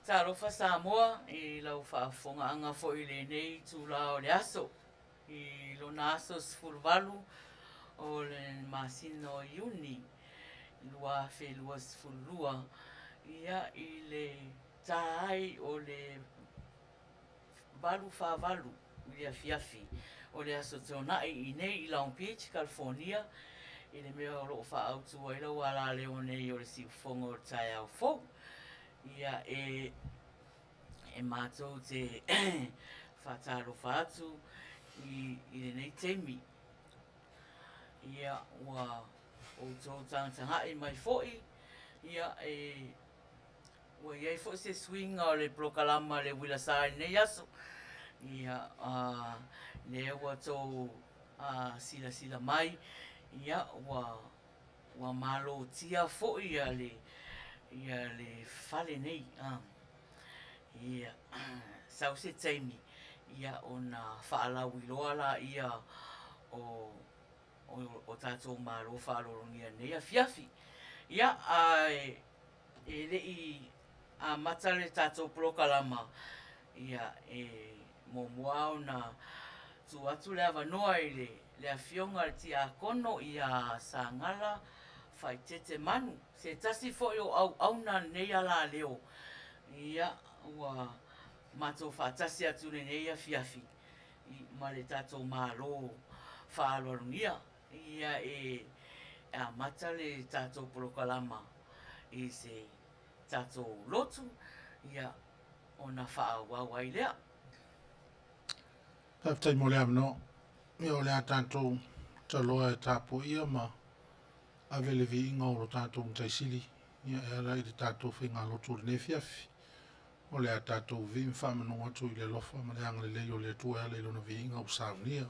Talofa Samoa i lau faafofogaaga foi i lenei itula o le aso, i lona aso 18 o le masina o Iuni 2022, ia i le ta ai o le 8:48 i le afiafi o le Aso Toonai i inei i Long Beach, California, i le mea o lo o faaautu ai lau alaleo nei o le siufofoga o le taeao fou. Ia, e, e matou te faatalofa atu i, i lenei taimi. Ia, ua outou tagatagai mai foi, ia, e Ua i ai foi se suiga o le polokalama a le Uila Sa i lenei aso. Ia, lea ua tou silasila mai, ia, ua, ua malotia foi ia le, ia le fale nei. Ia, sau se taimi, ia, ona faalauiloa laia o, o, o tatou malo faaaloalogia i lenei afiafi. Ia, ae E le i amata le tatou polokalama, ia, e muamua ona tuu atu le avanoa i le Afioga i le Tiakono ia Sagala Faaeteete Manu, se tasi foi o auauna a lenei alaleo, ia, ua matou faatasi atu i lenei afiafi ma le tatou Malo faaaloalogia, ia, e amata le tatou polokalama i se tatou lotu, ia, ona faaauau ai lea. Faafetai mo le avanoa. Ia o le a tatou taloa e tapuaia ma ave le viiga o lo tatou Matai Sili ia e ala i le tatou faigalotu i lenei afiafi. O le a tatou vivii ma faamanu atu i le alofa ma le agalelei o le Atua e ala i Lona viiga ua saunia.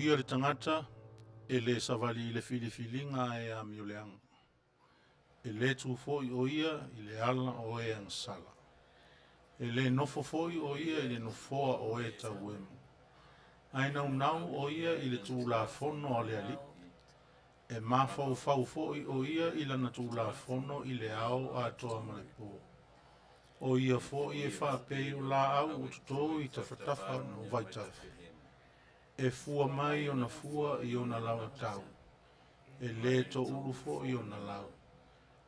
Manuia le tagata e le savali i le filifiliga a e amioleaga. E le tu foi o ia i le ala o e agasala. E le nofo foi o ia i le nofoa o e tauemo. Ae naunau o ia i le tulafono a le Alii. E mafaufau foi o ia i lana tulafono i le ao atoa ma le po. O ia foi e faapei o laau ua toto i tafatafa o vaitafe. E fua mai ona fua i ona lagatau. E le toulu foi ona lau.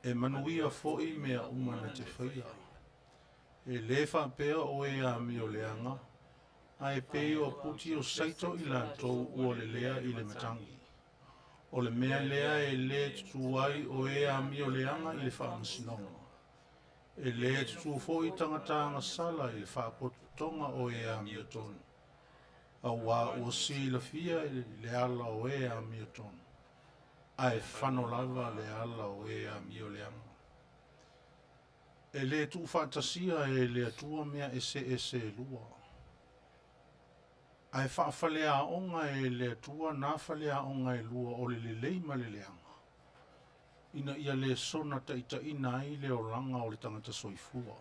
E manuia foi mea uma na te faia. E le faapea o e amioleaga, ae pei o apuli o saito i latou ua lelea i le matagi. O le mea lea e le tutu ai o e amioleaga i le faamasinoga. E le tutu foi tagata agasala i le faapotopotoga o e amiotonu. Auā ua silafia e le ala o e amiotonu, ae fano lava le ala o e amioleaga. E le tuufaatasia e le Atua mea eseese e lua. Ae faafaleaoga e le Atua nā faleaoga e lua o le lelei ma le leaga, ina ia le soona taitaiina ai le olaga o le tagata soifua.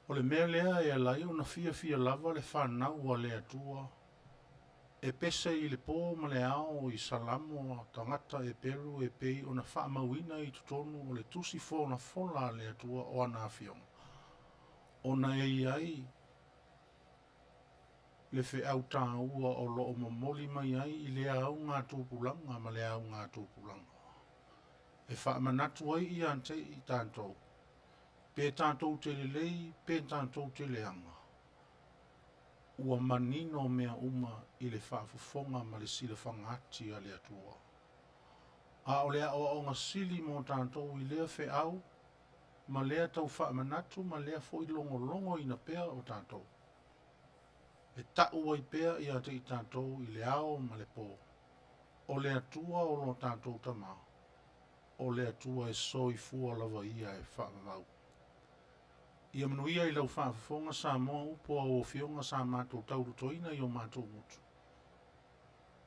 O le mea lea e ala ai ona fiafia lava le fanau a le Atua e pese i le po ma le ao i Salamo a tagata Eperu e pei ona faamauina i totonu o le tusi folafola a le Atua o ana afioga, ona e i ai le feau taua o loo momoli mai ai i lea augatupulaga ma le augatupulaga. E faamanatu ai ia te i tatou, pe tatou te lelei, pe tatou te leaga, ua manino mea uma i le faafofoga ma le silafaga ati a le Atua. A o le aoaoga sili mo tatou i lea feau, ma lea tau faamanatu ma lea foi logologoina pea o tatou. E tau ai pea ia te i tatou i le ao ma le po, o le Atua o lo tatou Tamā, o le Atua e soifua lava ia e faavavau. Ia manuia i lau faafofoga Samoa upu a lau Afioga sa matou taulotoina i o matou motu,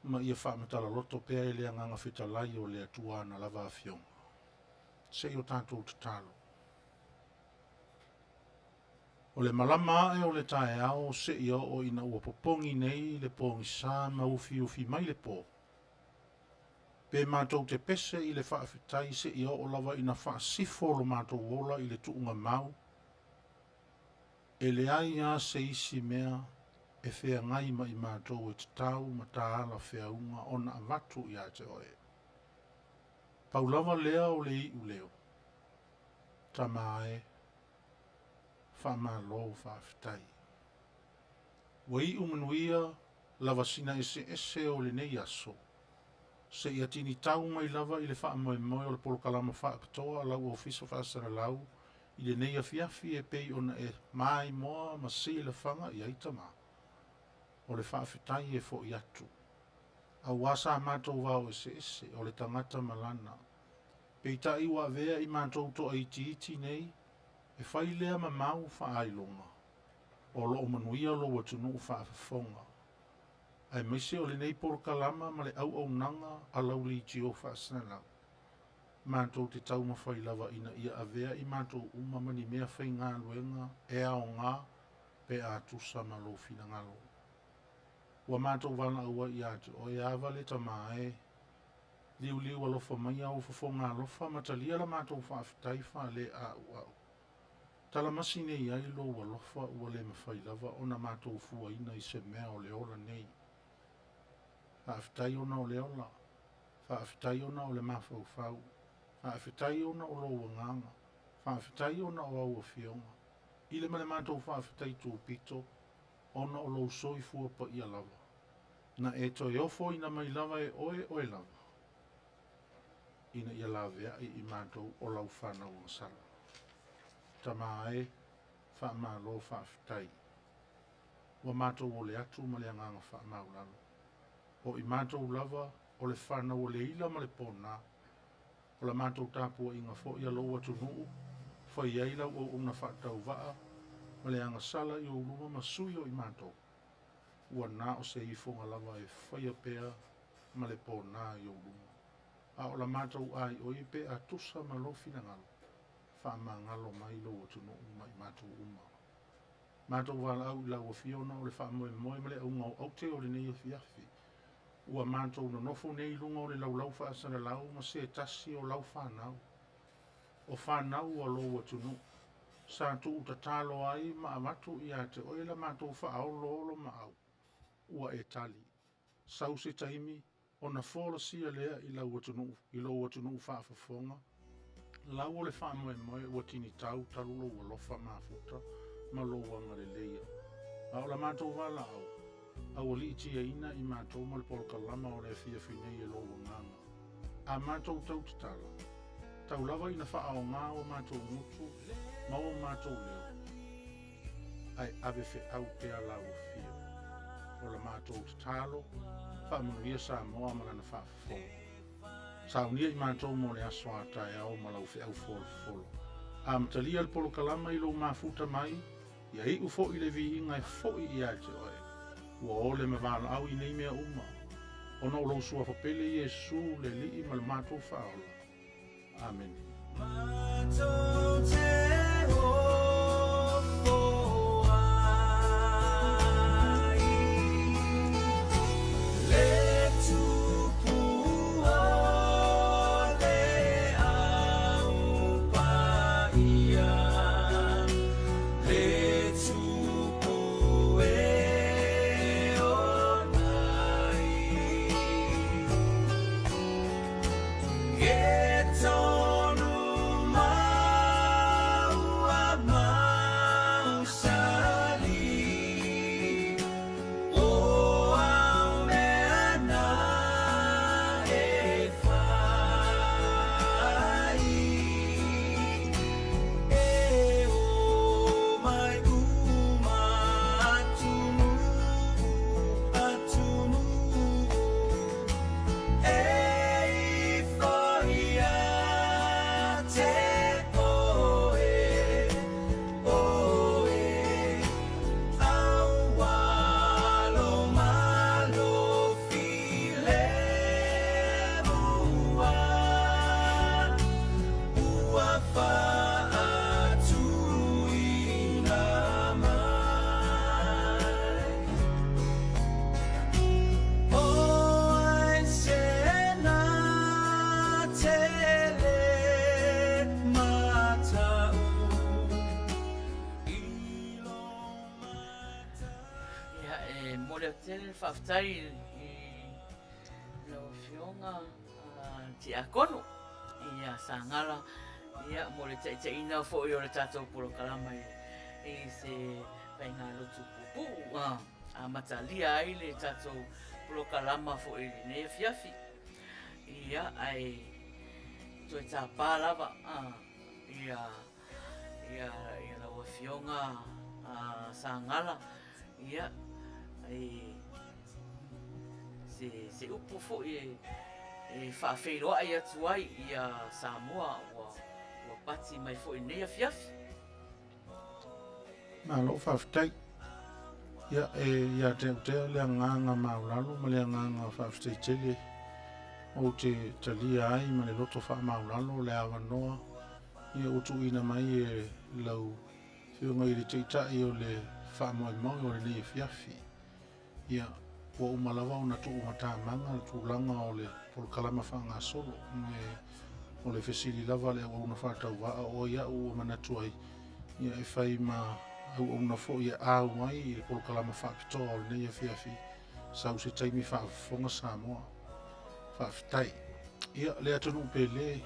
ma ia faamatala pea e le Agaga Fetalai o le Atua ana lava Afioga. Se i o tatou tatalo. O le malama ae o le taeao seia oo ina ua popogi nei le pogisa ma ufiufi mai le po. Pe matou te pese i le faafetai seia oo lava ina faasifo lo matou ola i le tuugamau, e leai lava se isi mea e feagai ma i matou e tatau ma talafeauga ona avatu ia te oe. Pau lava lea o le iuleo, Tama e, faamalo faafetai. Ua iu manuia lava sina eseese o lenei aso, seia tinitau mai lava i le faamoemoe o le polokalama faapitoa a lau Ofisa Faasalalau i lenei afiafi e pei ona e maimoa ma silafaga i ai Tama. O le faafetai e foi atu. Auā sa matou vao eseese o le tagata ma lana. Peitai ua avea i matou toaitiiti nei, e fai lea ma mau faailoga, o loo manuia lou atunuu faafofoga. Aemaise o lenei polokalama ma le auaunaga a lau leitio faasalalau. Matou te taumafai lava ina ia avea i matou uma ma ni mea faigaluega e aoga pe a tusa ma lou finagalo. Ua matou valaau ai ia te oe ava le Tama e, liuliu alofa mai au fofoga alofa ma talia la matou faafetai faaleauau. Talamasi nei ai lou alofa ua le mafai lava ona matou fuaina i se mea o le ola nei. Faafetai ona o le ola, faafetai ona o le mafaufau, faafetai ona o lou agaga, faafetai ona o au afioga, i le ma le matou faafetai tupito, ona o lou soifua paia lava. Na e toe ofoina mai lava e oe oe lava, ina ia laveai i matou o lau fanau agasala. Tama e, faamalo faafetai. Ua matou ole atu ma le agaga faamaulalo. O i matou lava o le fanau o le ila ma le pona, o la matou tapuaiga foi a lou atunuu, fai ai lau auauna faatauvaa ma le agasala i ou luma ma sui o i matou. Ua na o se ifoga lava e faia pea ma le pona i ou luma. A o la matou aioi pe a tusa ma lou finagalo, faamagalo mai lou atunuu ma i matou uma. Matou valaau i lau Afio ona o le faamoemoe ma le auga o aute o lenei afiafi. Ua matou nonofo nei i luga o le laulau faasalalau ma se tasi o lau fanau. O fanau a lou atunuu, sa tuu tatalo ai ma avatu ia te oe la matou faaoloolomaau, ua e tali. Sau se taimi ona folasia lea i lau atunuu, i lou atunuu faafofoga, lau o le faamoemoe ua tinitau talu lou alofa mafuta ma lou agaleleia. A o la matou valaau, aualiitiaina i matou ma le polokalama o le afiafi nei e lou agaga. A matou tau tatala, tau lava ina faaaoga o matou gutu ma o matou leo, ae ave feau pea lau afio. O la matou tatalo, faamanuia Samoa ma lana faafofoga. Saunia i matou mo le aso a taeao ma lau feau folofolo. Amatalia le polokalama i lou mafuta mai, ia iu foi le viiga e foi ia te oe. Ua ole ma valaau i nei mea uma, ona o lou suafa pele Iesu le Alii ma le matou Faaola. Amene. Matou te ofo ai le tupu o le au paia, le tupu e ona ai. E tonu mau a mausali, o au mea na e fai. E o mai uma atunuu, atunuu, e ifo ia te oe, oe, aualo malo filemua, ua faatuina mai. O ai se na tele matau i lo mata. Ia, e momoli atu tele le faafetai i lau Afioga Tiakono ia Sagala ia mo le taitaiina foi o le tatou polokalama i se faigalotu puupuu amatalia ai le tatou polokalama foi i lenei afiafi. Ia, ae toe tapa lava ia ia ia lau Afioga Sagala ia e se upu foi e faafeiloai atu ai ia Samoa ua pati mai foi i lenei afiafi. Malo faafetai. Ia, e ia te au tea le agaga maulalo ma le agaga faafetai tele ou te talia ai ma le loto faamaulalo le avanoa ia ua tuuina mai e lau Afioga i le Taitai o le faamoemoe o lenei afiafi. Ia, ua uma lava ona tuumatamaga le tulaga o le polokalama faagasolo. E, o le fesili lava a le auauna faatauvaa o ai a'u ua manatu ai, ia e fai ma auauna foi e au ai i le polokalama faapitoa o lenei afiafi, sau se taimi faafofoga Samoa. Faafetai. Ia, le atunuu pele,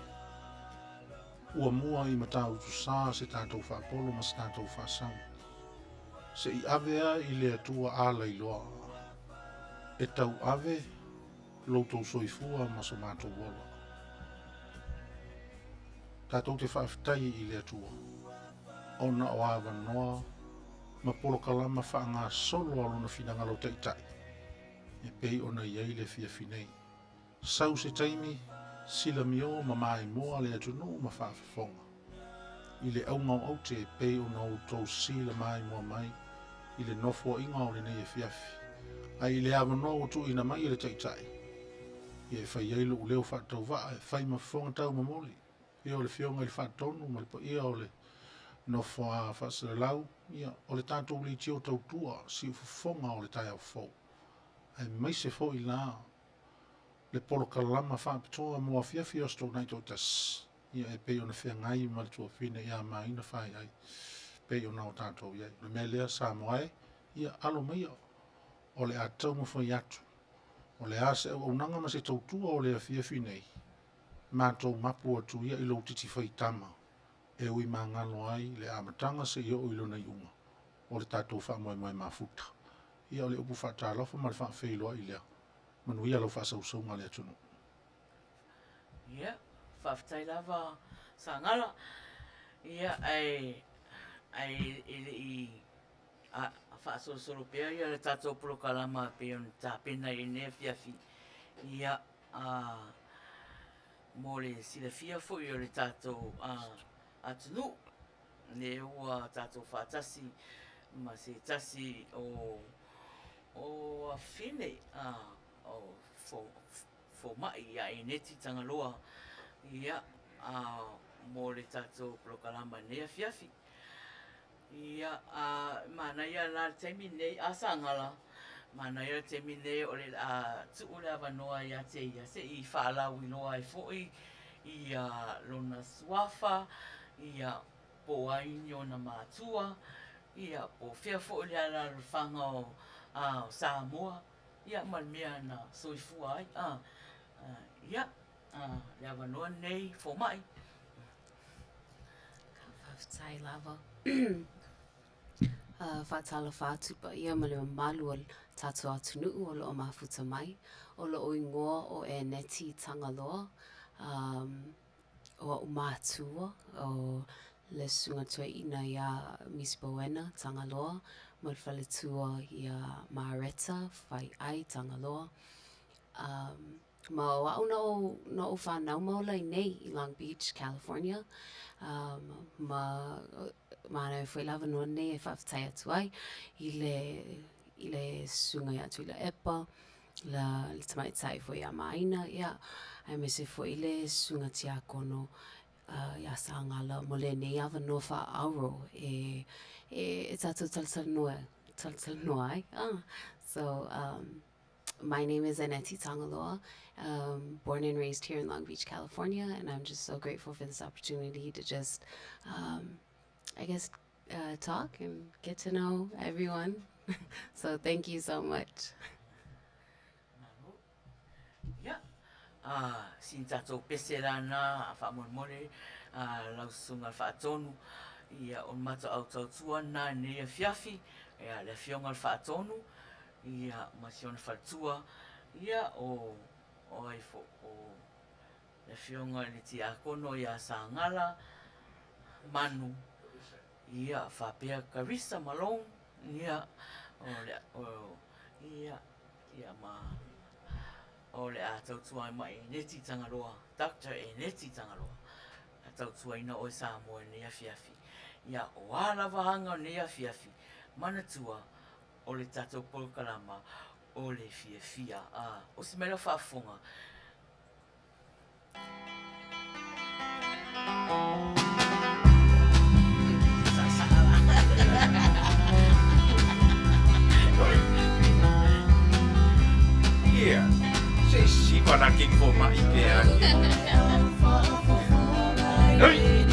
ua mua i Matautusa se tatou faapolo ma se tatou faasagi. Se i ave a i le Atua alailoa, e tauave lo outou soifua ma so matou ola. Tatou te faafetai i le Atua, ona o avanoa ma polokalama faagasolo a lona finagalo taitai, e pei ona i ai le afiafi nei. Sau se taimi, silamio ma maimoa le atunuu ma faafofoga i le auga o aute e pei ona outou sila maimoa mai i le nofoaiga o lenei afiafi. Ae i le avanoa ua tuuina mai e le Taitai, ia e fai ai lou leo faatauvaa e fai ma fofoga taumomoli, ia o le Afioga i le Faatonu ma le paia o le nofo a faasalalau, ia o le tatou leitio tautua siufofoga o le taeao fou, aemaise foi la le polokalama faapitoa mo afiafi o Aso Toonai toatasi, ia e pei ona feagai ma le tuafafine ia Maina Faiai, pei ona o tatou i ai. O le mea lea Samoa e, ia alo maia, o le a taumafai atu, o le a se auaunaga ma se tautua o le afiafi nei, matou mapu atu ia i lou titi faitama e ui magalo ai le amataga seia oo i lona iuga o le tatou faamoemoe mafuta. Ia o le upu faatalofa ma le faafeiloai lea, manuia lau faasausauga le atunuu. Ia, faafetai lava Sagala. Ia, ae ae le i faasolosolo pea ia le tatou polokalama e pei ona tapena i lenei afiafi, ia, mo le silafia foi o le tatou atunuu, lea ua tatou faatasi ma se tasi o afafine o fomai ia Eneti Tagaloa, ia, mo le tatou polokalama i lenei afiafi. Ia, manaia la le taimi lenei, a Sagala, manaia le taimi lenei o le a tuu le avanoa ia te ia se i faalauiloa ai foi ia lona suafa, ia po o ai ni ona matua, ia po o fea foi le alaalafaga o Samoa, ia ma le mea na soifua ai. Ia, le avanoa lenei Fomai. Faafetai lava. Faatalofa atu i le paia ma le mamalu o le tatou atunuu o lo o mafuta mai. O lo'u igoa o Eneti Tagaloa. O a'u matua, o le Susuga Toeaina iā Miss Boena Tagaloa ma le faletua iā Mareta Faiai Tagaloa. Ma o a'u na ou, na ou whanau ma ola i nei i Long Beach, California. Ma manaia foi le avanoa lenei e faafetai atu ai i le, i le Susuga ia Tuilaepa, le tamaitai foi ia Maina, ia, aemaise foi le Susuga Tiakono iā Sagala mo lenei avanoa faaauro e, e tatou talatalanoa, talatalanoa ai. So, my name is Eneti Tagaloa, born and raised here in Long Beach, California, and I'm just so grateful for this opportunity to just, I guess, talk and get to know everyone. So thank you so much. Malo. Ia, sina tatou pese la na faamolemole lau Susuga i le Faatonu, ia o le matou au tautua lena i lenei afiafi, ia le Afioga i le Faatonu, ia ma si ona faletua, ia o o ai foi, o le Afioga i le Tiakono ia Sagala Manu, ia faapea Carissa Malone, ia o le o ia ia ma o le a tautua mai Eneti Tagaloa, Doctor Eneti Tagaloa, a tautuaina oe Samoa i lenei afiafi. Ia, o a lava aga o lenei afiafi, manatua, o le tatou polokalama o le fiafia. A, osi mai lau faafofoga. Ia, se siva la king for mai pe a. Hei!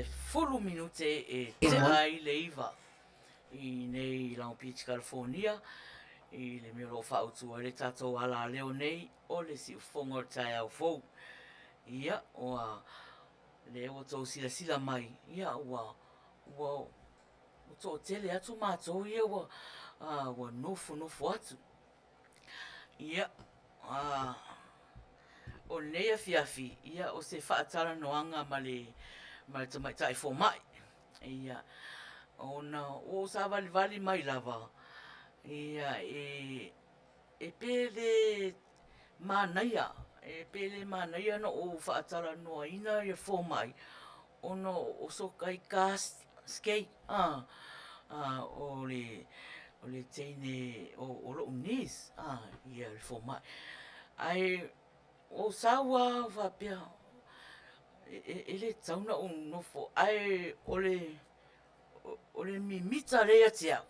10 minute e tea ai le 9 i nei i Long Beach, California, i le mea o lo o faautu ai le tatou alaleo nei o le siufofoga o le taeao fou. Ia, ua lea ua outou silasila mai, ia ua ua ua toatele atu matou ia ua ua nofonofo atu. Ia, o lenei afiafi, ia o se faatalanoaga ma le ma le tamaitai fomai. Ia, ona ua ou savalivali mai lava, ia e e pe le manaia, e pe le manaia ona ou faatalanoaina ia fomai ona o so aikāskei o le teine o lo'u niece ia le fomai. Ae ua ou sau lava ou faapea, e le tatau ona ou nofo ae o le mimita lea ia te au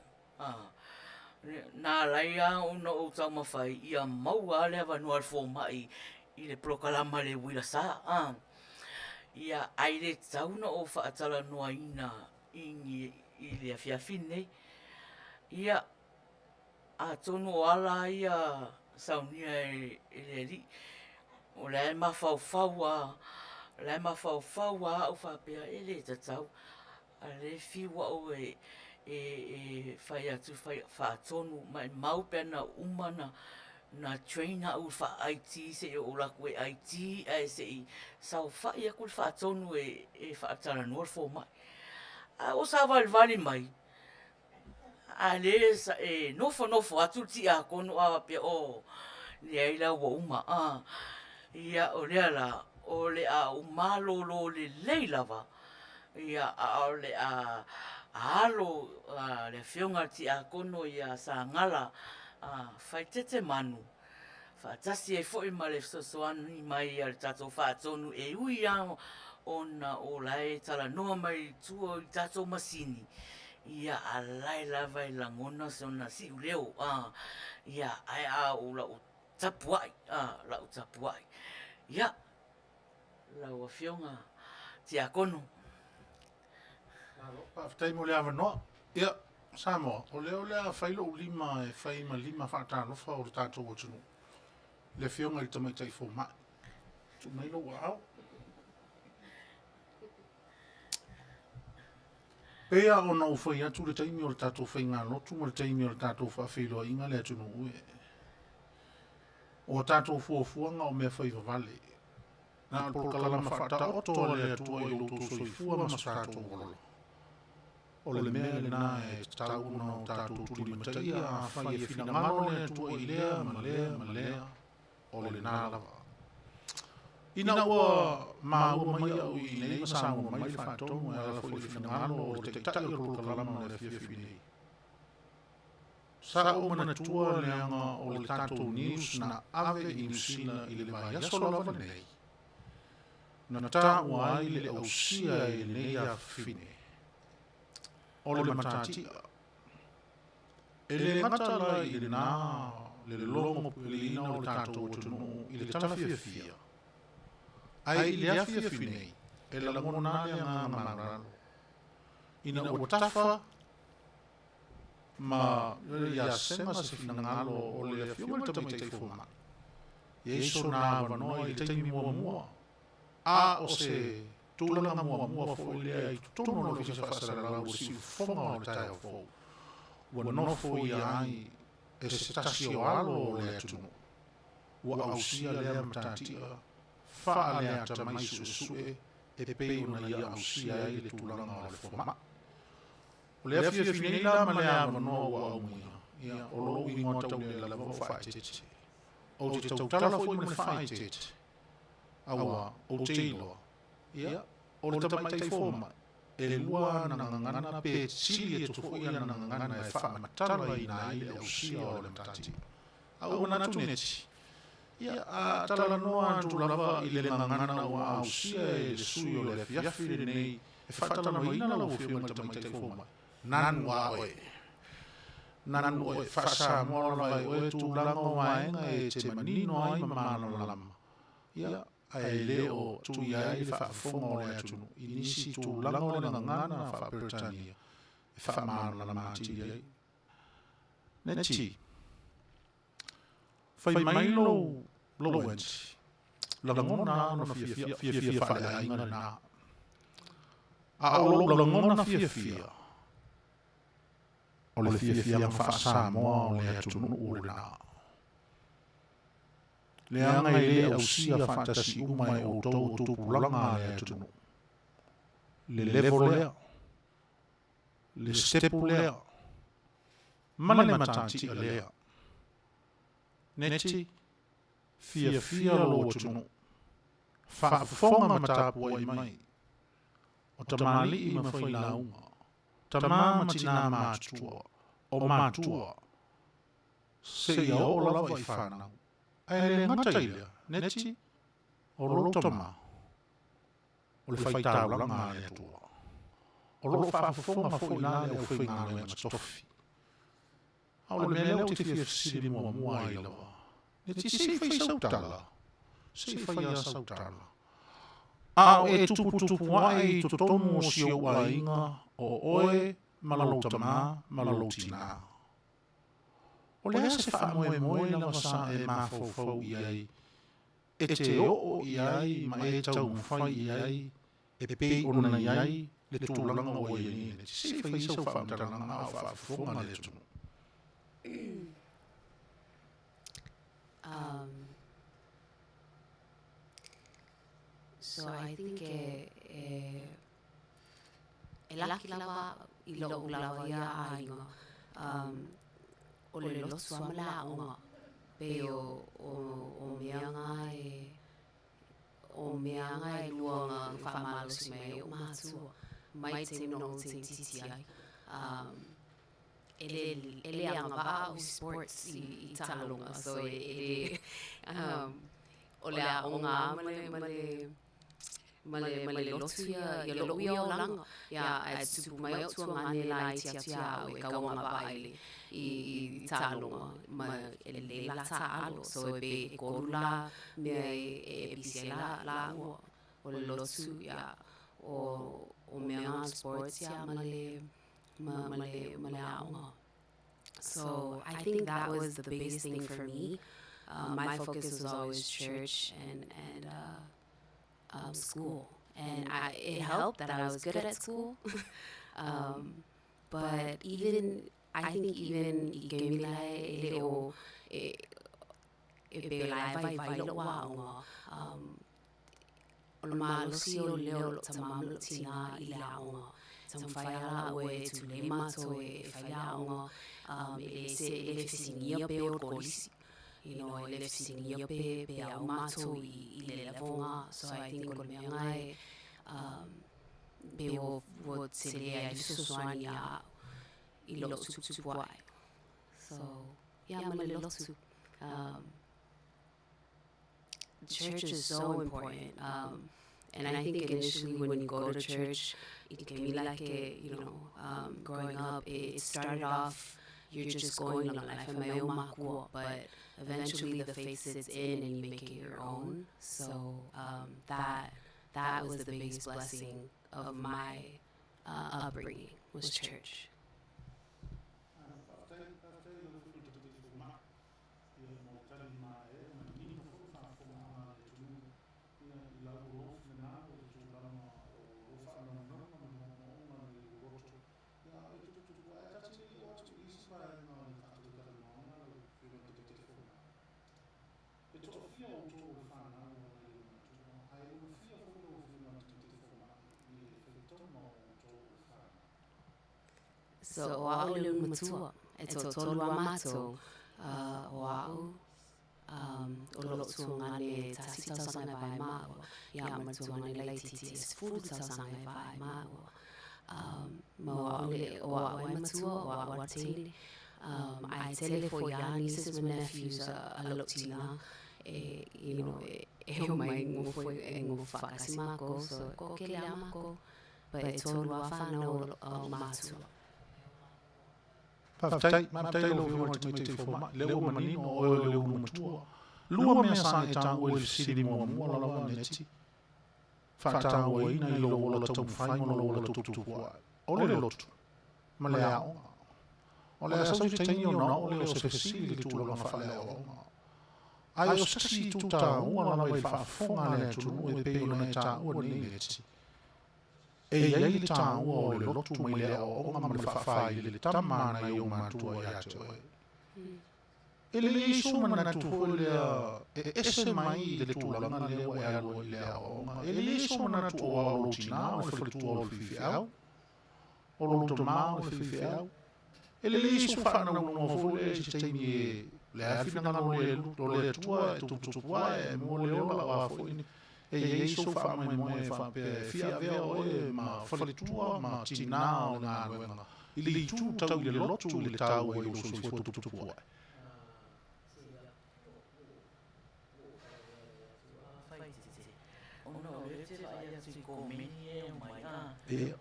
na ala ai ona ou taumafai ia maua lava le avanoa o le fomai i le polokalama a le Uila Sa. Ia, ae le tatau ona ou faatalanoaina i le afiafi lenei. Ia, atonu o ala ia saunia e le Alii, o la e mafaufau lava, o la e mafaufau lava au faapea e le tatau, a o lea e fiu au e fai atu, faatonu, maumau pe ana uma ona train au faa-IT se i ou alu atu e IT ae se i saofai atu le faatonu e faatalanoa le fomai. Ae ua ou savalivali mai, a o lea e nofonofo atu le tiakono ae faapea, oh, leai la ua uma. Ia, o lea la, o le a ou malolo lelei lava, ia, a o le a alo le afioga i le tiakono ia Sagala Faitete Manu, faatasi ai foi ma le fesoasoani mai a le tatou faatonu e ui lava ona o la e talanoa mai i tua i tatou masini, ia a o la e lava e lagona sona siuleo, ia, ae a o lau tapuai, lau tapuai. Ia, lau Afioga Tiakono. Malo, faafetai mo le avanoa. Ia, Samoa, o lea o le a fai lou lima e fai ma lima faatalofa o le tatou atunuu, i le Afioga i le Tamaitai Fomai. Tuu mai lou aao. Pei lava ona ou fai atu i le taimi o le tatou faigalotu ma le taimi o le tatou faafeiloaiga le atunuu e, o a tatou fuafuaga o mea fai vavale, Na o le polokalama faataoto a le Atua i lo outou soifua ma so tatou ola. O le mea lena e tatau ona o tatou tulimataia afai e finagalo le Atua i lea ma lea ma lea, o lena lava. Ina ua maua mai au i inei ma saunoa mai le faatonu e ala foi i le finagalo o le Taitai o le polokalama o le afiafi nei, Sa ou manatua leaga o le tatou news na ave i Niu Sila i le vaiaso lava lenei, na taua ai le ausia e lenei afafine o le matatia. E le gata la i lena le logo pupeleina o le tatou atunuu i le tala fiafia, ae i le afiafi nei e lagona le agaga maualalo ina ua tafa ma ia sema se finagalo o le Afioga i le Tamaitai Fomai. E i ai sona avanoa i le taimi muamua, a o se tulaga muamua foi lea i totonu o le Ofisa Faasalalau o le Siufofoga o le Taeao Fou, ua nofo ia ai e se tasi o alo o le atunuu ua ausia lea matatia faaleatamai suesue e pei ona ia ausia ai le tulaga o le fomai. O le afiafi nei la ma le avanoa ua aumaia, ia, o lou igoa taulele lava o Faaeteete. Ou te tautala foi ma le faaeteete, aua ou te iloa, ia, o le tamaitai fomai, e lua ana gagana pe sili atu foi ana gagana e faamatalaina ai le ausia o le matatia. A ua manatu neti, ia, a talanoa atu lava i le gagana ua ausia e le sui o le afiafi lenei e faatalanoaina lau Afioga i le Tamaitai Fomai, nanu a oe. Nanu oe, faa-Samoa lava e oe tulaga o vaega e te manino ai ma malamalama. Ia, ae le o tuia ai le faafofoga o le atunuu i nisi tulaga o le gagana faa-Peretania e faamalamalama atili ai. Neti, fai mai lou lou enti, lagona lava ona fiafia, fiafia faaleaiga lena. A o lou lagona fiafia, o le fiafiaga faa-Samoa o le atunuu lena. Leaga e le ausia faatasi uma e outou o tupulaga a le atunuu. Le level lea, le sitepu lea, ma le matatia lea. Neti, fiafia lou atunuu. Faafofoga ma tapuai mai. O tamalii ma failauga, tama ma tinā matutua, o matua, seia oo lava i fanau. Ae le gata i lea, Neti, o lou tama, o le faitaulaga a le Atua. O lo o faafofoga foi la le aufaigaluega totofi. A o le mea lea ou te fia fesili muamua ai lava, Neti, se i fai sau tala, se i fai lava sau tala. A o e tuputupu ae i totonu o si ou aiga o oe ma lou tama ma lou tinā. O le a se faamoemoe lava sa e mafaufau i ai e te oo i ai ma e taumafai i ai e pei ona i ai le tulaga ua i ai nei nei? Se i fai sau faamatalaga a o faafofoga le atunuu. So I think e, e, e laki lava i lo'u lava ia aiga um, o le lotu a ma le a'oga pei o, o, o mea nga e o mea nga e lua nga fa'amalosi mai ai o'u matua mai taimi na ou teititi ai um, e le, e le agava'a au i sports i, i ta'aloga so e, e le um, o le a'oga a ma le, ma le Ma le, ma le lotu ia, ia lo'u ia olaga, ia, ae tutupu mai o'u tuagane laiti atu iā a'u e kau agava'a i le, i, i ta'aloga, ma e lelei la ta'alo. So e pei ʻekolu la mea e, e pisi ai la, lāua, o le lotu, ia, o, o mea nga sports, ia, ma le, ma, ma le, ma le a'oga. So I think that was the biggest thing for me. My focus was always church and, and school. And I, it helped that I was good at school. But even, I think even i ke mila e le o, e, e pe la e vai vai lo wa onga, o le malosi o le leo o lo'u tamā ma lo'u tinā i le aoga. Taumafai lava lāua e tulei mātou e fai le aoga, um, e le se, e le fesiligia pe o le kolisi. You know, e le fesiligia pe, pe au mātou i, i le level ngā. So I think o le mea ngā e, um, pe ua, ua tele ai le fesoasoani iā au i lo'u tuputupu ae. So, yeah, ma le lotu. Um, church is so important. And I think initially when you go to church, it can be like a, you know, growing up, it started off, you're just going on life and my own makua, but eventually the faith sits in and you make it your own. So that that was the biggest blessing of my upbringing was church. Ia mo le tali maeaea manino foi le faafofogaaga a le atunuu ia i lau alofi lena o le tulaga o lou faanoanoaga ma le moomooga i lou loto ia a o e tuputupu ae ta te le i oo atu i isi vaega o le tatou talanoaga lau Afioga i le Taitaifono. E toafia outou o le fanau a nai ou matua ae ua fia foi lau Afioga i le Taitaifono i le faitauga o outou o le fanau. So o a'u le matua, e toatolu a mātou, o a'u, o lo'u tuagane e tasi tausaga e vae māua, ia ma le tuagane laitiiti e 10 tausaga e vae māua. Ma o a'u le, o a'u e matua, o a'u a teine, ae tele foi a nieces ma nephews a lo'u tinā, e, you know, e omai gofo, e gofo faatasi mākou, so e koke lea mākou. But e tolu a whanau o matua. Faafetai, faafetai lau Afioga i le Tamaitai Fomai, lea ua manino o oe o le ulu matua. Lua mea sa e taua i le fesili muamua lava Neti, faatauaina i lou ola taumafai ma lou ola tuputupu ae, o le lotu ma le aoga. O le a sau se taimi ona oo lea o se fesili i le tulaga faaleaoaoga. Ae o se tasi itu taua lava i le faafofoga a le atunuu e pei ona e taua nei Neti, E i ai le taua o le lotu mai le aoaoga ma le faafailele tama a nai ou matua ia te oe. E lelei sou manatu foi lea e ese mai i le tulaga lea ua e alu ai i le aoaoga. E lelei sou manatu aua o lou tina o le faletua o le faifeau, o lou tama o le faifeau. E lelei sou faanaunaua foi lea i se taimi e o le a le finagalo o le Atua e tuputupu ae, e maua le ola o a foi ni e i ai sou faamoemoe e faapea e fia avea oe ma faletua ma tina o le galuega i le itu tau i le lotu i le taua i lou soifua tuputupu ae. Ia.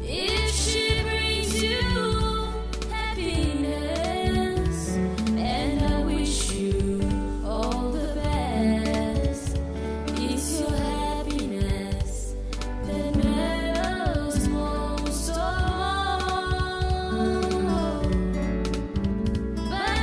If she brings you happiness, and I wish you all the best, it's your happiness that matters most of all. But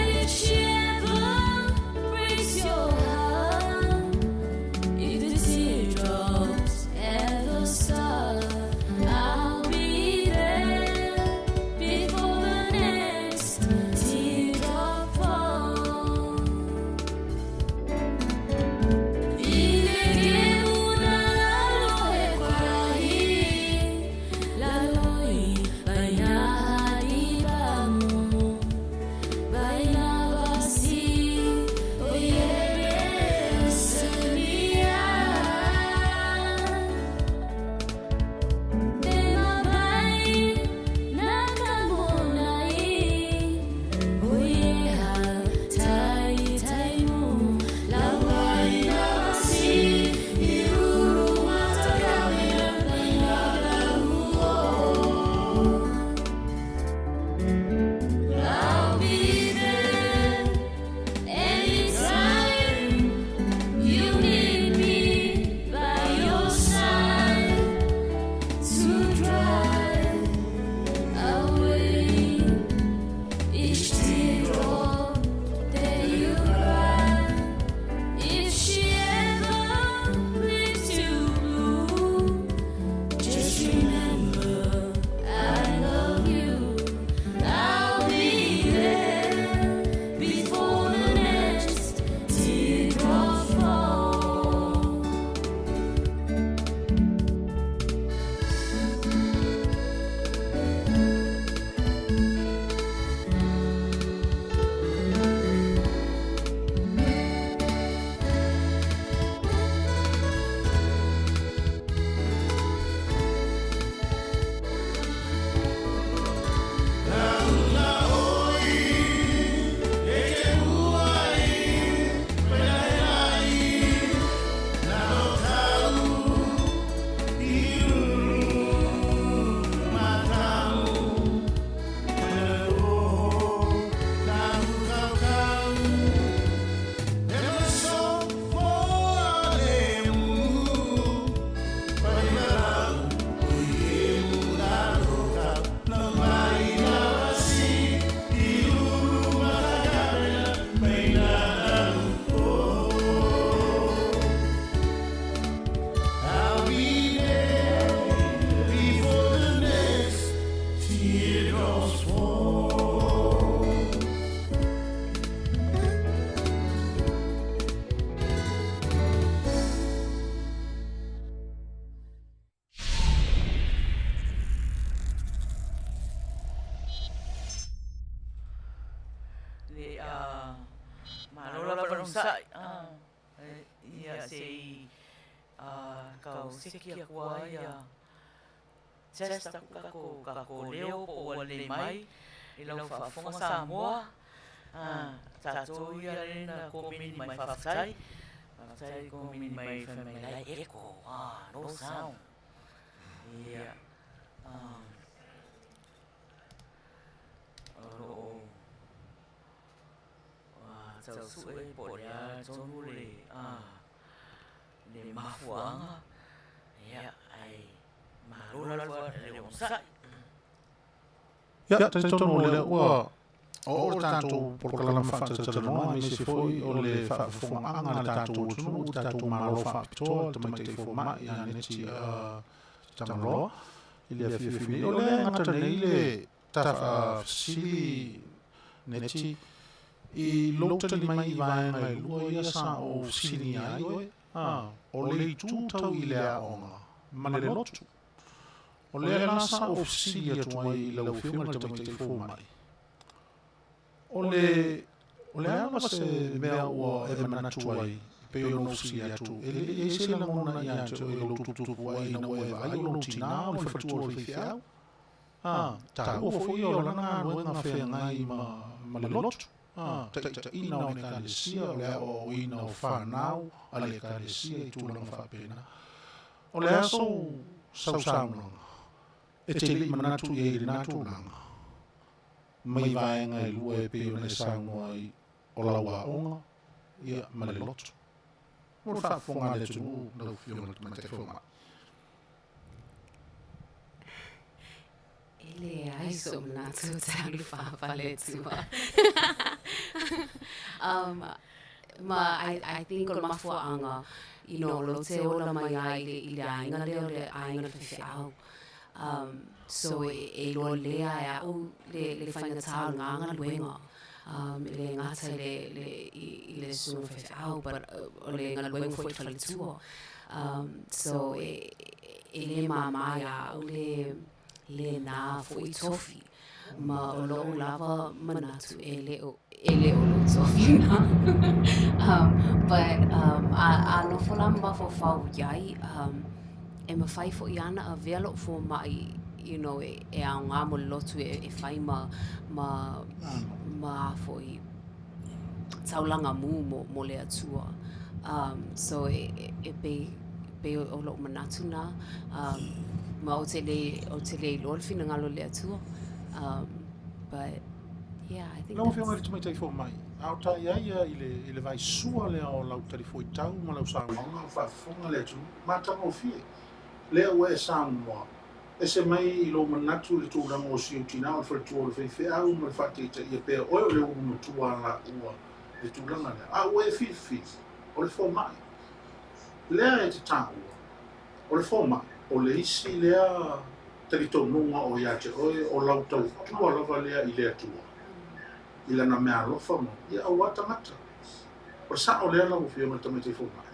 E a, malo lava le onosai, a, ia se i a, kau seki aku ai a, test aku kako, kako leo po ua lelei mai i lau faafofoga Samoa, a, tatou ia le na komeni mai faafetai, faafetai komeni mai fai mai la e echo, a, no sound. Ia, a, o lo o tau sue po o le a tonu le a le mafuaaga ia ae malo lava le onosai. Ia, talitonu o lea ua oo le tatou polokalame faatalatalanoa aemaise foi o le faafofogaaga a le tatou atunuu i le tatou Malo Faapitoa, le Tamaitai Fomai ia Neti Tagaloa i le afiafi nei. O lea e gata nei le fesili Neti i lou tali mai i vaega e lua ia sa ou fesiligia ai oe, o le itu tau i le aoga ma le lotu. O lea la sa ou fesili atu ai i lau Afioga i le Tamaitai Fomai, o le, o le a lava se mea ua e manatu ai, e pei ona ou fesili atu, e le i i ai se lagona ia te oe i lou tuputupu ae ina ua e vaai o lou tinā o le faletua o le faifeau, a, taua foi ia o lana galuega feagai ma, ma le lotu, a, taitaiina o le Ekalesia, o le aoaoina o fanau a le Ekalesia i tulaga faapena. O le a sou sausaunoaga e te le i manatu i ai i lena tulaga? Mai vaega e lua e pei ona e saunoa ai o lau aoga ia ma le lotu. Mo le faafofoga a le atunuu lau Afioga i le Tamaitai Fomai. E leai so'u manatu ou te alu faafale tua. um, ma I, I think o le mafuaaga, you know, o lou te ola mai ai i le, i le aiga lea o le aiga o le faifeau. Um, so e, e iloa lea e a'u le, le faigata o lena galuega. Um, e le gata i le, le, i, i le susuga faifeau, but o le galuega foi i le faletua. Um, so e, e le māmā iā a'u le, lena foi tofi, ma o lo'u lava manatu e le o, e le o lou tofi na. um, but um, a, a nofo la ma mafaufau iai, um, e mafai fo'i ana avea lo'u foma'i, you know, e, e aogā mo le lotu e, e fai ma, ma, ma a fo'i, taulaga mu mo, mo le Atua. Um, so e, e, e pei, pei o, o lo'u manatu na, um, ma ou te le, ou te le iloa le finagalo o le Atua. Um, but, yeah, I think Lau Afioga i that's... le Tamaitai Fomai, a o ta i ai ia i le, i le vaisua lea o lau talifuaitau ma lau saunoaga o faafofoga le atunuu, matagofie lea ua e saunoa Ese mai i lou manatu i le tulaga o si ou tinā o le faletua o le faifeau ma le faataitaia pea oe o le ulu matua a laua le tulaga lea. A ua e filifili, o le fomai lea e te taua, o le fomai, o le isi lea talitonuga o ia te oe, o lau tautua lava lea i le Atua, i Lana meaalofa ma ia auā tagata. O le sao lea lau Afioga i le Tamaitai Fomai?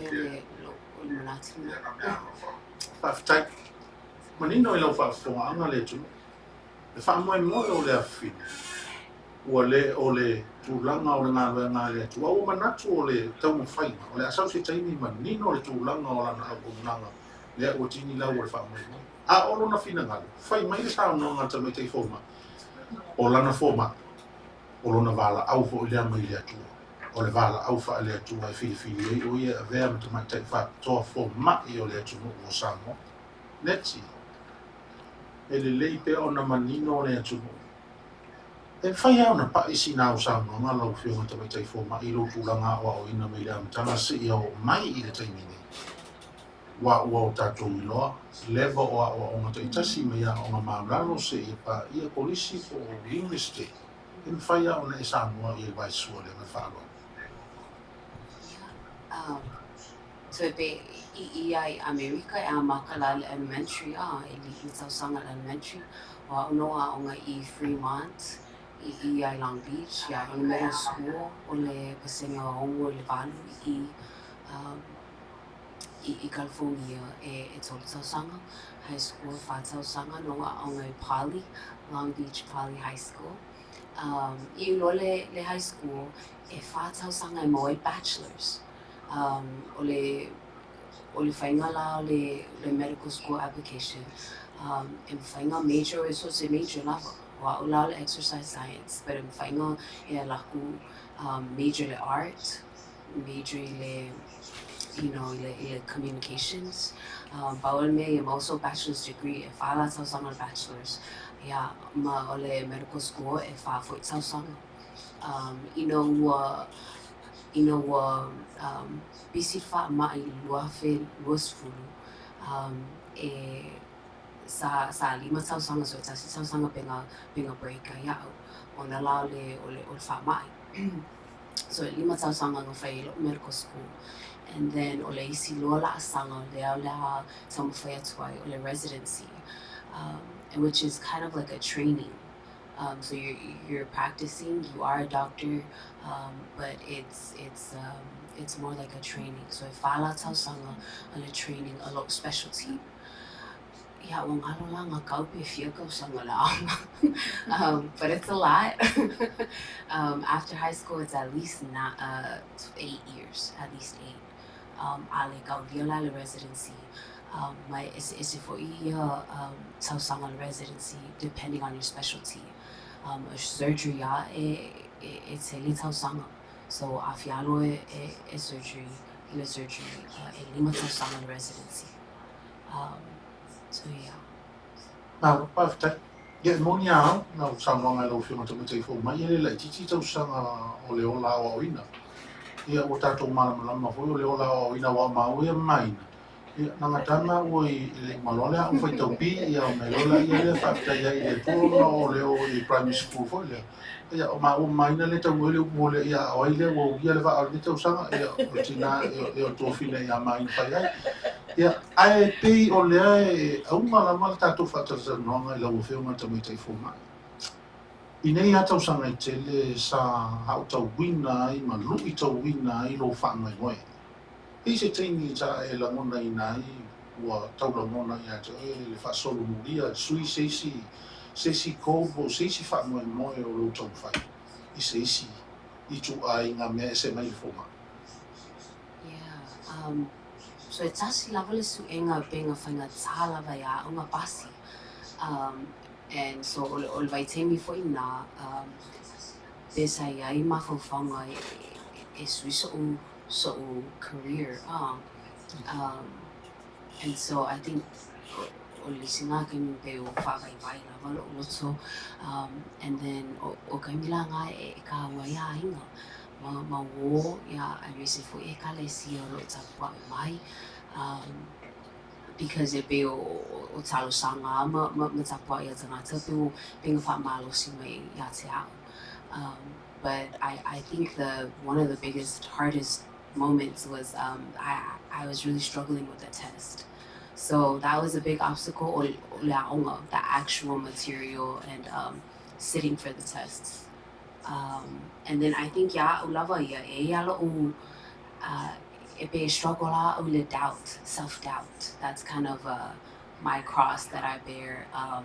E pei o le manatu lena. Faafetai. Manino i lau faafofogaaga le atunuu. Le faamoemoe o le afafine, ua le o le tulaga o le galuega a le Atua, ua manatu o le taumafaiga, o le a sau se taimi manino le tulaga o lana auaunaga lea ua tinilau o le faamoemoe. A o lona finagalo, fai mai le saunoaga a le tamaitai fomai, o lana fomai, o lona valaau foi lea mai le Atua. O le valaau faale-Atua e filifili ai o ia e avea ma tamaitai faapitoa fomai o le atunuu o Samoa. Neti, E lelei pea ona manino le atunuu. E mafai lava ona pai sina au saunoaga lau Afioga Tamaitai Fomai i lou tulaga aoaoina mai le amataga seia oo mai i le taimi nei. Aua ua o tatou iloa, leva o aoaoga taitasi mai aoga maualalo seia paia kolisi po o Universite. E mafai lava ona e saunoa i ai vaesua lea ma le faaaloalo. Ia, um, so e pe i ia i Amerika e amata la i le elementary, a, e li'i tausaga i le elementary, o a'u nō aoga i Fremont, i i i Long Beach, ia, o le middle school, o le pasega 6 i le 8 i i, um, i i California e e tolu tausaga, high school e whā tausaga, nō aoga i Poly, Long Beach Poly High School. Um, iu loa le, le high school, e whā tausaga e maua ai bachelors. Um, o le, o le faiga la o le, le medical school application, um, e mafai ona major oe so o se major lava. O a'u la o le exercise science, but e mafai ona e ala aku um, major i le art, major i le, you know, i le, i le communications. Um, pau o le mea ia maua sou bachelor's degree, e whā la tausaga o le bachelor's. Ia, ma o le medical school e whā foi tausaga. Um, ina ua, ina ua um, pisi le faamai i le 2020, um, e, sa, sa lima tausaga, so e tasi tausaga pe na, pe na break ai a'u, ona la o le, o le, o le faamai. So e lima tausaga na fai ai lo'u medical school and then o le isi loa laasaga lea o le a taumafai atu ai o le residency um which is kind of like a training um so you're you're practicing, you are a doctor um but it's it's um it's more like a training. So e whā la tausaga o le training o lo'u specialty. Ia, ua galo la nga kau pe fia tausaga le aoga. Um, but it's a lot. Um, after high school, it's at least not, 8 years, at least 8. Um, a le kaulia la le residency. Um, ma e eseese foi ia um, tausaga le residency depending on your specialty. Um, o surgery lava e, e, e tele tausaga. So, a fia alu e, e, e surgery, i le surgery, e lima tausaga le residency. Um, so yeah. Malo, faafetai. Ia, e moni a au, lau saunoaga i lau Afioga Tamaitai fou mai, e le laitiiti tausaga o le ola aoaoina. Ia, ua tatou malamalama foi o le ola aoaoina aua o maua ia ma Maina. Ia, na gata maua i le uma loa le aoga faitau pi, ia ona iloa laia lea faafetai ai i le Atua ona o le o i primary school foi lea. Ia, o maua ma Maina lea e taunuu ai le upu o le, ia, o ai lea ua uia le vaa o lenei tausaga, ia, o le tina, ia, o le tuafine ia Maina fai ai. Ia, ae pei o lea e auga lava le tatou faatalatalanoaga i lau Afioga i le Tamaitai Fomai. I nei lava tausaga e tele sa aotauina ai ma luitauina ai lou faamoemoe. E i ai se taimi sa e lagonaina ai ua tau lagona ia te oe le faasolomulia e sui se isi se isi goal po o se isi faamoemoe o lou taumafai i se isi ituaiga mea ese mai le fomai? Yeah, um, so e tasi lava le suega pe na faigata lava ia a'u na pasi. Um, and so o le, o le vaitaimi foi na, um, pe sa i ai mafaufauga e, e sui so'u, so'u career, ah. Um, and so I think o, o le isi na taimi pe ua faavaivai lava lo'u loto. Um, and then o, o taimi la na e, e kāua ai aiga. Ma, ma uō, ia, aemaise foi ekalesia o lo'o tapua'i mai. Um, because e pei o, o, o talosaga a ma, ma, ma tapua'i a tagata pe ua pe na faamalosi mai ia te a'u. Um, but I, I think the one of the biggest, hardest moments was um, I, I was really struggling with the test. So that was a big obstacle, o, o le aoga, the actual material and um, sitting for the tests. Um, and then I think ia a'u lava ia e ia lo'u e pei e struggle a a'u i le doubt, self-doubt. That's kind of my cross that I bear. Um,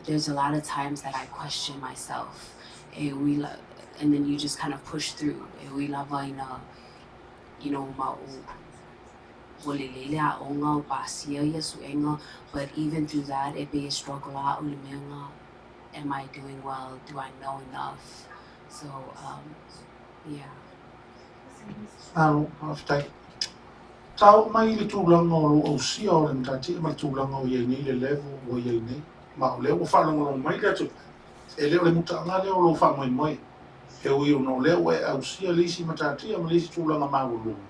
there's a lot of times that I question myself. E ui la, and then you just kind of push through. E ui lava ina, you know, ma o ua lelei le aoga o pasia ia suega, but even through that e pei e struggle a a'u i le mea na, am I doing well? Do I know enough? So, um, yeah. Malo, faafetai. Sa oo mai i le tulaga o lou ausia o le matatia ma le tulaga o i ai nei le level ua i ai nei. Ma o lea ua faalogologo mai le atunuu, e le o le mutaaga lea o lou faamoemoe. E ui ona o lea ua e ausia le isi matatia ma le isi tulaga maualuga,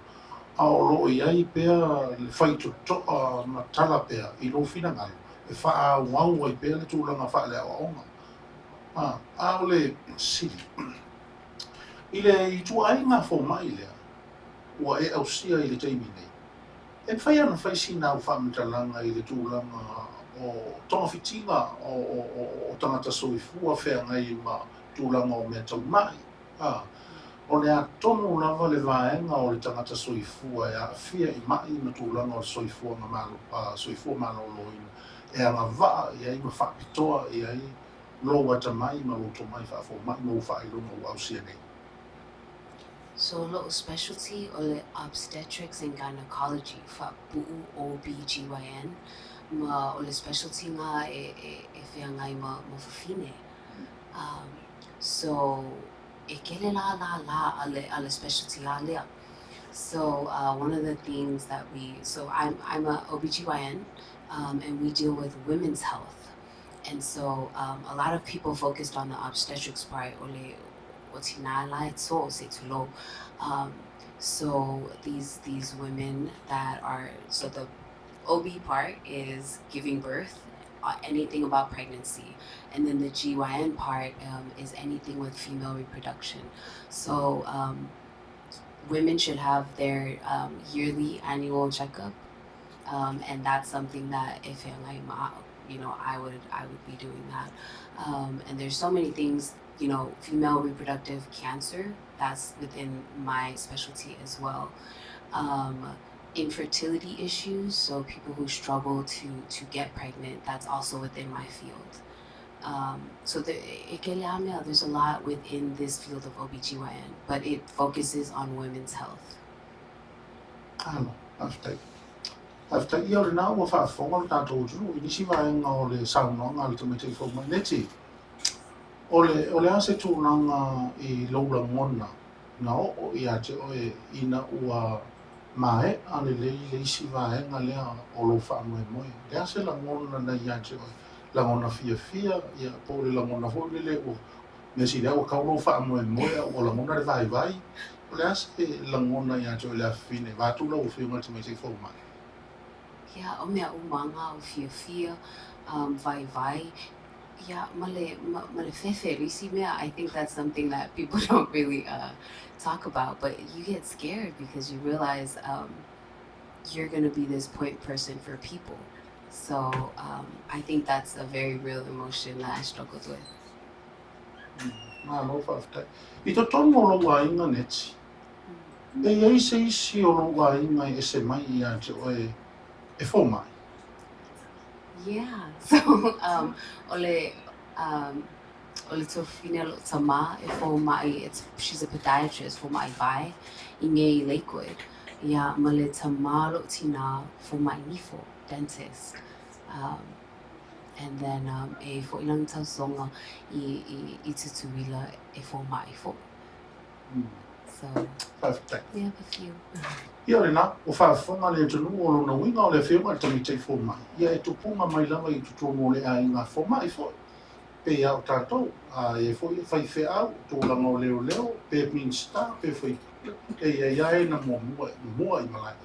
a o lo o i ai pea le faitotoa ma tala pea i lou finagalo e faaauau ai pea le tulaga faaleaoaoga. A, a o le sili, i le ituaiga fomai lea ua e ausia i le taimi nei, e mafai ona fai sina au faamatalaga i le tulaga o togafitiga o, o, o, o tagata soifua feagai ma tulaga o mea taumai, a, o le a tonu lava le vaega o le tagata soifua e aafia i mai ma tulaga o le soifuaga malo, soifua maloloina e agavaa i ai ma faapitoa i ai lou atamai ma lou tomai faafomai ma ou faailoga ua ausia nei? So lo'u specialty o le Obstetrics and Gynecology, faapu'u OBGYN, ma o le specialty nga e e e feagai ma ma fafine. Um so e kele la la la a le a le specialty a lea. So uh one of the things that we so I'm I'm a OBGYN um and we deal with women's health. And so um a lot of people focused on the obstetrics part o le o tinā la e tso se tulo. Um so these these women that are so the OB part is giving birth, uh, anything about pregnancy. And then the GYN part um, is anything with female reproduction. So um, women should have their um, yearly annual checkup. Um, and that's something that if you know, I would I would be doing that. Um, and there's so many things, you know, female reproductive cancer, that's within my specialty as well. Um, infertility issues, so people who struggle to to get pregnant, that's also within my field. Um, so the, e ke le amea, there's a lot within this field of OBGYN, but it focuses on women's health. Alo, faafetai. Faafetai. Ia o lena ua faafofoga lo tatou atunuu i nisi vaega o le saunoaga a le tamaitai fomai. Neti, o le, o le a se tulaga i lou lagona na oo ia te oe ina ua maea lelei le isi vaega lea o lou faamoemoe? O le a se lagona na ia te oe? Lagona fiafia, ia, po o le lagona foi lele ua mea sili lava ua kau lou faamoemoe a ua lagona le vaivai? O le a se lagona ia te oe le afafine vaeatu lau Afioga i le Tamaitai Fomai? Ia, o mea uma nga o fiafia, um, vaivai, ia, ma le, ma, ma le fefe, le isi mea, I think that's something that people don't really uh, talk about, but you get scared because you realize um, you're gonna be this point person for people. So um, I think that's a very real emotion that I struggled with. Malo faafetai. I totonu o lou aiga Neti, e i ai se isi o lou aiga e ese mai ia te oe e fomai? Yeah, so um, o le, um, o le tuafafine o lo'u tamā e fomai, it's, she's a podiatrist, fomai vae i nei i Lakewood. Ia, ma le tamā o lo'u tinā fomai nifo, dentist. Um, and then um, e fo'i lana tausoga i, i, i Tutuila e fomai fo'i. So, Faafetai. we have a few. Ia lena, ua faafofoga le atunuu o lona uiga o le Afioga i le Tamaitai Fomai, ia e tupuga mai lava i totonu o le aiga fomai foi, pei a o tatou, a e ai foi faifeau, tulaga o leoleo, pe Minisita, pe faipule, e i ai lava e na muamua mua i malae.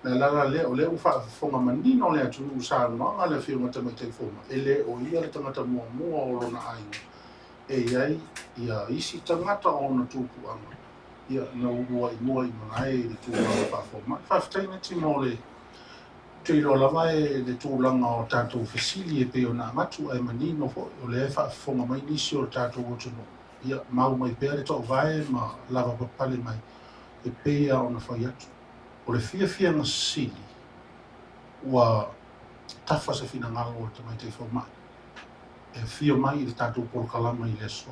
O le ala la lea, o lea ua faafofoga manino le atunuu i saunoaga a le Afioga i le Tamaitai Fomai, e le o ia le tagata muamua o lona aiga e i ai ia isi tagata o ona tupuaga, ia, na uluai mua i malae i le tulaga faafomai. Faafetai Neti mo le te iloa lava e le tulaga o tatou fesili e pei ona avatu ae manino foi o lea e faafofoga mai nisi o le tatou atunuu. Ia, mau mai pea le toovae ma lavapapale mai e pei lava ona fai atu. O le fiafiaga sili ua tafa se finagalo o le tamaitai fomai e afio mai i le tatou polokalama i le aso.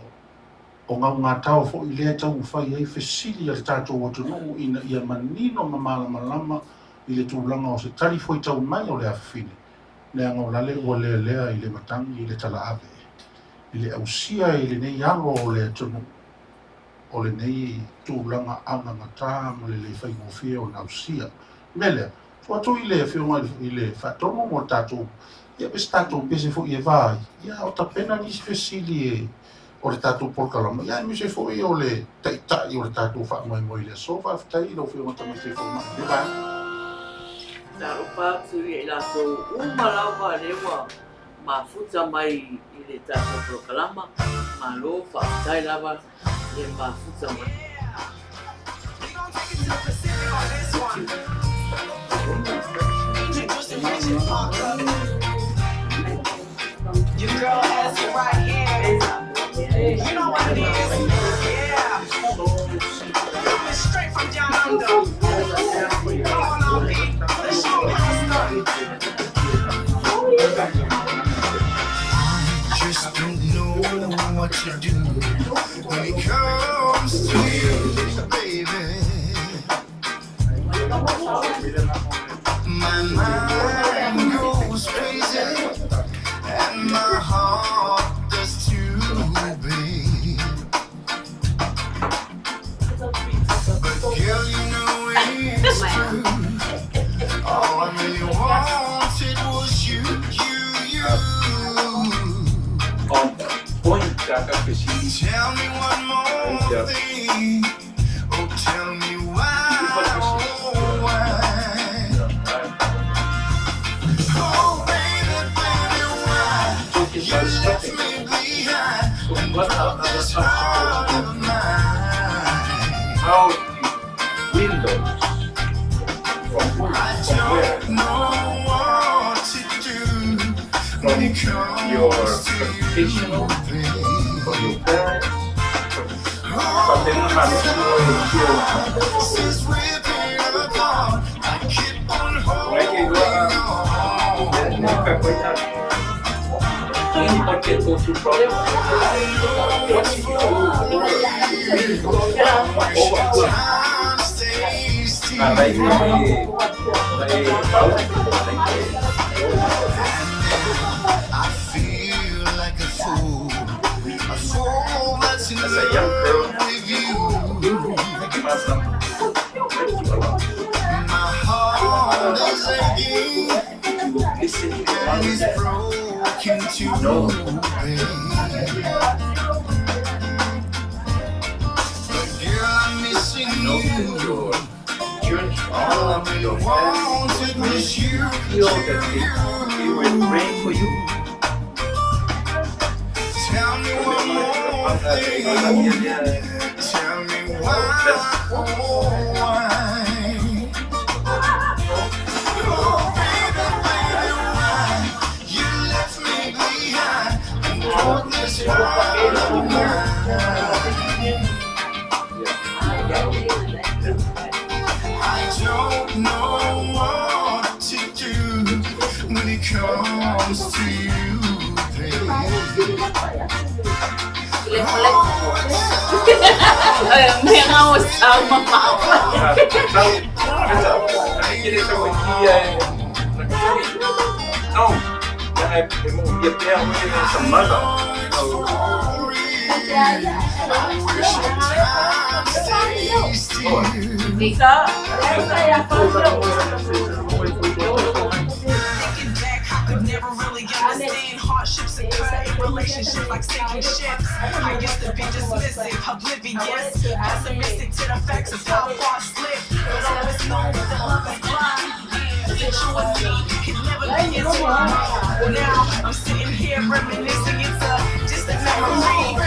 O gaugatao foi lea e taumafai ai fesili a le tatou atunuu ina ia manino ma malamalama i le tulaga o se talifuaitau mai o le afafine, leaga o lale ua lealea i le matagi i le talaave, i le ausia i lenei alo o le atunuu o lenei tulaga agagata ma le le faigofie ona ausia. O le mea lea, tuu atu i le Afioga i le Faatonu mo le tatou, ia pe se tatou pese foi e va ai, ia o tapena nisi fesili e o le tatou polokalama, ia aemaise foi o le Taitai o le tatou faamoemoe i le aso. Faafetai i lau Afioga Tamaitai Fomai i le vaega. Talofa atu ia i latou uma lava lea ua mafuta mai i le tatou polokalama. Malo faafetai lava le mafuta mai. What are other obstacles How do you win those? From who? From where? From your educational, from your parents, from Anybody can go through problems. What you do to overcome? As a young girl, listen to your mother. No. Know that your church, your family, feel that they were praying for you. Thinking back, I could never really understand hardships occur in relationships like sinking ships. I used to be dismissive, oblivious, pessimistic to the facts of how far I slipped. But always known that love is blind. Yeah, that you and me could never be entwined. Now I'm sitting here reminiscing, it's a, just a memory.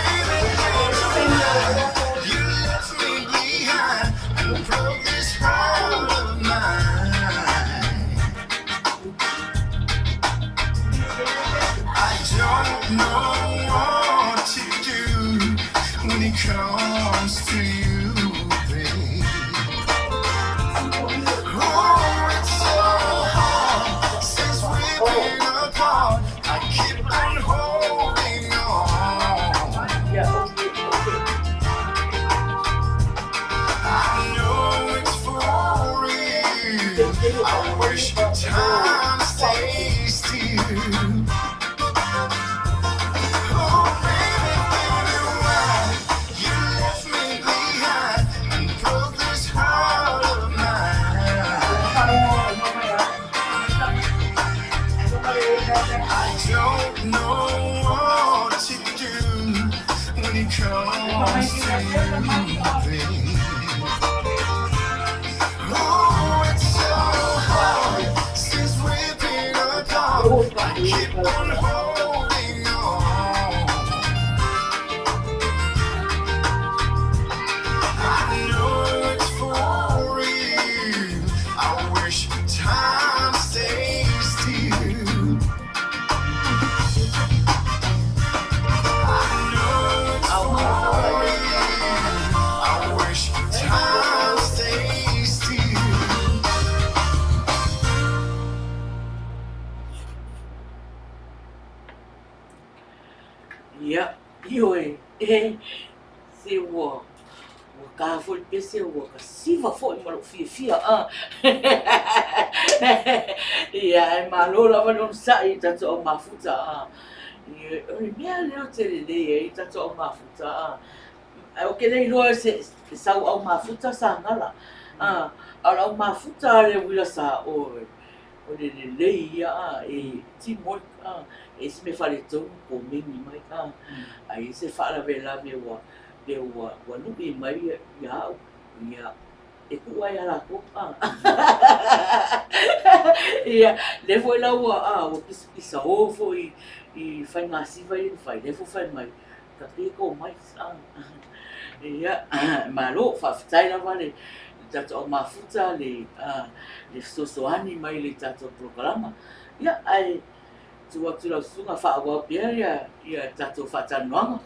Ia, ioe, e, se ua, ua ta foi le pese, ua kasiva foi ma lou fiafia, a. Ia, ae malo lava le onosai i tatou au mafuta, a. Ia, o le mea lea ou te lelei ai i tatou au mafuta, a. Ae ou te le iloa se sau au mafuta sa gala, a. A o le au mafuta a le uila sa oe, o le lelei ia, a, e team work, a. E ese mea faaletonu komeni mai, a. Ae i ai se faalavelave ua, lea ua, ua lui mai ia au, ia, e tuu lava ia latou, a. Ia, lea foi la ua, a, ua pisapisao foi i faiga siva ia na fai, lea foi fai mai. Kapiko mai Ia, malo, faafetai lava le tatou au mafuta le le fesoasoani mai le tatou polokalama. Ia, ae tuu atu lau susuga faaauau pea ia ia tatou faatalanoaga.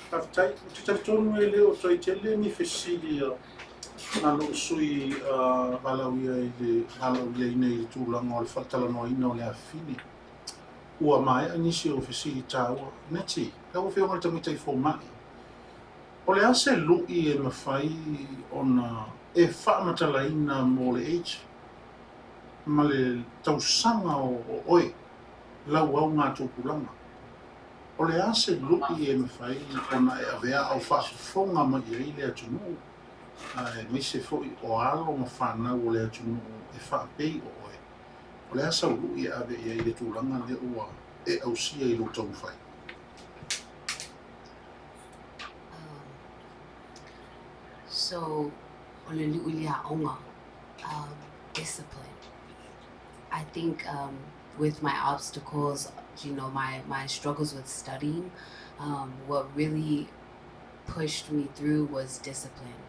Faafetai. Ou te talitonu e le o toe tele ni fesili a a lou sui usufono valaaulia i le valaauliaina i le tulaga o le faatalanoaina o le afafine. Ua maea nisi o fesili taua. Nettie, lau Afioga i le Tamaitai Fomai, o le a se lui e mafai ona e faamatalaina mo le age ma le tausaga o oe lau augatupulaga? O le a se lui e mafai ona e avea a o faafofoga mai i ai le atunuu, aemaise foi o alo ma fanau o le atunuu e faapei o oe? O le a sau lui e ave i ai i le tulaga lea ua e ausia i lou taumafai? So, o le lui le aoga, discipline. I think with my obstacles, you know, my, my struggles with studying, what really pushed me through was discipline.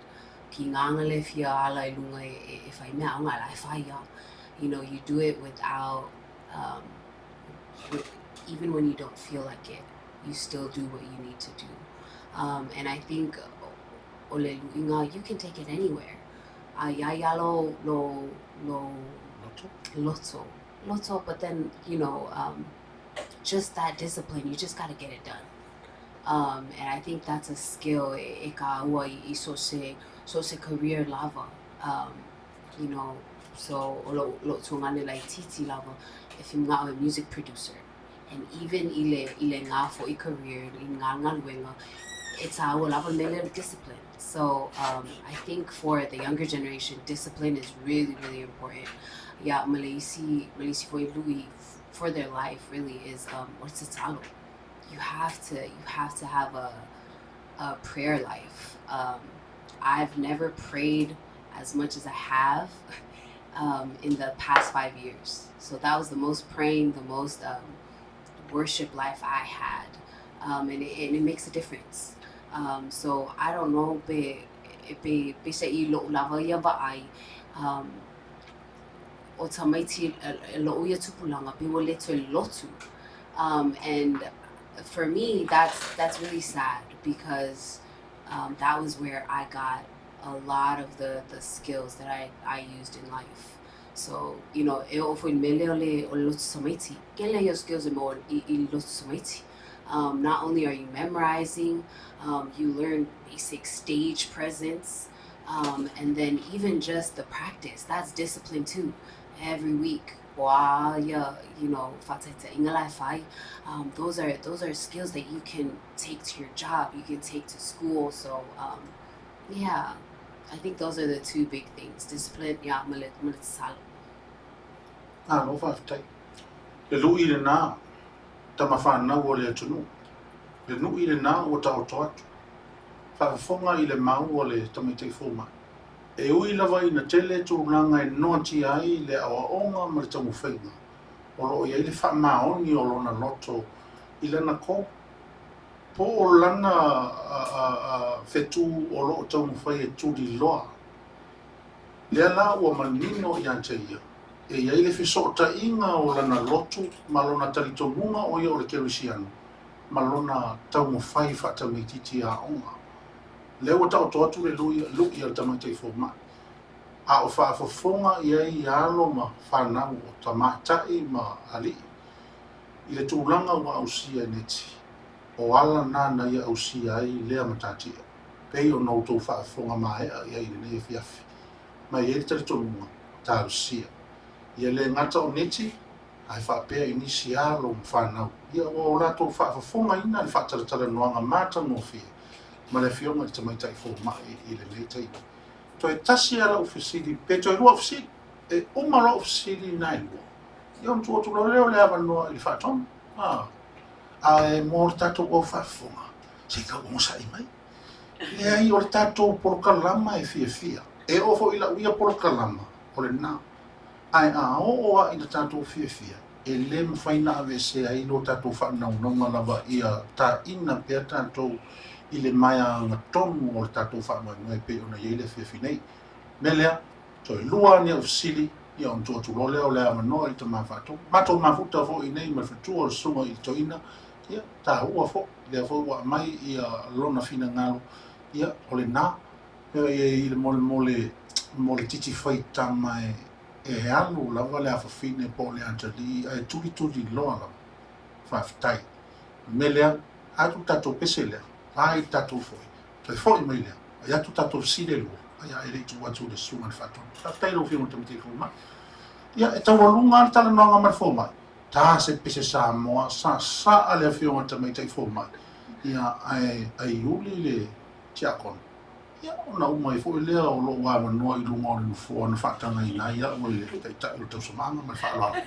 Ki ngā le fia ala i lunga e, e whai mea aoga la e whai a. You know, you do it without, with, even when you don't feel like it, you still do what you need to do. And I think o le luiga, you can take it anywhere. A ia ia lo, lo, lo, Loto? loto. Loto, but then, you know, just that discipline, you just got to get it done. And I think that's a skill e, e ka ua i, i so se, so se career lava. You know, so o lo, lo tuangane lai titi lava, if you ngā a music producer. And even i le, i le ngā fo i career, i ngā ngaluenga, it's our lava mele discipline. So I think for the younger generation, discipline is really, really important. Yeah, Malesi, Malesi fo i lui for their life really is what's the talo? You have to you have to have a a prayer life. I've never prayed as much as I have in the past 5 years. So that was the most praying, the most worship life I had, and it makes a difference. So I don't know pe pe pe se i lo lava ia vaai o tamaiti e lo ia tupulanga pe ua le toe lotu. And for me, that's really sad because that was where I got a lot of the skills that I used in life. So, you know, e o foi mele o le o le lotu samaiti. Ke le ia skills e mo i, i lotu samaiti. Not only are you memorizing, you learn basic stage presence, and then even just the practice, that's discipline too. Every week, wa ia, you know, whataita inga lai whai. Those are skills that you can take to your job, you can take to school. So, yeah, I think those are the two big things. Discipline, yeah, ma le, ma le tatalo. Malo faafetai. Le lui lenā, tama whānau o le atunuu. Le nui lenā ua taoto atu. Faafofoga i le mau o le tamaitai fomai. E ui lava ina tele tulaga e noatia ai le aoaoga ma le taumafaiga, o lo o i ai le faamaoni o lona loto i lana call, po o lana fetu o lo o taumafai e tuliloa. Lea la ua manino ia te ia, e i ai le fesootaiga o lana lotu ma lona talitonuga o ia o le kerisiano ma lona taumafai faatamaitiiti aoga. Lea ua taoto atu le lui, lui a le tamaitai fomai. A o faafofoga i ai alo ma fanau o tamaitai ma alii i le tulaga ua ausia e Nettie, o ala na na ia ausia ai lea matatia, pei ona outou faafofoga maea i ai i lenei afiafi, ma e i ai le talitonuga, talosia. Ia le gata o Nettie, ae faapea i nisi alo ma fanau, ia ua o latou faafofogaina le faatalatalanoaga matagofie ma le Afioga i le Tamaitai Fomai i lenei taimi. Toe tasi lava lau fesili, pe toe lua au fesili, e uma loa au fesili na e lua, ia ona tuu atu loa lea o le avanoa i le faatonu. A, ae mo le tatou au faafofoga, se i tau onosai mai. Leai, o le tatou polokalama e fiafia. E oo foi i lau ia polokalama, o lena. Ae a oo lava ina tatou fiafia, e le mafai ona aveesea ai lo tatou faanaunauga lava ia taina pea tatou i le maeaga tonu o le tatou faamoemoe e pei ona i ai le afiafi nei. O le mea lea, toe lua lava ni au fesili, ia ona tuu atu loa lea o le avanoa i le tama faatonu. Matou mafuta foi i inei ma le faletua o le Susuga i le Toeaina, ia, taua foi, lea foi ua aumai ia lona finagalo, ia, o lena. I le molemole mo le titi faitama e alu lava le afafine po o le atalii ae tulituli loa lava. Faafetai. O le mea lea, atu le tatou pese lea, la i le tatou foi, toe foi mai lea, fai atu tatou fesili e lua, ia e le i tuu atu i le susuga i le Faatonu. Faafetai i lau Afioga i le Tamaitai Fomai. Ia, e taualuga lava le talanoaga ma le fomai. Ta se pese Samoa, sasaa le Afioga i le Tamaitai Fomai, ia, ae aiuli le tiakono. Ia, ona uma ai foi lea o lou avanoa i luga o le nofoa na faatagaina ai au e le Taitai o le Tausamaaga. Ma le faaaloalo.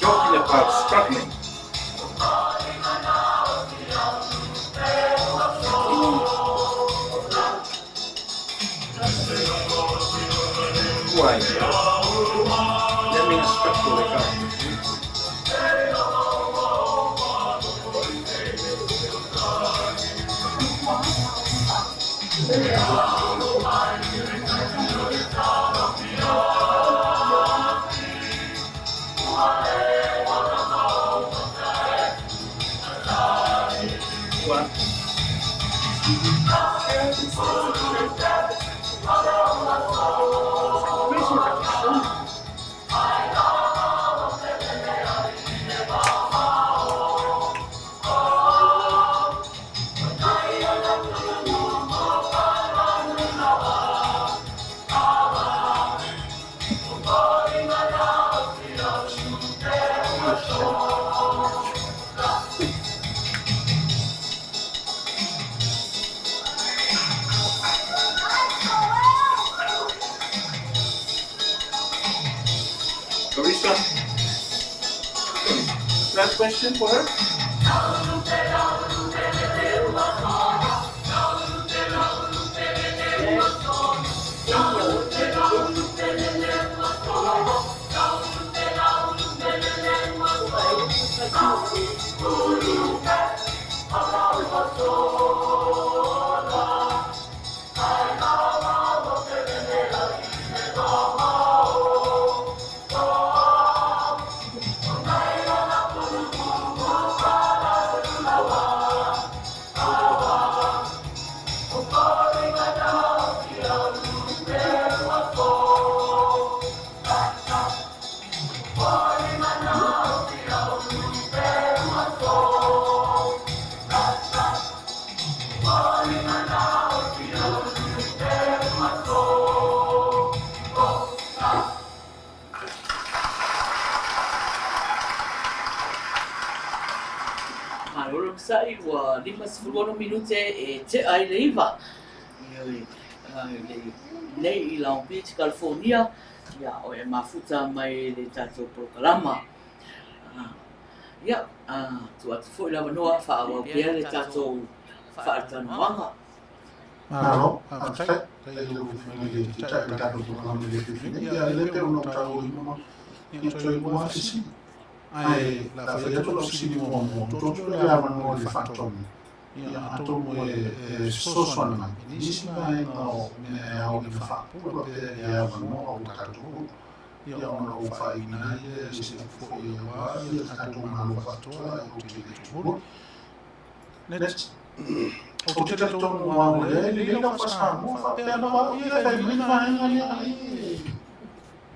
Talking about struggling. Why? That means struggle like that. What? Carissa? Last question for her? Malo le onosai, ua 56 minute e tea ai le iva. Ioe, nei i Long Beach, California, ia, o e mafuta mai le tatou polokalama. Ia, tuu atu foi le avanoa faaauau pea le tatou faalatalanoaga. Malo, faafetai. Faafetai i lau Afioga i le Taitai o le tatou polokalame i le afiafi nei. Ia, e le pei ona ou taua ma ia toe lua lava fesili. Ae o le a fai atu lau fesili muamua, ua tuu atu le avanoa i le faatonu. Ia, atonu e fesoasoani mai i nisi vaega o mea e ao ina faapula pea i le avanoa o tatou nuu. Ia, ona ou faaiuina ai lea i se upu foi aua le tatou Malo faatoa e ou te le tumuli. Next. Ou te talitonu aua o lea e lelei lau faa-Samoa faapea lava au ia e fai mai le vaega lea ai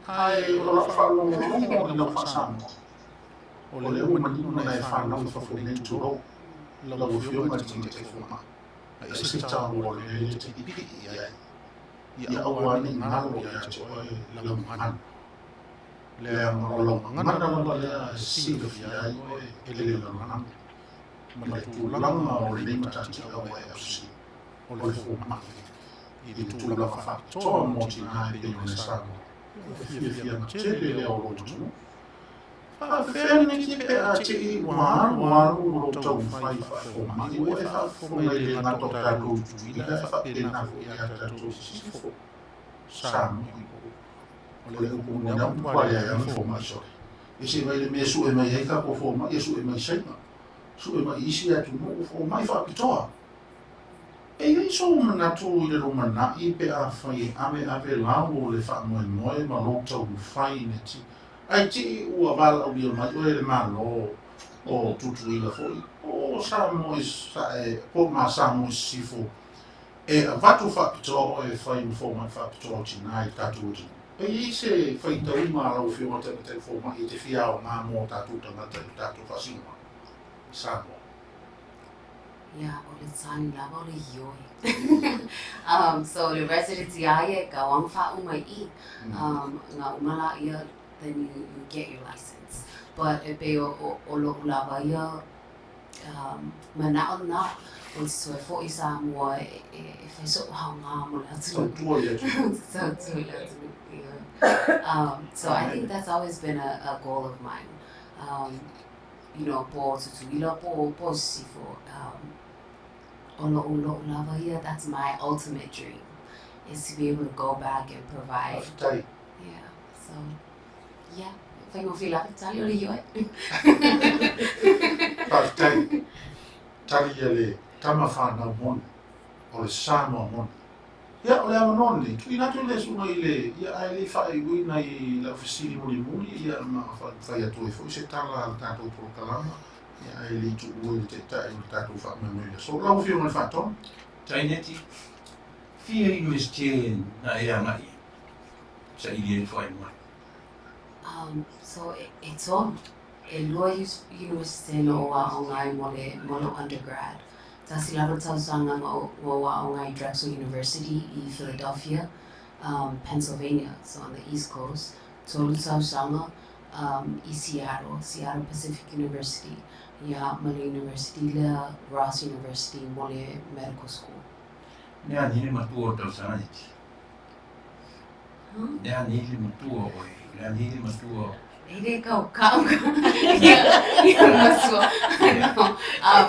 ae o lau faalogologo i lau faa-Samoa. O lea ua manino na e fanau i fafo nei tulou lau Afioga i le Tamaitai Fomai. Ae ese le taua o le mea lea e te pipii i ai. Ia aua ne i galo ia te oe lau gagana. Leaga o lau gagana lava lea e silafia ai oe e le lalolagi. Ma le tulaga o lenei matatia ua e ausia, o le fomai i le tulaga faapitoa mo tina e pei ona e saunoa, o le fiafiaga tele lea o lou atunuu. Faafefea lenei pe a te i ua alu alu lou taumafai faafomai ua e faafofoga i le gata o tatou i Tutuila ae faapena foi ia tatou i Sisifo, Samoa i o le upu moni lava ua matua leai lava ni fomai sole. Ese mai le mea e sue mai ai tatou fomai, e sue mai Saina, sue mai isi atunuu, fomai faapitoa. E i ai sou manatu i le lumanai pe afai e aveave lau o le faamoemoe ma lou taumafai ina ti ai tii ua valaaulia mai oe e le Malo o Tutuila foi po o Samoa i Sae po ma Samoa i Sisifo e avatu faapitoa oe e fai ma fomai faapitoa o tina i le tatou atunuu. E i ai se faitauga a lau Afioga Tamaitai Fomai e te fia aoga mo tatou tagata i le tatou faasinomaga i Samoa? Ia, o le tali lava o le ioe. So le residency lava ia e kau lava ma faauma i i. Na uma laia then you get your license. But e pei o lo'u lava ia manaʻo lena, ou te toe foʻi i Samoa e fai soʻu aoga mo le atunuu. Tautua i le atunuu. Tautua i le atunuu, yeah. So I think that's always been a goal of mine. You know, po o Tutuila, po o Sisifo, o loʻu loʻu lava ia, that's my ultimate dream, is to be able to go back and provide. Faafetai. Yeah, so, yeah, faigofie lava le tali o le ioe. Faafetai. Tali ia le tama whanau moni, o le Samoa moni. Ia, o le avanoa lenei, tuuina atu i le susuga i le, ia, ae le i faaiuina i lau fesili mulimuli, ia, ma fai atu ai foi se tala a le tatou polokalama, ia, ae le i tuua i le Taitai o le tatou faamoemoe i le aso. Lau Afioga i le Faatonu. Taineti, fia Iunivesite na e agai ai, saili ai le faaiuga? So, e tolu. E lua Iunivesite na ou aoga ai mo le, mo lou undergrad. Tasi lava le tausaga na ua ou aoga ai i Drexel University i Philadelphia, Pennsylvania, so on the east coast. Tolu tausaga i Seattle, Seattle Pacific University, ia ma le university lea, Ross University mo le medical school. Le a nei le matua o tausaga iti? Huh? Le a nei le matua oe? Le a nei le matua o... E le kau kau ia ia matua. No.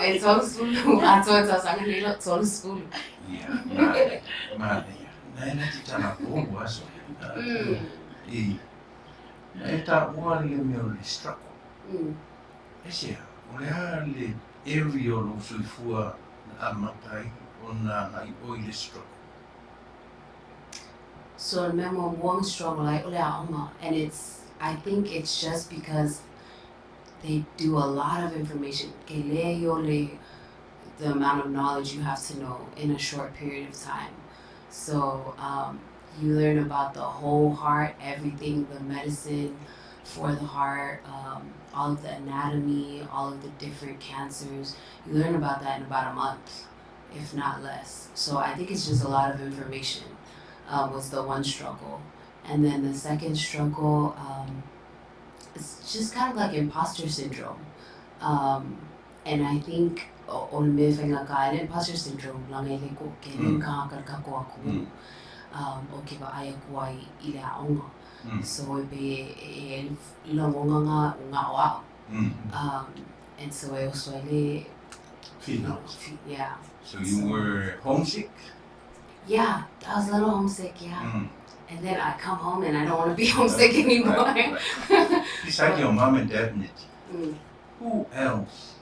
E 30 atoa tausaga nei lau 30. Ia, manaia, manaia. Na e na te tala pou aso. I, na e taua le mea o le struggle. Aisea, o le a le area o lou soifua na amata ai ona agai oe i le struggle? So o le mea muamua na struggle ai o le aoga and it's I think it's just because they do a lot of information ke leai o le the amount of knowledge you have to know in a short period of time. So you learn about the whole heart, everything, the medicine for the heart, all of the anatomy, all of the different cancers. You learn about that in about a month. if not less. So I think it's just a lot of information was the one struggle. And then the second struggle, it's just kind of like imposter syndrome. And I think o le mea e whainga ka le imposter syndrome langa e le ko ke ka ka ka ko aku o ke vaai aku ai i le aonga. So e pe e longonga nga o ngā o ao. Um, and so e oso ai le Finau. Yeah. So you were homesick? Yeah, I was a little homesick, yeah. And then I come home and I don't want to be homesick anymore. Right. Beside your mom and dad, Niti, who else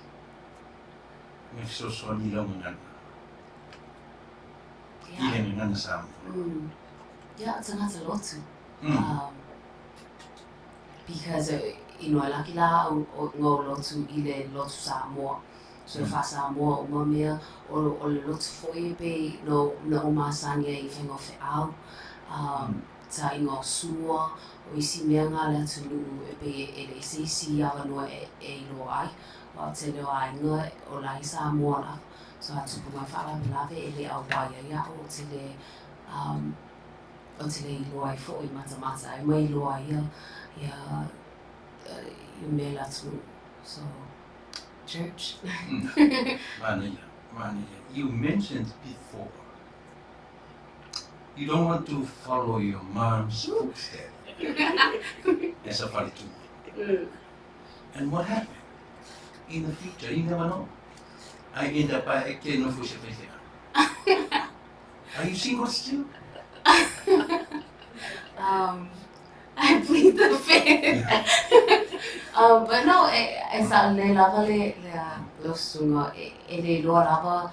na fesoasoani i lau gagana? I le gagana Samoa. Yeah, o tagata lotu. Because e laki la au ngau lotu i le lotu Samoa. So mm. Samoa o mamea o le lotu foi e pe no na o masani ai whenga o wheau. Ta inga o sua, o isi mea ngā le atunuu e pe e le isi isi awanoa e iloa ai. Wa o te leo a inga o la i Samoa la. So a tupu mai whaalawelawe e le au wai ai au o te le o te le iloa ai fo i matamata ai mai iloa ia ia i mea le atunuu. So, church. Manaia, manaia. You mentioned before you don't want to follow your mom's footsteps as a faletua. And what happened? In the future, you never know. I end up by e nofo i se faifeau. Are you single still? I plead the fifth. But no, e sa le lava le le usuga e le iloa lava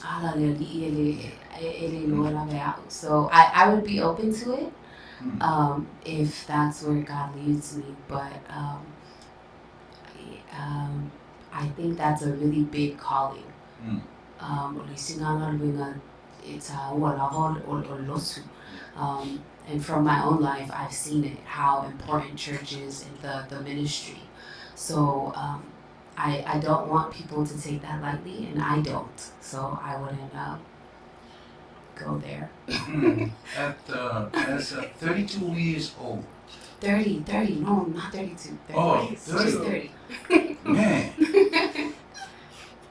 ala le ali'i e le e le iloa lava e a'u. So I would be open to it if that's where God leads me. But I think that's a really big calling. O le isi galuega e tāua lava o le lotu. And from my own life, I've seen it, how important church is and the ministry. So I don't want people to take that lightly, and I don't. So I wouldn't go there. At as 32 years old. 30, 30, no, not 32. 30. Oh, 30. Just 30. Man,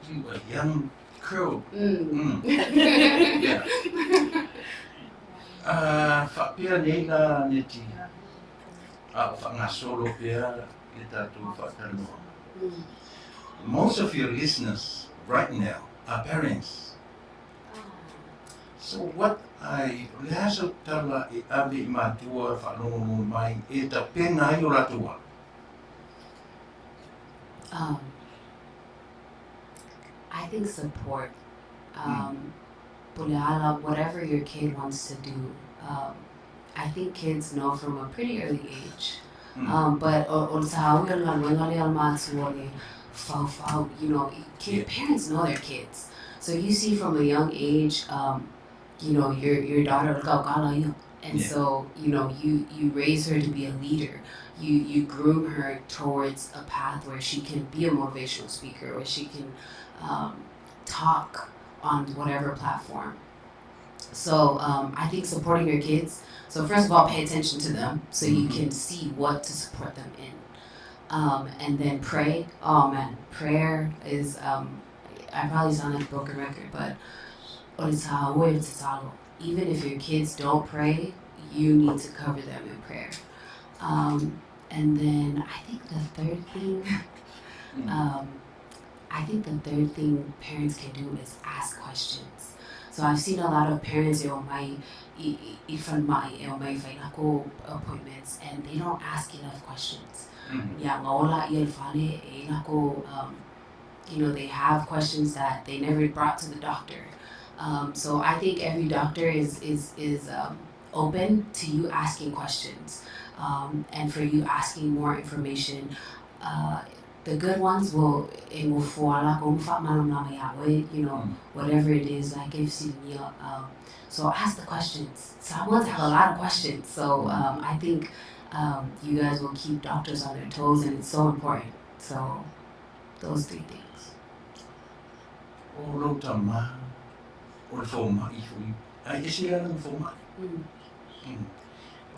you were a young girl. Yeah. Faapea nei la Neti, a o faagasolo pea le tatou faatalanoaga. Most of your listeners right now are parents. So what I, o le a sau tala e ave i matua faalogologo mai e tapena ai o latou alo? I think support. Po o le a lava, whatever your kid wants to do. I think kids know from a pretty early age. But o le tāua o le galuega lea o le matua le faufau, parents know their kids. So you see from a young age, your daughter, o le kaukala ia. And so, you raise her to be a leader. You groom her towards a path where she can be a motivational speaker, where she can talk on whatever platform. So I think supporting your kids. So first of all, pay attention to them so you can see what to support them in. And then pray. Oh man, prayer is, I probably sound like a broken record, but o le tāua e le tatalo. Even if your kids don't pray, you need to cover them in prayer. And then I think the third thing, I think the third thing parents can do is ask questions. So I've seen a lot of parents e o mai i falemai e o mai fai lako appointments, and they don't ask enough questions. Yeah, ngaola i el fale e lako, they have questions that they never brought to the doctor. So I think every doctor is open to you asking questions, and for you asking more information. The good ones will e mo fuala ko mfa malamlama ia oe, whatever it is, like if so ask the questions. Samoans have a lot of questions. So I think you guys will keep doctors on their toes, and it's so important. So those three things. O lou tamā, o le fomaʻi foi, ae ese la lana fomaʻi.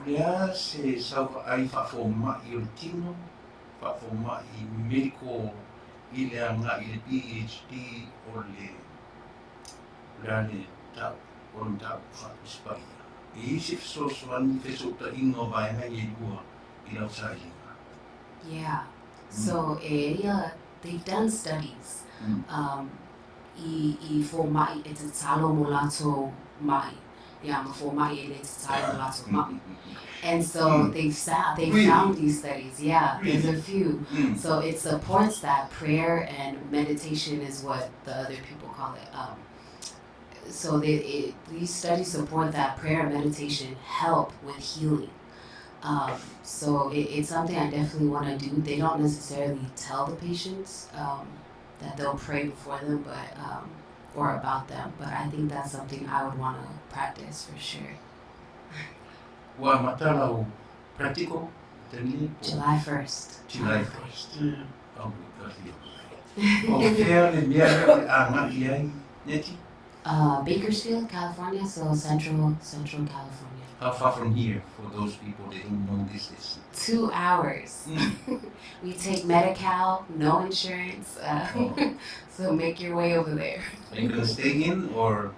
O le a se sauvaai faafomaʻi o le tino, faafomaʻi medical i le agaʻi i le PhD o le o le a le tau o le mataupu faatusi paia. E i ai se fesoasoani fesootaiga o vaega ia e lua i lau sailiga? Yeah. So e ia, they've done studies um, i, i fōmaʻi e tatalo mo lātou maʻi. Yeah, ma fōmaʻi e le tatalo mo lātou maʻi. And so they've sa- they Really? found these studies. Yeah, there's a Really? few. So it supports that prayer and meditation is what the other people call it. So they it, these studies support that prayer and meditation help with healing. So it, it's something I definitely want to do. They don't necessarily tell the patients that they'll pray before them, but or about them. But I think that's something I would want to practice for sure. Ua amata lau practical tani po July 1st. July 1st. Au i ka fia mai. O fea le mea lea o le agai ai, Neti? Bakersfield, California, so central Central California. How far from here for those people that don't know this is? 2 hours. We take Medi-Cal, no insurance, Oh. so make your way over there. Are you gonna stay in or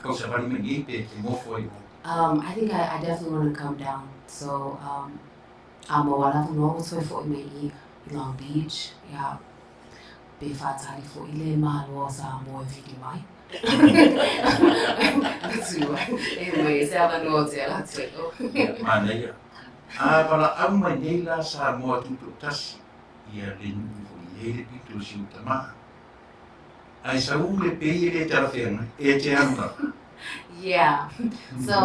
kausavali mai nei pe te mofo ai o? I think I definitely want to come down. So um, a mo ala no o toe fo'i mai i Long Beach, ia, pe whātari fo'i le mahalo o Samoa e whiri mai. Atu ai, e mai e se avanoa o te ala atu ai o. Ia, manaia. A valaau mai nei la Samoa Tutoatasi ia le nuu foi i ai le pito o si ou tama. Ae sau le pei e le talafeagai, e te alu lava. Yeah. So,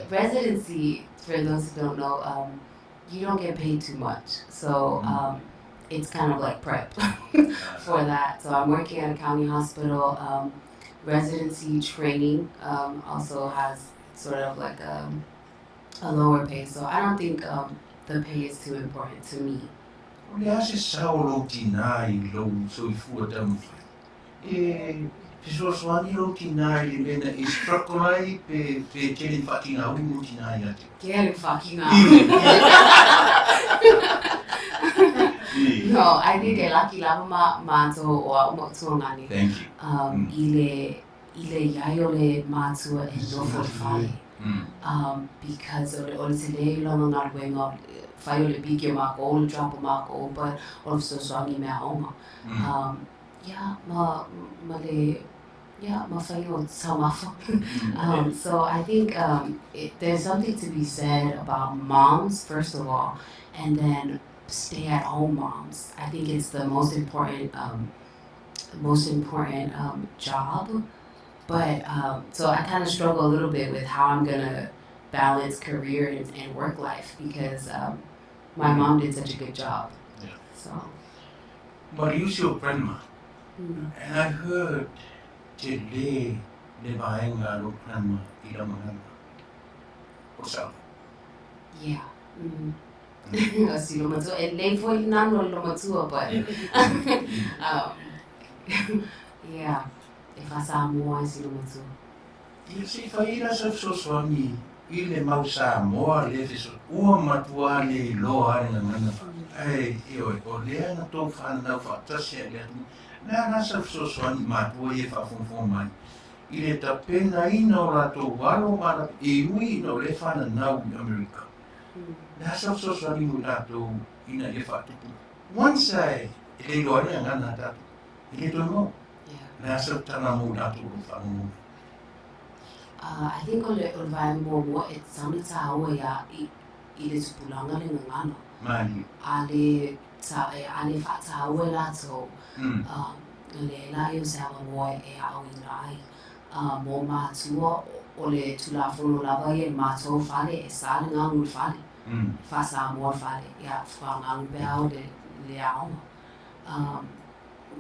residency, for those who don't know, you don't get paid too much. So, it's kind of like prep for that. So, I'm working at a county hospital. Residency training also has sort of like a lower pay. So, I don't think the pay is too important to me. O le a se sao o lou tinā i lou soifua taumafai? E fesoasoani lou tinā i le mea na e struggle ai pe, pe tele ni faatigāuli lou tinā ia te oe? Tele faatigāuli. No, I think e laki lava ma, mātou o a'u maʻutuagane. Thank you. I le, i le iai o le matua e nofo i le fale. Because o le, o le tele i lona galuega, fai o le piki o mākou, o le drop o mākou, but o le fesoasoani i meaaoga. Yeah, ma, ma le, yeah, ma fai o taumafa. So I think it, there's something to be said about moms, first of all, and then stay at home moms. I think it's the most important most important job. But so I kind of struggle a little bit with how I'm gonna balance career and work life because my mom did such a good job. Yeah. So. But you your grandma, and I heard te le le vaega a lou grandma i lau gagana. O le sao? Yeah. O si lo matua. E lei foi le nanu o le matua, but yeah, e faa-Samoa ai si lo matua. Ia se i fai la sau fesoasoani i le mau Samoa le feso ua matua le iloa le gagana fa ae ioe o lea na tou fananau faatasi ai le atunuu le a la sau fesoasoani i matua ia e faafogafoga mai i le tapenaina o latou alo ma latou e ui ina o lea e fananau i Amerika le a sau fesoasoani mo i latou ina ia faatupu once ae e le iloa ai le gagana a tatou e le toe maua le a sau tala mo i latou o lo o faalogologo mai. I think o le, o le vaega muamua e tatau ona tāua ia i, i le tupulaga le gagana. Malie. A le, ta, e, a le faatāua e latou, um, le la ia o se avanoa e aoina ai. Mo mātua, o le Tulafono lava ia i matou fale, e sa le gagu i le fale, e faa-Samoa le fale, ia faagagu pea au le, le aoga.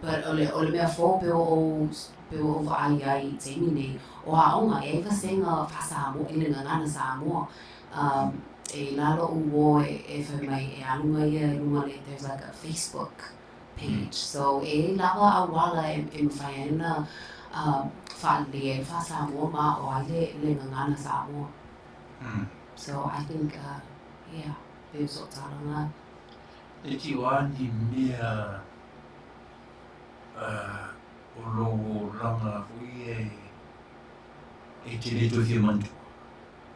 But o le, o le mea fou pe ua ou, pe ua ou vaai ai i taimi nei, o aoga, e ai vasega faa-Samoa, i le gagana Samoa. E i lalo ou uō e, e fai mai e alu mai ia i luga le, there's like a Facebook page. So e i ai lava auala e, e mafai ai ona faalelei ai le faa-Samoa ma aʻo ai le, le gagana Samoa. So I think, yeah, pei o soʻu tala lena. E tio a ni mea o lou olaga foi e e te le toe fia manatua.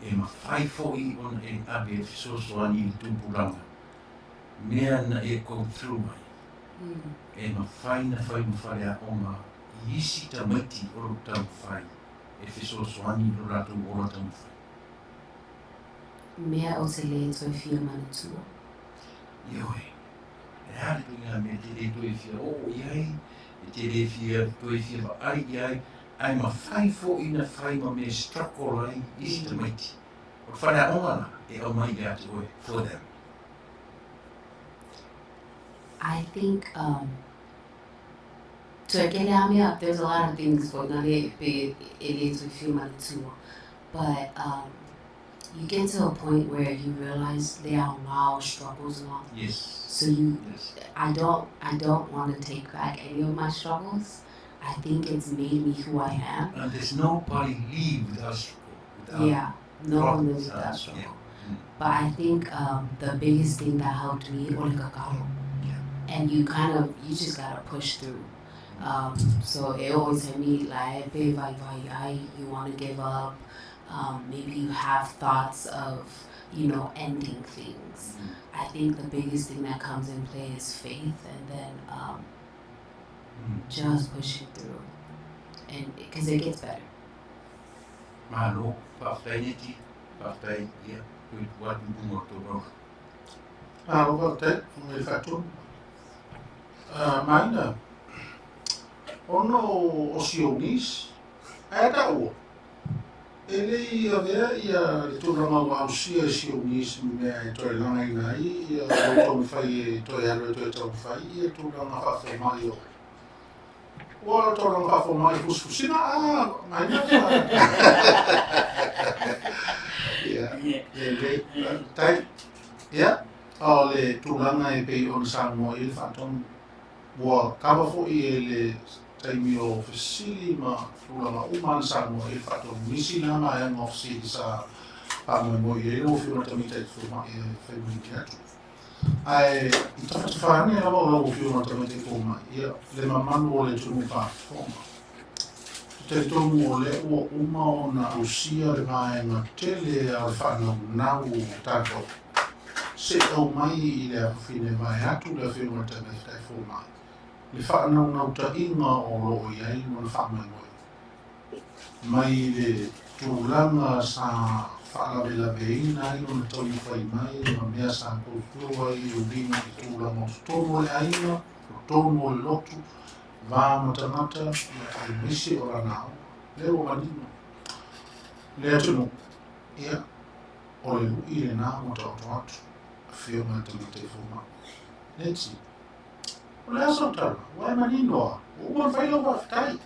E mafai foi ona e ave e fesoasoani i le tupulaga. mea na e go through ai, e mafai na fai ma faleaoga i isi tamaiti o lo o taumafai e fesoasoani i lo latou ola taumafai. Mea ou te lē toe fia manatua. Ioe, e a le ituaiga mea e te lē toe fia oo i ai, e te lē fia, toe fia vaai i ai, ae mafai foi na fai ma mea e struggle ai isi tamaiti. O le faleaoga la e aumai ia te oe for them. I think um toe kele a mea, there's a lot of things foi na le pe e le toe fia manatua. But um you get to a point where you realize le aoga o struggles na. Yes. So you Yes. I don't I don't want to take back any of my struggles. I think it's made me who I am. And there's nobody leave without struggle. Without Yeah, no one problems. lives without Yeah. struggle. But I think the biggest thing that helped me, o le kakalo. Yeah. And you kind of, you just gotta push through. So e oo i taimi la e pe vai vai ai, you want to give up. Maybe you have thoughts of, you know, ending things. I think the biggest thing that comes in play is faith, and then just pushing through. And because it gets better. Malo, faafetai Neti, faafetai ia, toe tuu atu i luga o le tou maota. Malo faafetai, o le faatonu. Maina, ona o si ou niece, ae taua, e le i avea ia le tulaga ua ausia e si ou niece ma mea e toe lagaina ai ia lou taumafai e toe alu e toe taumafai ia tulaga faafomai o Ua tolaga faafomai fusifusina a Maina. Ia, lelei, faafetai. Ia, o le tulaga e pei ona saunoa i ai le faatonu, ua kava foi e le taimi o fesili ma tulaga uma na saunoa i ai le faatonu. Nisi na vaega o fesili sa faamoemoe i ai lau Afioga i le Tamaitai Fomai e fai manini atu. Ae i tafatafa ane lava o lau Afioga i le Tamaitai Fomai, ia, le mamalu o le atunuu faafofoga. Ou te talitonu o lea ua uma ona ausia le vaega tele a o le faanaunau o tatou. Se i aumai i le afafine vaeatu le Afioga i le Tamaitai Fomai, le faanaunautaiga o lo o i ai lona faamoemoe. Mai le tulaga sa faalavelaveina ai lona taumafai mai ma mea sa go through ai e uiga i tulaga o totonu o le aiga, totonu o le lotu, va ma tagata, ia aemaise o lana aoga. Lea ua manino le atunuu, ia, o le lui lena ua taoto atu, Afioga i le Tamaitai Fomai. Nancy, o le a sau tala? Ua e manino a? Ua uma ona fai lau faafetai. Ua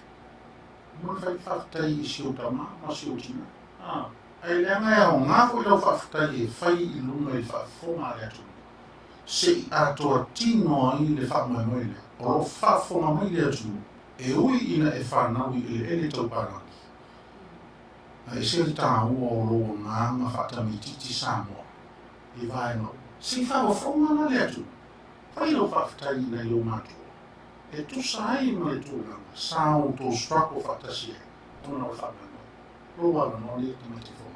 uma ona fai le faafetai i si ou tama ma si ou tina. A, ae leaga e aoga foi lau faafetai e fai i luga i le faafofoga a le atunuu. Se i atoa tino ai le faamoemoe lea, o lo o faafofoga mai le atunuu, e ui ina e fanau i eleele tau palagi. A ese le taua o lou agaga faatamaitiiti Samoa i vaega uma. Se i faafofoga la le atunuu, fai lau faafetai i nai ou matua, e tusa ai ma le tulaga sa outou struggle faatasi ai ona o le faamoemoe. Lou avanoa lenei tamaiti fomai.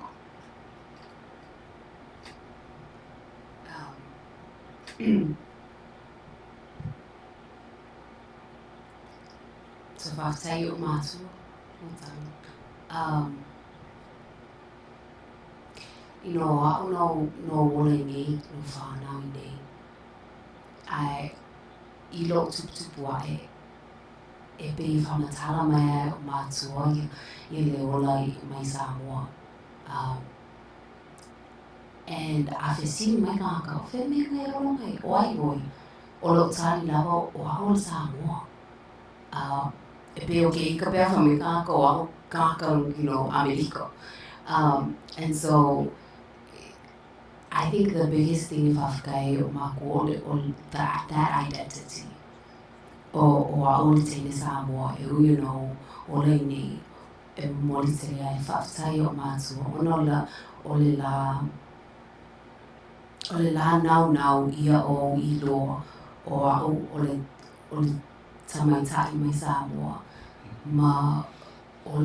So faafetai i ou matua, well done. Um, you know, o a'u no, no ola i nei, no whānau i nei. Ae i lo'u tuputupu a'e, e pei e faamatala mai ai o matua ia, ia le ola i, mai Samoa. Um, And a fesili mai kākou, o fea mea e ola mai? O ai ʻoe? ʻO loʻu tali lava, ʻo au o le Samoa. Uh, e pei o kēia ka pea fai mai kākou, ʻo au kākou, you know, ʻAmelika. And so, I think the biggest thing e faafetai ai o mākou o le, o that, that identity. O, o au o le teine Samoa e ui ona ola i nei e momoli tele ai faafetai i o'u mātua ona o le, o le lā, o le lā naunau ia ou i loa o a'u o le, o le tamaita'i mai Samoa ma o,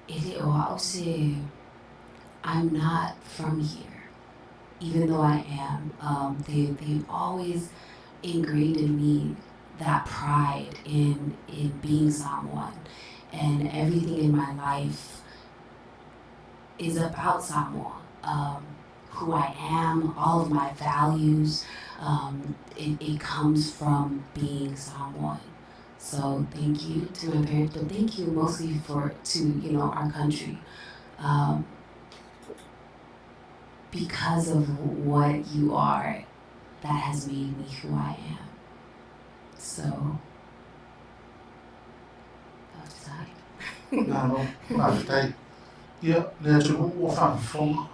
e le o a'u se I'm not from here. even though I am. Um, they they always ingrained in me that pride in in being Samoan, and everything in my life is about Samoa. Um, who I am, all of my values, um, it, it comes from being Samoan. So thank you to my parents, but thank you mostly for to you know our country, um, because of what you are, that has made me who I am. So, faafetai. Malo, faafetai. Ia, le atunuu ua faafofoga.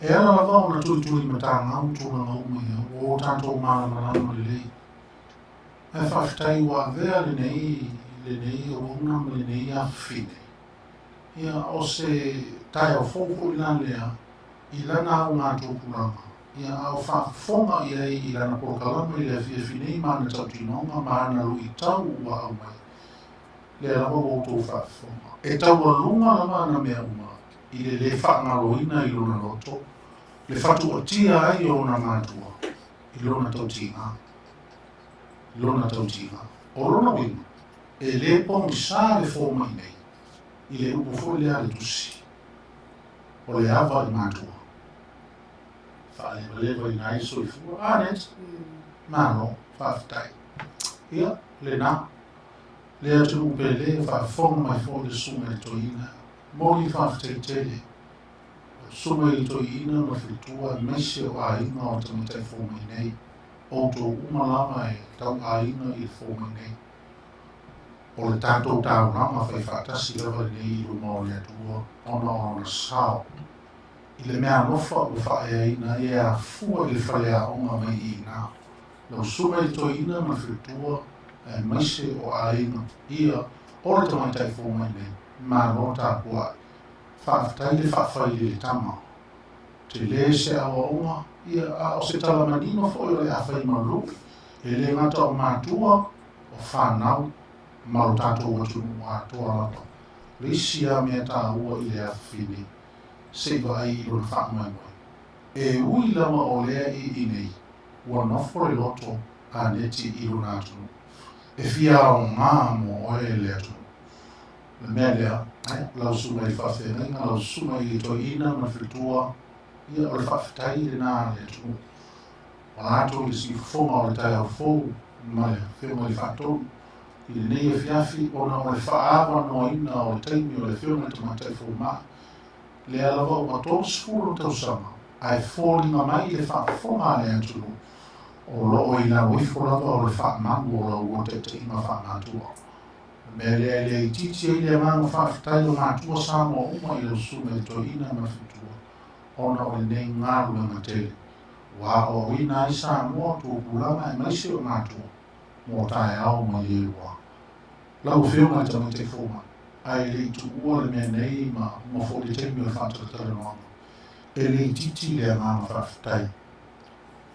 E ala lava ona tulituli matagau tulaga uma ia, ua o tatou malamalama lelei. Ae faafetai ua avea lenei, lenei auauna ma lenei afafine. Ia, o se taeao fou foi la lea i lana augatupulaga, ia, a o faafofoga i ai i lana polokalame i le afiafi nei ma ana tautinoga ma ana luitau ua aumai. Lea lava ua outou faafofoga. E taualuga lava ana mea uma i le lē faagaloina i lona loto, le fatuatia ai o ona matua i lona tautiga. I lona tautiga. O lona uiga, e lē pogisa le fomai nei i le upu foi lea a le Tusi, o le ava i matua. Faalevalevaina ai le soifua. A, Net? Malo, faafetai. Ia, lena. Le atunuu pele, faafofoga mai foi le Susuga i le Toeaina. Momoli faafetai tele. Lau Susuga i le Toeaina ma le faletua aemaise o aiga o le tamaitai fomai nei. Outou uma lava e tau aiga i le fomai nei. O le tatou taulaga fai faatasi lava lenei i luma o le Atua ona o lona sao i le meaalofa ua faaeaina ai e afua i le faleaoga mai i ina. Lau Susuga i le Toeaina ma le faletua aemaise o aiga ia o le tamaitai fomai nei. Malo tapuai. Faafetai le faafailele tama. Tele se aoaoga, ia, a o se tala manino foi o le a fai malu, e le gata o matua, o fanau, ma lo tatou atunuu atoa lava. Le isi a mea taua i le afafine, se i vaai i lona faamoemoe. E ui lava o lea i i nei, ua nofo le loto a Neti i lona atunuu. E fia aoga mo oe le atunuu. O le mea lea, lau susuga i le faafeagaiga, lau susuga i le toeaina ma le faletua, ia, o le faafetai lena a le atunuu. Ua latou i le siufofoga o le taeao fou ma le Afioga i le Faatonu i lenei afiafi ona o le faaavanoaina o le taimi o le Afioga i le Tamaitai Fomai, lea lava ua 30 tausaga ae foliga mai i le faafofoga a le atunuu o lo o i lalo ifo lava o le faamalu o la ua taitaiga faamatua. O le mea lea e le itiiti ai le agaga faafetai o matua Samoa uma i lau susuga i le toeaina ma le faletua ona o lenei galuega tele ua aoaoina ai Samoa, tupulaga aemaise o matua mo taeao ma ielua. Lau Afioga i le Tamaitai Fomai, ae le i tuua le mea nei ma uma foi le taimi o le faatalatalanoaga, e le itiiti le agaga faafetai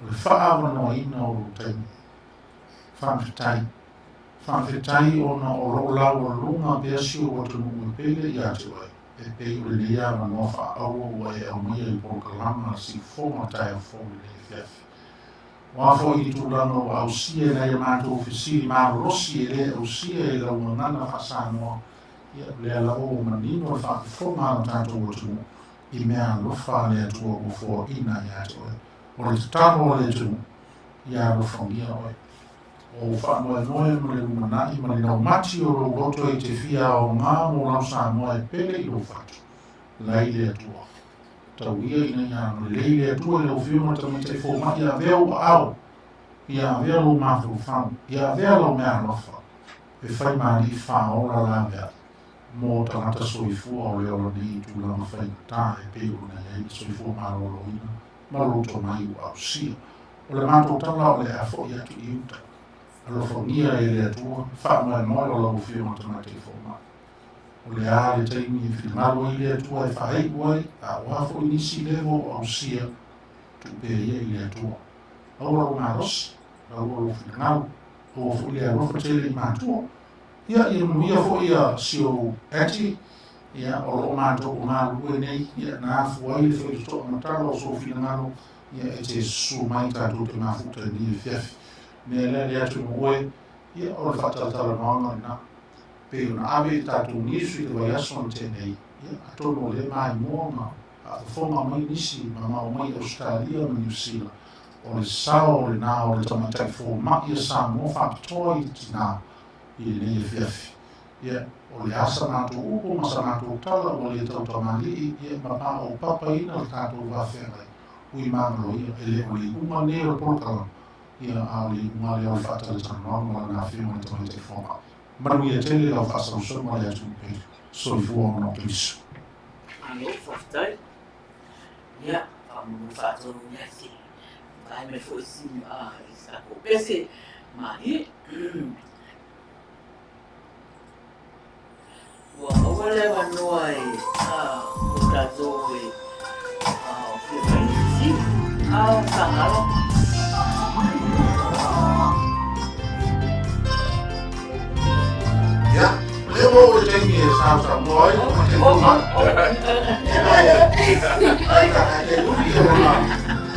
o le faaavanoaina o lou taimi. Faafetai. Faafetai ona o lo o laualuga pea si ou atunuu e pele ia te oe, e pei o lenei avanoa faaauro ua e aumaia i polokalama a le siufofoga o taeao fou i lenei afiafi. O a foi ni tulaga ua ausia e nai a matou fesili malolosi e le ausia i lau gagana faa-Samoa, ia, o lea lava ua manino le faafofoga a lo tatou atunuu i mea alofa a le Atua ua foaina ia te oe. O le tatalo a le atunuu, ia alofagia oe. O ou faamoemoe ma le lumanai ma le laumati o lou loto e te fia aoga mo lau Samoa e pele i lou fatu. Lai le Atua. Tau ia ina ia agalelei le Atua i lau Afioga le Tamaitai Fomai ia avea ou aao, ia avea lou mafaufau, ia avea lau meaalofa e fai ma alii faaola laveai mo tagata soifua o le ola nei i tulaga faigata e pei ona i ai le soifua maloloina ma lou tomai ua ausia. O le matou tala o le a foi atu i uta. Alofagia e le Atua, faamoemoe o lau Afioga Tamaitai Fomai. O le a le taimi e finagalo ai le Atua e faaiu ai, a o a foi nisi levo o ausia, tuu pea ia i le Atua. Aua lou malosi, aua lou finagalo, aua foi le alofa tele i matua. Ia, ia manuia foi ia si ou Etty, ia, o lo o matou o galulue nei, ia, na afua ai le faitotoa matala o sou finagalo. Ia, e te susu mai tatou te mafuta i lenei afiafi. Mea lea le atunuu oe, ia, o le faatalatalanoaga lena. Pei ona ave i le tatou niusu i le vaiaso na tea nei, ia, atonu o lea e maimoa ma faafofoga mai nisi mamao mai Ausetalia ma Niu Sila, o le sao lena o le tamaitai fomai a Samoa faapitoa i le tina i lenei afiafi. Ia, o le a sa matou upu ma sa matou tala ua le tau tamalii, ia, ma paopapaina le tatou va feagai, ui magaloia, e le o le iuga lenei o le polokalama, ia, a o le iuga lea o le faatalatalanoaga ma lana afioga i le Tamaitai Fomai. Manuia tele lau faasausau ma le atunuu pele. Soifua ma ona o Keriso. Malo faafetai. Ia, faamolemole faatonu ia se vae mai foi si i se tatou pese malie. Ua maua le avanoa e mo tatou e fia fai le fesili. A o Sagalo. Ia, o lea ua oo le taimi e sausaunoa ai, ma te tuma. Ai, e uli ona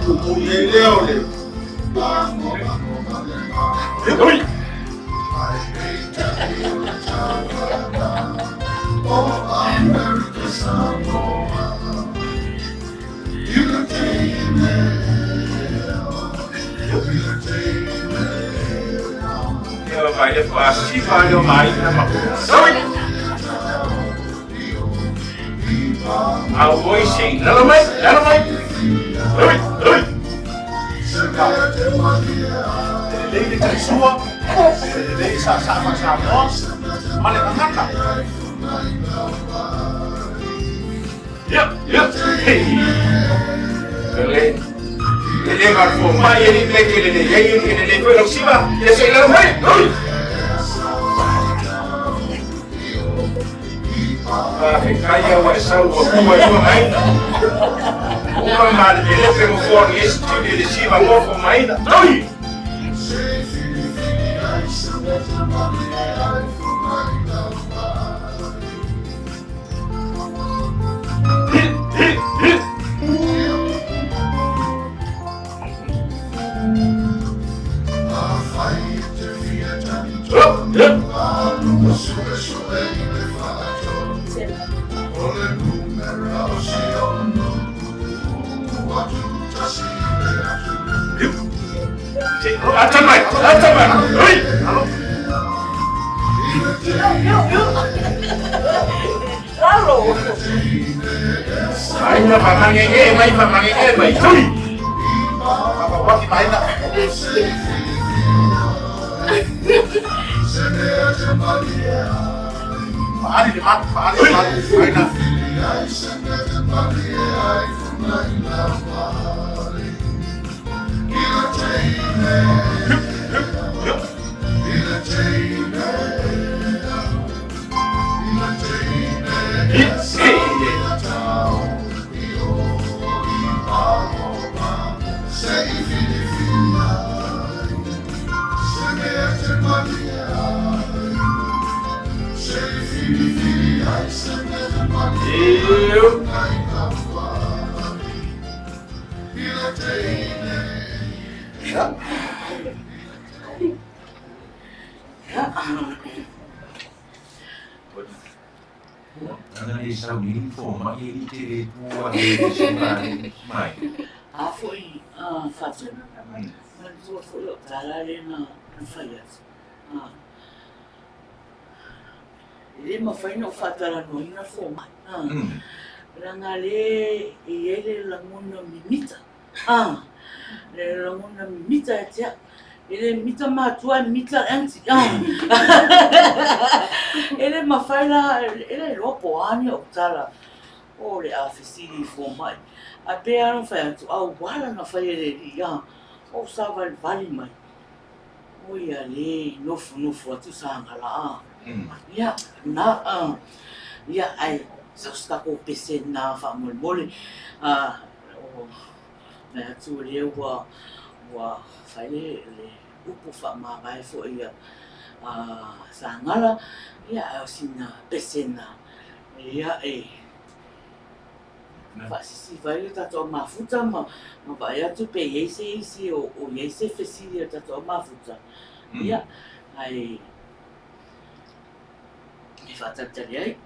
pupui ai lea o le... Ui! Vai le pasi vai o mai na ma. Sorry. Au oi sei. Lalo mai, lalo mai. Oi, oi. Lelei le talisua, lelei sa sa ma Samoa, ma le gagana. Yep, yep. Hey. Lele. Lele ma fo mai e ni meke lele ye ye lele foi lau siva. Ye sei lalo mai. Oi. Faafetai ua e sau ua pua i lua aina. Uma ma le lepe mo fo ni esi tiuli le siva mo fo maina. Toi! Hi, hi, hi. Oh, yeah. Ata mai, ata mai. Oi! Lalo. Aina whamangenge mai, whamangenge mai. Tui! Whakawaki mai na. Faali le matu, faali le matu, aina. Eu. Ana le sau ni fomai e lite le pua e le sivale mai. A foi a Fatuna, manatua foi lau tala lea na fai atu. E le mafai ona ou faatalanoaina fomai. Leaga lea e i ai le lagona mimita. Le lagona mimita ia te au. E le mita matua e mita le aunty. E le mafai la, e le iloa po o a ni au tala o le a fesili i fomai. Ae pei lava ona fai atu, a ua ala ona fai e le alii, a ou savalivali mai. O ia le i nofonofo atu Sagala, a. Ia, na, a, ia, ae sau se tatou pese na faamolemole, a, o, mea atu o lea ua, ua fai le, le upu faamavae foi ia a Sagala, ia, ae o sina pese na, ia, e. Faasisiva ai le tatou au mafuta ma ma vaai atu pe i ai se isi o o i ai se fesili a le tatou au mafuta, ia, ae e faatalitali ai.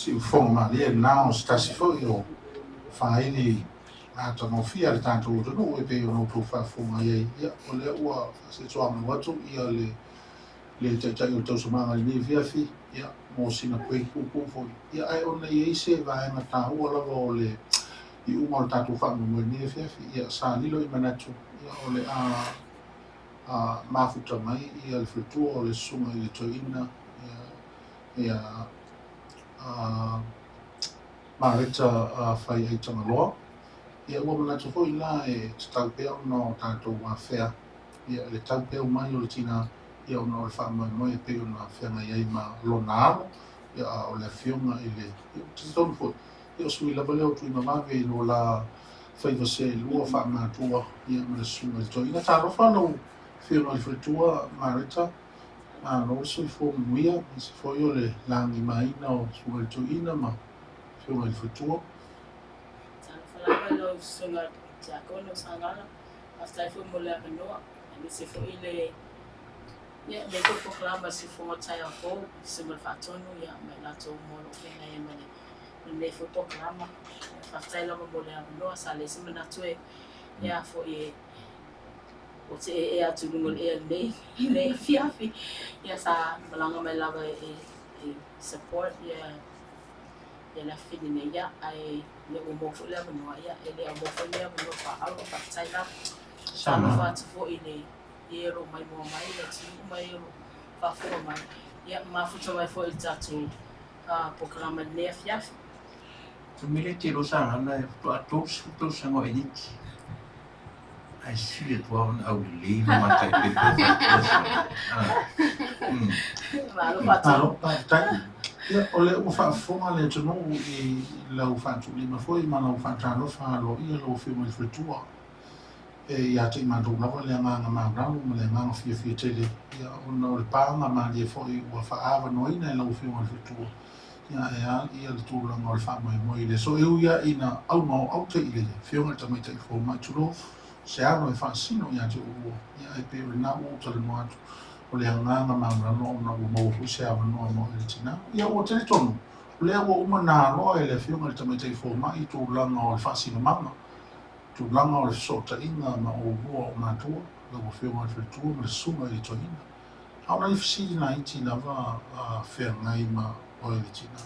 Siufofoga malie lena o se tasi foi o faaili matagofie a le tatou atunuu e pei ona outou faafofoga i ai. Ia, o lea ua faasetoamanu atu ia le le Taitai o le Tausamaga i lenei afiafi, ia, mo sina break puupuu foi. Ia, ae ona e i ai se vaega taua lava o le iuga o le tatou faamoemoe i lenei afiafi, ia, sa lilo i manatu, ia, o le a a mafuta mai ia le faletua o le Susuga i le Toeaina, ia, ia, a Mareta Faiai Tagaloa. Ia, ua manatu foi la e tatau pea ona o tatou afea ia le taupeu mai o le tina ia ona o le faamoemoe e pei ona feagai ai ma lona alo, ia a o le afioga i le, ia ou te talitonu foi, ia o sui lava lea o Tuimavave i lo la faiva seelua faamatua ia ma le susuga i le toeaina. Talofa lau afioga i le faletua Mareta, malo le soifua manuia, aemaise foi o le lagimaina o susuga i le toeaina ma afioga i le faletua. Talofa lava i lau susuga. Tiakono Sagala, faafetai foi mo le avanoa, aemaise foi le ia lenei foi polokalame a le Siufofoga o le Taeao Fou, le Susuga i le Faatonu ia ma i latou uma o lo o feagai ai ma lenei foi polokalama. Faafetai lava mo le avanoa, sa leai se manatu e a foi e ou te ee atu i luga o le ea i lenei afiafi. Ia sa malaga mai lava e support ia le afafine nei, ia ae lea ua maua foi le avanoa, ia e le aumaua foi lenei avanoa faaauro. Faafetai lava. Talofa atu foi i le i e o lo o maimoa mai, le atunuu ma e o lo o faafofoga mai, ia mafuta mai foi i le tatou polokalame i lenei afiafi. Mele te lo sa gana e faatoa 30 tausaga o Eneti. Ae sili atu lava ona aulelei ma mataipepe faapea. Malo faatu. Malo, faafetai. Ia, o lea ua faafofoga le atunuu i lau faatuulima foi ma lau faatalofa aloaia lau Afioga i le Faletua. E ia te i matou lava le agaga maualalo ma le agaga fiafia tele, ia, ona o le paga malie foi ua faaavanoaina e lau Afioga i le Faletua, ia, e a ia le tulaga o le faamoemoe i le aso. E ui lava ina auga o aute i le Afioga i le Tamaitai Fomai, tulou, se alo e faasino ia te oulua, ia, ae pei o lena ua ou talanoa atu, o le agaga maualalo ona ua maua foi se avanoa mo oe le tina. Ia, ua talitonu, o lea ua uma ona aloa e le Afioga i le Tamaitai Fomai tulaga o le faasinomaga, tulaga o le fesootaiga ma oulua o matua, lau Afioga i le Faletua ma le Susuga i le Toeaina. A o nai fesili laiti lava a feagai ma oe le tina.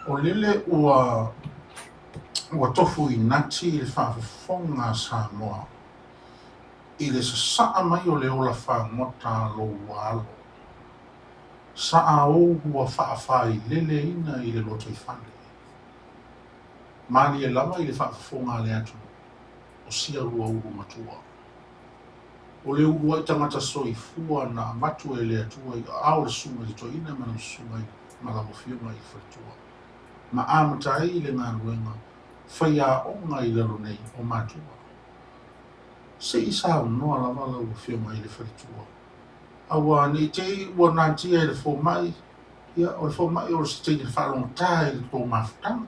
O lele ua ua tofu inati le faafofoga a Samoa i le sasaa mai o le ola fagota a lou alo. Saa ou ua faafaileleina i le lotoifale. Malie lava i le faafofoga a le atunuu, o sia lua ulu matua. O le uluai tagata soifua na avatu e le Atua i aao o le Susuga i le Toeaina ma lau Susuga i ma lau Afioga i le Faletua, ma amata ai le galuega faiaoga i lalo nei o matua. Se i saunoa lava lau Afioga i le Faletua, aua ne i te i ua natia e le fomai, ia, o le fomai o se teine faalogotā i le tou mafutaga,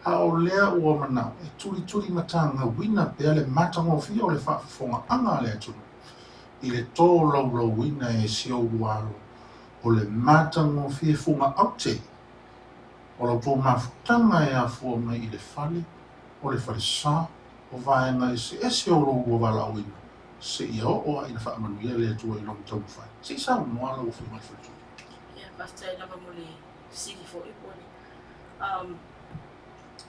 a o lea ua manao e tulituli matagauina pea le matagofie o le faafofogaaga a le atunuu i le tolaulauina e si ou lua alo o le matagofie fuga aute o la outou mafutaga e afua mai i le fale o le falesa o vaega eseese o lou lua valaauina seia oo lava ina faamanuia le Atua i lona taumafai. Se i saunoa lau Afioga i le Faletua. Ia, faafetai lava mo le fesili foi po o le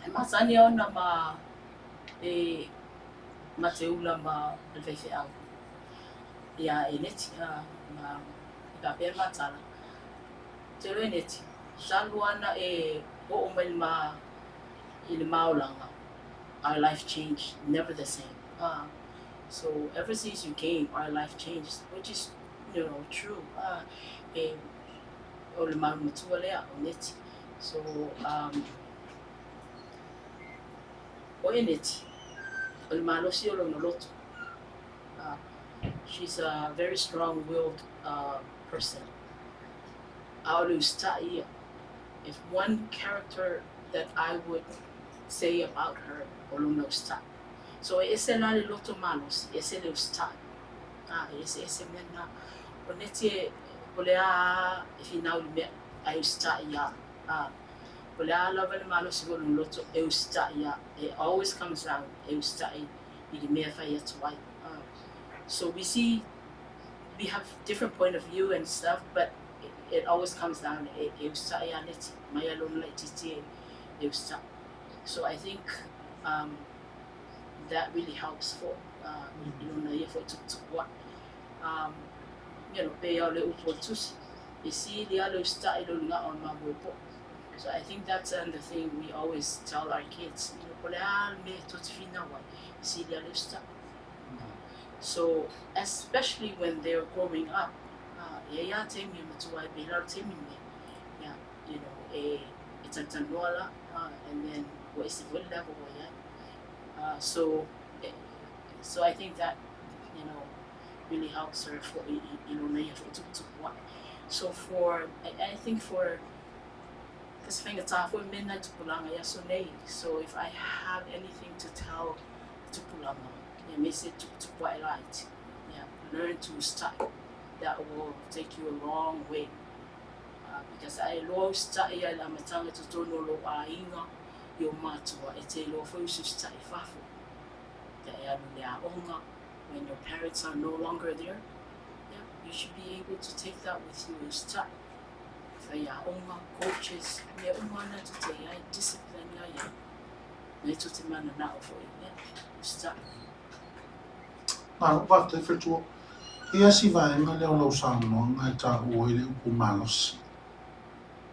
E masani ona ma e ma te ula ma le faifeau ia Eneti ma e faapea ma tala. Te iloa Eneti, talu ana e oo mai le ma i le maolaga, our life changed, never the same. So ever since you came, our life changed, which is, you know, true. E o le mau matua lea o Neti. So, um, o Eneti, o le malosi o lona loto. She's a very strong-willed person. A o le usitai ia. If one character that I would say about her, o lona usitai. So e ese la le loto malosi, ese le usitai. E eseese mea na. O Neti e, o le a e finau i le mea, ae usitai lava. O le a lava le malosi foi o lona loto, e usitai lava. It always comes down, e usitai i le mea e fai atu ai. So we see, we have different point of view and stuff, but it always comes down, e usitai lava Neti, mai lava lona laitiiti e usitai. So I think um, that really helps for i lona ia foi tuputupu ae. You know, pei lava o le upu a le tusi, e sili lava le usitai i lo le gao o le mamoe po'o. So I think that's the thing we always tell our kids, you know, po o le a le mea e tou te finau ai, e sili lava le usitai. So, especially when they're growing up, e i ai lava taimi e matua ai, pei la o le taimi lenei, yeah, you know, e talatalanoa la, and then ua ese foi le level ua i ai. So, so I think that, you know, really helps her for i lona ia foi tuputupu ae. So for, I think for, kasi faigata foi mea na i tupulaga i aso nei. So if I have anything to tell tupulaga, aemaise tuputupu ae laiti. Yeah, learn to usitai. That will take you a long way. Because a e iloa usitai ia i le amataga i totonu o lou aiga i ou matua, e te iloa foi usiusitai i fafo. Ia e alu i le aoga, when your parents are no longer there, yeah, you should be able to take that with you e usitai. Faiaoga, coaches, mea uma lava na tou te i ai, discipline na i ai. Na tou te mananao foi, yeah, usitai. Malo, faafetai Fetua. Ia si vaega lea o lau saunoaga e taua ai le upu malosi,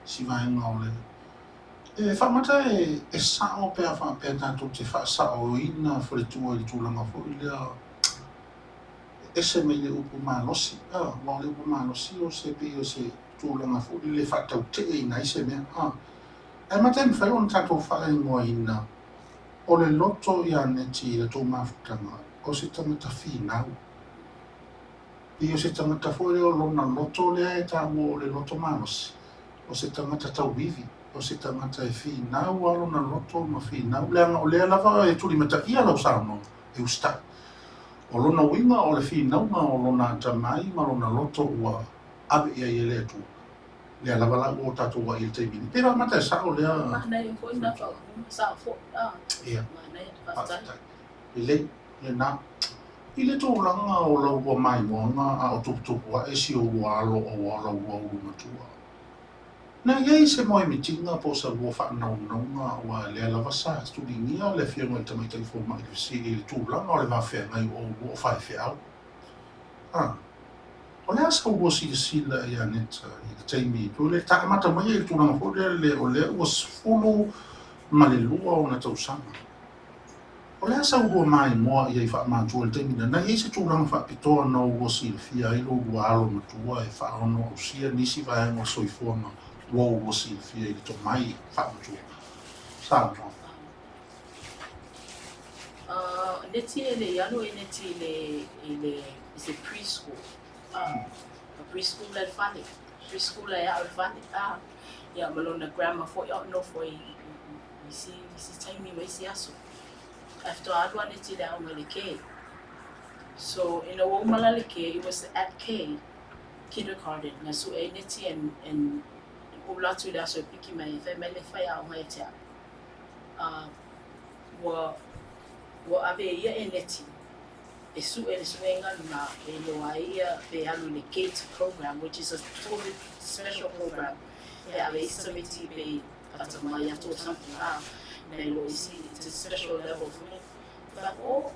si vaega o le. E faamata e, e sao pe a faapea tatou te faasaoina faletua i le tulaga foi lea e ese mai le upu malosi, a, aua o le upu malosi o se pei o se tulaga foi lele e faataute'eina ai se mea, a. Ae mata e mafai ona tatou faaigoaina o le loto ia Neti i la tou mafutaga, o se tagata finau. Pei o se tagata foi lea o lona loto lea e taua o le loto malosi, o se tagata tauivi, o se tagata e finau lava lona loto ma finau, leaga o lea lava e tulimataia lau saunoaga e usitai. O lona uiga o le finauga o lona atamai ma lona loto ua ave i ai e le Atua. Lea lava la ua tatou vaai i le taimi nei. Pe faamata e sao lea. Manaia foi na faaupuga, sao foi. Ah, Ia. Manaia, faafetai. Faafetai. Lelei, lena. I le tulaga o la ulua maimoaga a o tuputupu ae si o ulua alo aua o la ulua ulu matua. Na i ai se moemitiga po o sa lua faanaunauga aua lea lava sa tuligia le Afioga i le Tamaitai Fomai i le fesili i le tulaga o le va feagai o oulua o faifeau. A. O le a sa ulua silasila ia Neta i le taimi pei o le amata mai ai i le tulaga foi lea le o lea ua 12 ona tausaga. O le a sa ulua maimoa i ai faamatua i le taimi lena? Na i ai se tulaga faapitoa na ulua silafia ai lo ulua alo matua e faaono ausia nisi vaega o le soifuaga ua ulua silafia i le tomai faamatua? Saunoa. Neti e le i alu e Neti i le, i le, i se preschool. Preschool a le fale, preschool e ao i le fale. Ia ma lona grandma foi a o nofo i, isi, isi taimi ma isi aso. Ae faatoa alu a Neti i le aoga i le K. So ina ua uma la le K, it was at K, kindergarten, na sue ai Neti and, and ula atu i le aso e piki mai ai, fai mai le faiaoga ia te au. Ua, ua ave e ia e Neti e sue le suega lena e iloa ai ia pe alu i le GATE program, which is a totally special program e ave ai si tamaiti pe atamai atu or something a na iloa isi, it's a special level for me. But oh,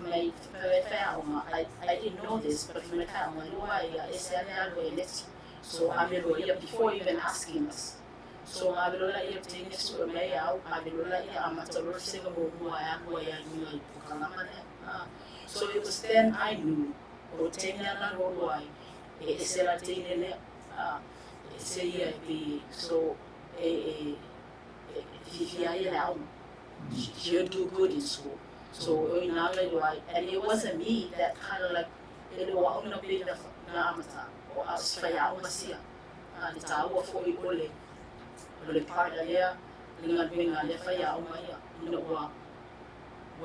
mai faiaoga, I didn't know this, but mai faiaoga iloa ia ese lava le alu e Neti. So ave loa ia before even asking us. So ave loa laia teine sue mai au, ave loa laia amata loa le sega muamua e alu ai a i luga i le polokalama lea. So it was then I knew, o le teine a na alualu ai, e ese la le teine lea, e ese ia e pei, so e, e, e fiafia ai ia le aoga. She'll do good in school. So o ina na iloa ai, and it wasn't me that kind of like, e le o au na pei na, na amata, o au si faiaoga sia. A le taua foi o le, o le part a lea, le galuega a lea faiaoga ia, ina ua,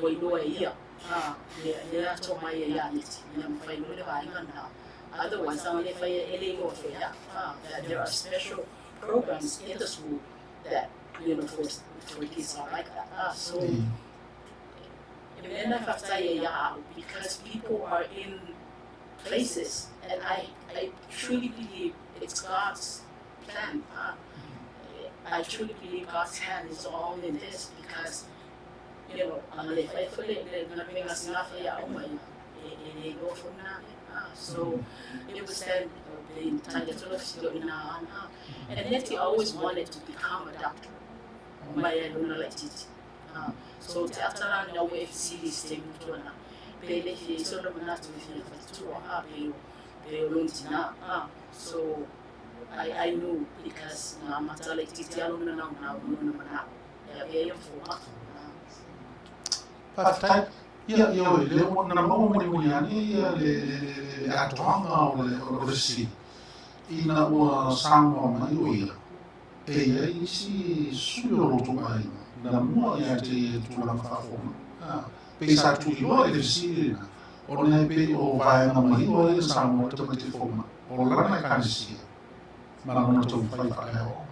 ua iloa e ia, a, lea, lea tomai e ia Neti, ina mafai loa le vaega lena. Otherwise, a le faia e le iloa foi ia, a, that there are special programs in the school that, you know, for kids are like that. A, so, e mea na faafetai ai ia au, because people are in places, and I truly believe it's God's plan. I truly believe God's hand is all in this because, you know, a le fai foi le, le galuega a sina faiaoga ia, e, e le iloa foi na mea. So, it was then, the entire sort of ina ana. And Neti always wanted to become a doctor. Mai ai lona laitiiti. So, te ata la na ua e fesili i se taimi ua tuanai. Pe le fia i sona manatu e fia faletua, pe o, pe o lona tina. So, I, I knew because na amata laitiiti lava lona naunau ma lona manao e avea ia ma fomai. Faafetai. Ia, ioe, lea ua na maua mulimuli ane ia le, le, le, le atoaga o le, o le fesili, ina ua saunoa mai o ia, e i ai isi sui o lo outou aiga na mua ia te ia i le tulaga faafomai. Pei sa tuliloa i le fesili lena, ona e pei o vaega maioa ia sa maua le tamaiti fomai, o lana Ekalesia ma lona taumafai faaleaoaoga.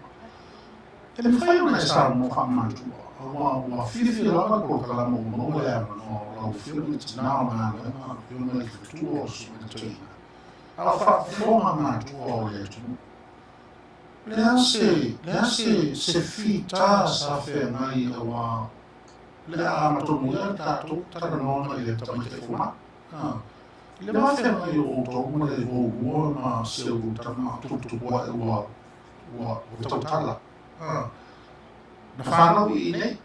E mafai ona e saunoa faamatua, aua ua fiafia lava le polokalama ua maua le avanoa o lau Afioga i le Tina o Galuega, lau Afioga i le Faletua o le Susuga Toeaina, a o faafofoga matua o le atunuu. Le a se, le a se, se fita sa feagai aua le a agatonu ai le tatou talanoaga i le tamaitai fomai. Ha. I le va feagai o outou ma le oulua ma si a outou tama tuputupu ae ua, ua, ua tautala. Ha. Na fanau i inei.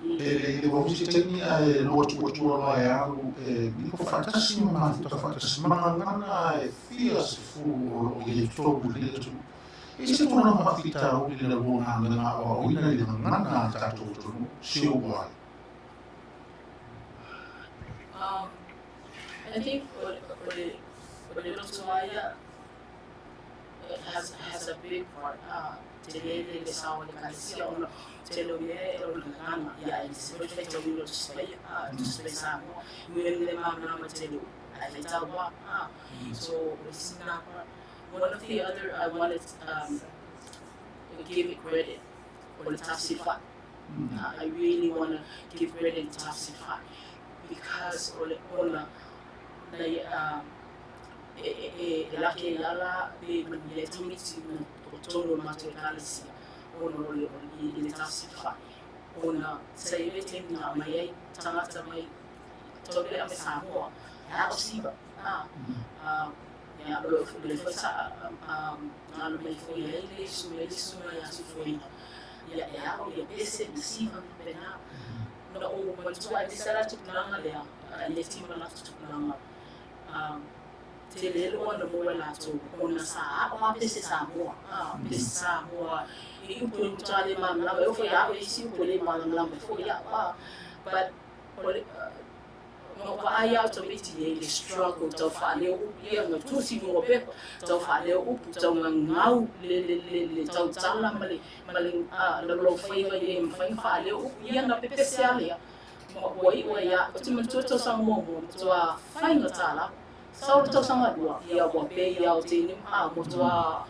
E le i leva foi se taimi ae lua tuatua loa e alu e nofo faatasi ma mafuta faatasi ma gagana ae fia sefulu o lo o i ai i totonu o lenei atunuu. E i ai se tulaga faafitauli i la lua galuega aoaoina i le gagana a le tatou atunuu, si ou ai? I think o le o le loto lava ia has has a big part tele le le sao o le Ekalesia ona tele o mea o le gagana ia e se foi faitauina o Tusi Paia Tusi Paia Samoa e ui ai le malamalama tele ae faitau lava so o le isi lena part. One of the other I wanted give it credit o le tafsifai. I really wanna give credit to tafsifai because o le ona na ia e lake ai ala le manuia ai tamaiti na o totonu o le matou Ekalesia ona o le i le tafsifai ona sa i ai le taimi na aumai ai tagata mai Taule'a mai Samoa e a'o siva ia o lea foi sa galo mai foi ai le isi mai le susuga ia Sufuaina ia e a'o ia pese ma siva ma faapena. Na ou manatua ai le isi lava tupulaga lea le tima latou tupulaga tele loa na maua e latou ona sa a'o lava pese Samoa pese Samoa i upu e matua le malamalama e oo foi ia a'u e isi upu e le malamalama ai foi a'u but o le Na ou vaai lava o tamaiti nei le struggle tau faaleo upu ia na tusi i luga o pepa tau faaleo upu tau gagau le le le le tautala ma le ma le laulau faiva ina ia mafai ona faaleo upu ia na pepese lava lea ma ua iu ai lava ou te manatua le tausaga muamua matua faigata lava sau le tausaga lua ia ua pei lava o teine ma matua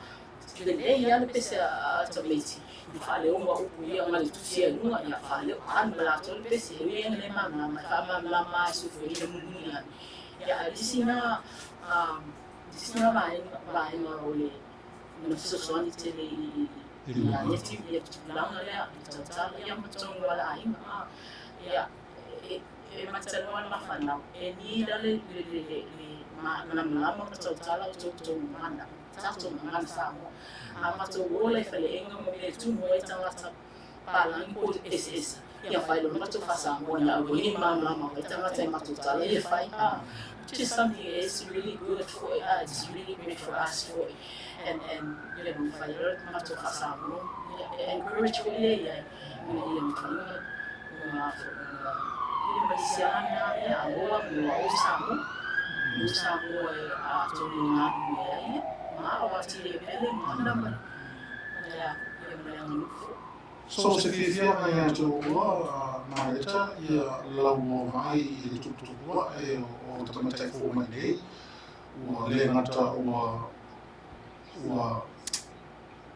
Lelei lava le pese a tamaiti i faaleoga upu ia ma le tusi ai i luga, ia faaleo alu ma latou le pese, e ui ai ina le malamalama, e faamalamalama lava e sufuaina mulimuli ane. Ia a o le isi na, le isi na vaega, vaega o le na fesoasoani tele i i a neti ia tulaga lea i tautala ia ma totonu lava o le aiga. Ia e e matalanoa le mafanau, e nila le le le le malamalama ma tautala o tou gagana. Tatou gagana Samoa. A matou ola i faleaiga ma mea e tumu ai tagata palagi po o eseese, ia fai loa matou faa-Samoa ina aua nei malamalama mai tagata i matou tala ia fai a which is something it's really good for it's really great for us for and and you know fai loa matou faa-Samoa ia e encourage foi lea i ai ina ia mafai ona ona ona ia malisiaga ia a ola ma o Samoa. O Samoa e atonu e galulue ai ia, ma ao atili ai pea le gagana ma le ia ma le aganuu foi. So se fiafiaga ia te oulua Mareta ia lau ua vaai i le tuputupu ae o tamaitai fou mai nei ua le gata ua ua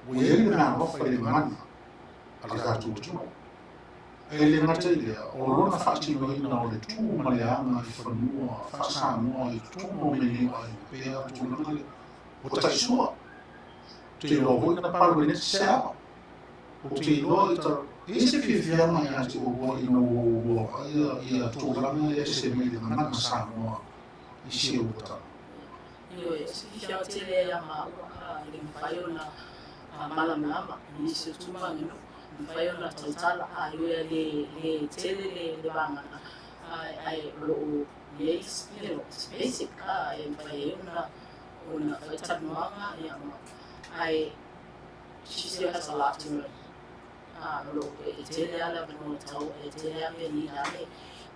ua i ai le meaalofa i le gagana a le tatou atunuu. E le gata i lea, o lona faatinoina o le tu ma le aga i fanua faa-Samoa i totonu o mea nei o aiga pea le tulaga lea. Ua taisua. Ou te iloa foi na palu e neti se ava. Ou te iloa i ta... E i ai se fiafiaga ia te oulua ina ua oulua vaaia ia tulaga ia ese mai le gagana Samoa i si ou tama. Ioe, o se fiafiaga tele ia maua i le mafai ona malamalama i nisi o tu ma aganuu. Mafai ona tautala a i oe le le tele le le vagana ae o lo o i ai you know it's basic a e mafai ai ona ona fai talanoaga ia ma ae she still has a lot to learn a o lo o e tele lava le avanoa tau e tele lava mea nina le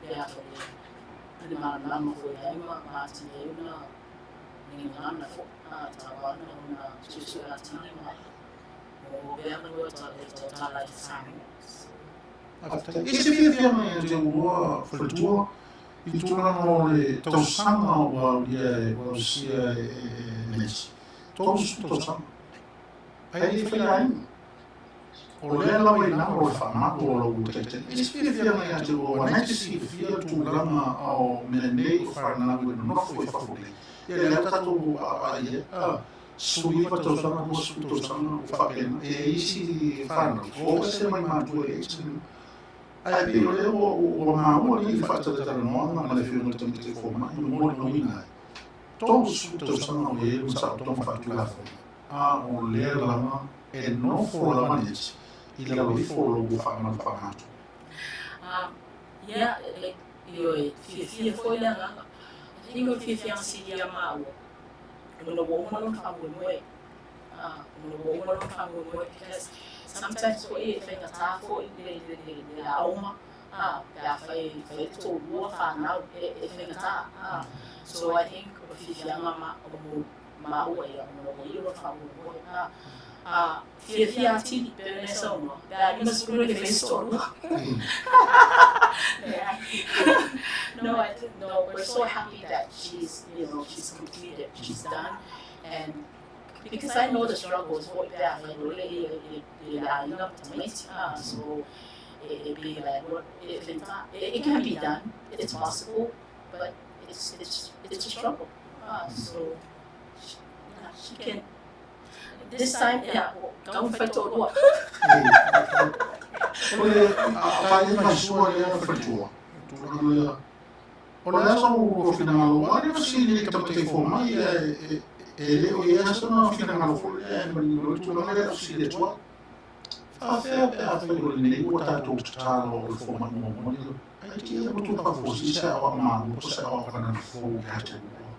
le a foi le le malamalama foi ai ma ma atili ai ona le gagana foi a tatau lava ona suesue atili ma. Faafetai. E se fiafiaga ia te oulua faletua i le tulaga o le tausaga ua aulia e ua ausia e Nancy. 30 tausaga. Ae le i faiaina. O lea lava i lalo o le faamalu o lau taitaiga. E se fiafiaga ia te oulua aua na e te silafia tulaga o mea nei o fanau e nonofo i fafo nei. Ia lea tatou vaavaai i ai. 19 tausaga, 20 tausaga ua faapena. E i ai isi fanau, o ese mai matua e ese mai. Ae pei o lea ua, ua maua nei i le faatalatalanoaga ma le Afioga i le Tamaitai Fomai ma molimauina ai, 30 tausaga o i ai lona saotoga faatulafono, a o lea lava e nofo lava Nancy i lalo ifo o lou faamalu faamatua. Ia, ioe, fiafia foi le agaga. I think o le fiafiaga sili ia maua, ona ua uma lona faamoemoe. Ona ua uma lona faamoemoe because sometimes foi e faigata foi le, le, le, le aoga pe a fai, fai le toalua fanau e, e faigata. So I think o le fiafiaga ma, o mo maua ia ona ua ia lona faamoemoe. Fiafia atili pei ona e saunoa pe a 50 e le fai se toalua. No, I think, no, we're so happy that she's, you know, she's completed, she's done. And because I know the struggles, foi pe a fai loa le le le aiga ma tamaiti. So it, it be like, what, if it, it can be done, it's possible, but it's a struggle. So she, yeah, she can, this time, yeah, taumafai toalua. O le apaega sua lea faletua, tulaga lea. O le a sou finagalo, aua le fesili i le tamatai fomai, e, e le o i ai sona finagalo foi lea e manino ai le tulaga lea o fesili atu ai. Faafefea pe afai o lenei ua tatou tatalo o le fomai muamua nei, ai te ia matua faafuasii se aoao malo po o se aoao kanana fou ia te oulua.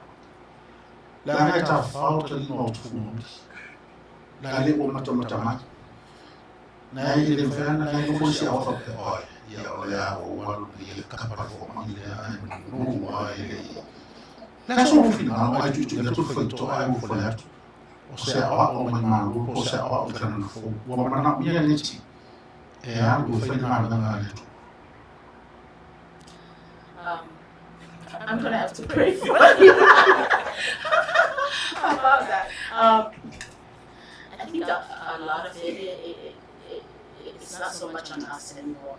Leaga e tafafao taliga o Tufumauli. La le ua matamata mai. Na e le mafai ona e nofo i se aoa faapea, oi, ia o le a ua ou alu nei e kapa le fomai lea ae manunu ai le i. Le aso o finagalo ai tuitui atu le faitotoa ae ua fai atu. O se aoao mai Malo po o se aoao i kanana fou. Ua manaomia neti e alu e fai le galuega a le Atua. I'm gonna have to pray for you about that. I think a lot of it, it, it, it's not so much on us anymore.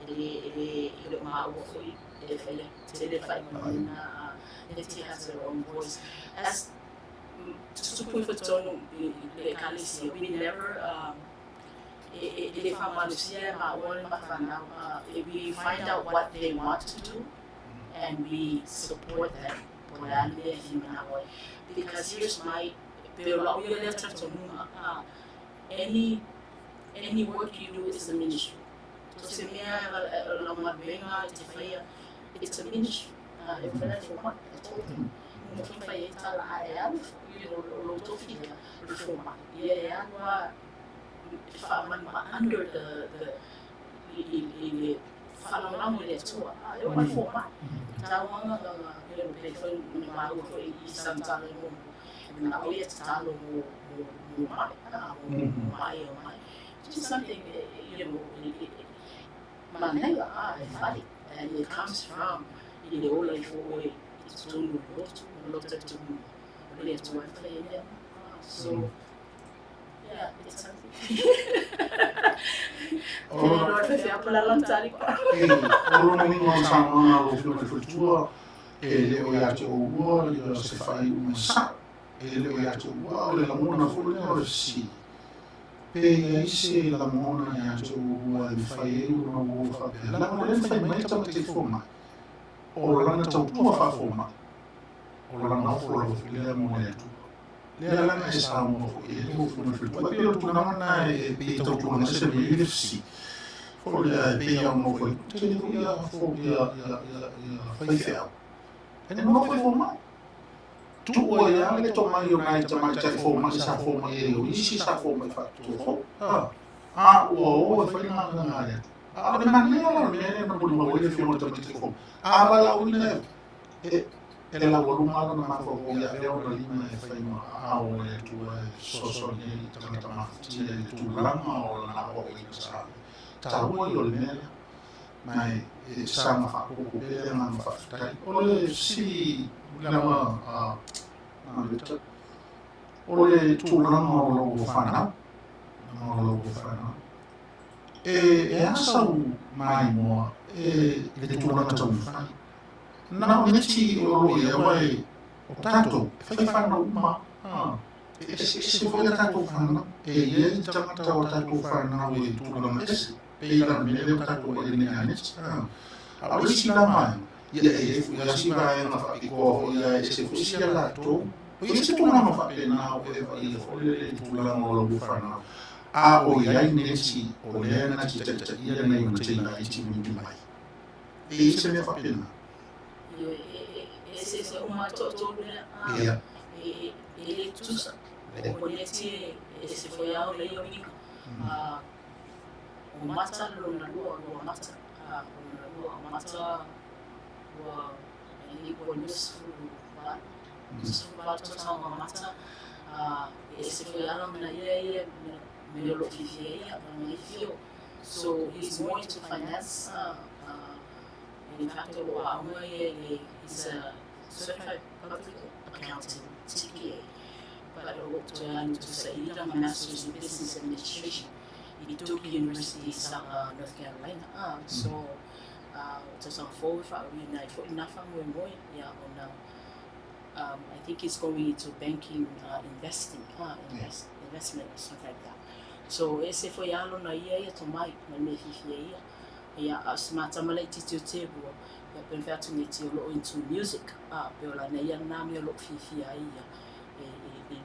E le, e le, e le o maua foi e fai le tele faaigoaina. Neti has her own voice. As tutupu ifo tonu i le ekalesia, we never, e, e, e le faamalosia e maua le mafanau. We find out what they want to do and we support them po o le a le mea e fia manao ai. Because here's my, pe o lau ia lea talitonuga, any, any work you do is a ministry. So se mea o lau galuega e te faia, it's a ministry. E mafai ona fomai, I told him, e mafai fai ai tala a e alu, you know, o lou tofi lea, o le fomai. Ia e alu lava e faamanu under the, i le faalagolago i le Atua, a e oo mai le fomai. E tauaga lana, you know, pe fai na maua foi i sana tala i muamua, e manao ia tatalo mo, mo, mo mai, a, mo, mo mai e o mai. Just something, you know, manaia, a, e fai. And it comes from i le ola ifo oe i totonu o le lotu, o lou talitonuga, o le Atua e fai ai mea uma. So, yeah, it's something. O lona uiga o le saunoaga a lau Afioga i le Faletua, e le o ia te oulua ia se faaiuga sao, e le o ia te oulua, a o le lagona foi lea o le fesili. Pe i ai se lagona ia te oulua e mafai ai ona ua faapea, leaga o lea na fai mai le tamaiti fomai, o lana tautua faafomai, o lana ofo lava foi lea mo le Atua. Lea laga e saunoa foi i ai lau Afioga i le Faletua. E pei o le tulaga lena e pei e tautuana ese mai ai le fesili. Foi lea e pei lava ona ou fai atu, tele foi ia fo ia ia ia ia faifeau. E nonofo i fomai. Tuu ai lava le tomai o nai tamaitai fomai sa fomai ai o isi sa fomai faapitoa foi. A, a ua o e fai le galuega a le Atua. A o le manaia la o le mea lea na molimau ai le Afioga i le tamaiti fomai. A valaauina e, e laualuga lona mafaufau ia avea ona lima e fai ma aao o le Atua e fesoasoani ai i tagata mafatia i le tulaga o lana aoaoina sa alu. Taua ia o le mea lea. Ma e saga faaopoopo pea le agaga faafetai. O le fesili lava a Marita, o le tulaga o lau fanau, o lau fanau, e a sau maimoa e i le tulaga taumafai? Na o neti o lo o i ai, aua o tatou, e fai fanau uma. E eseese foi a tatou fanau. E i ai tagata o tatou fanau e tulaga ese, pei la o le mea lea ua tatou vaai nei ia Neti. A o le isi la vaega, ia e i ai foi lava si vaega faapitoa foi ia e ese foi sia latou. O i ai se tulaga faapena o e vaaia foi lele i tulaga o lau fanau, a o i ai Neti o lea na te taitaia nai ona teina iti mulimuli mai. E i ai se mea faapena? Ioe, e eseese uma le toatolu lea. Ia. E le tutusa. O Neti e ese foi lava ona ia uiga. O Mata lona lua, ua Mata. Lona lua, o Mata ua i ua 28, 28 tausaga o Mata. E ese foi lava lona ia ia mea o lo o fiafia ai ia, lona ia fio. So he's more into finance. In fact, o lo o aoga ia i le, he's a certified public accountant, CPA, but o lo o toe alu tusaina ma Masters in Business Administration i Duke University i North Carolina. So, o tausaga fou e faauiina ai foi lena faamoemoe, ia, ona I think he's going into banking investing, invest, investment or something like that. So, e ese foi lava lona ia ia tomai ma le mea e fiafia ai ia. Ia, a o si ma tama laitiiti o Tebua, ia, pei ona fai atu nei o lo o into music, a, pei o lana ia lena mea o lo o fiafia ai ia i, i, i, i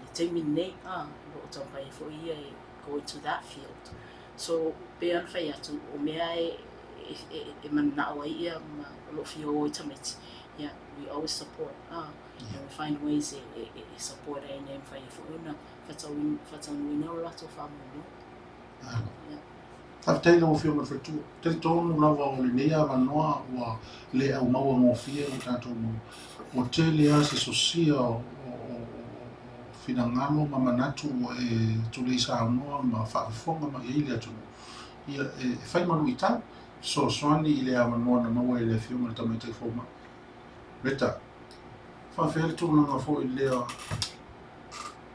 le taimi lenei, a, o lo o taumafai ai foi ia e go into that field. So, pei ona fai atu, o mea e, e, e, e mananao ai ia ma o lo o fia o ai tamaiti, ia, we always support, a, and we find ways e, e, e, e support ai ina ia mafai ai foi ona faataunuuina o latou faamoemoe. Malo. Faafetai i lau Afioga i le Faletua. Talitonu lava o lenei avanoa ua le aumaua gofie ua tatou maua. Ua tele lava se sosia o finagalo ma manatu ua e tulei saunoa ma faafofoga mai ai le atunuu. Ia, e fai ma luitau, fesoasoani i le avanoa na maua e le Afioga i le Tamaitai Fomai. Rita, faafefea le tulaga foi lea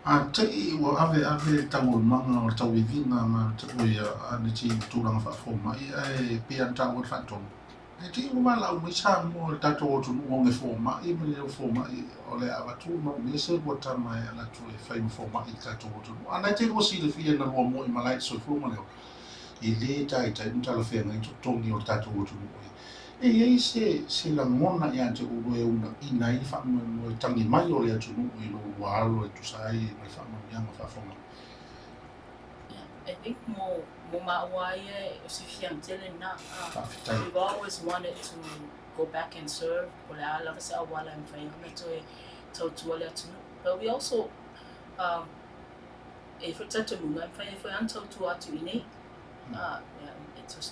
A te i ua aveave le taualumaga o le tauiviga ma oi a nisi tulaga faafomai ae pei lava ona taua le faatonu. Ae te i ua valaau mai Samoa i le tatou atunuu o ge fomai ma le fomai o le a avatu manaomia se lua tama e ala atu e fai ma fomai i le tatou atunuu. A na e te lua silafia na lua moe malae i le soifua ma le ola, e le taitai ona talafeagai totogi o le tatou atunuu ai. E i ai se se lagona ia te oulua e uunaina ai le faamoemoe tagi mai o le atunuu i lo oulua alo e tusa ai ma le faamanuiaga faafofoga? Yeah, I think mo mo maua ia o se fiaga tele lena. Faafetai. We've always wanted to go back and serve, po o le a lava se auala e mafai ona toe tautua le atunuu. But we also, e i ai foi le talitonuga e mafai ai foi lava ona tautua atu i inei.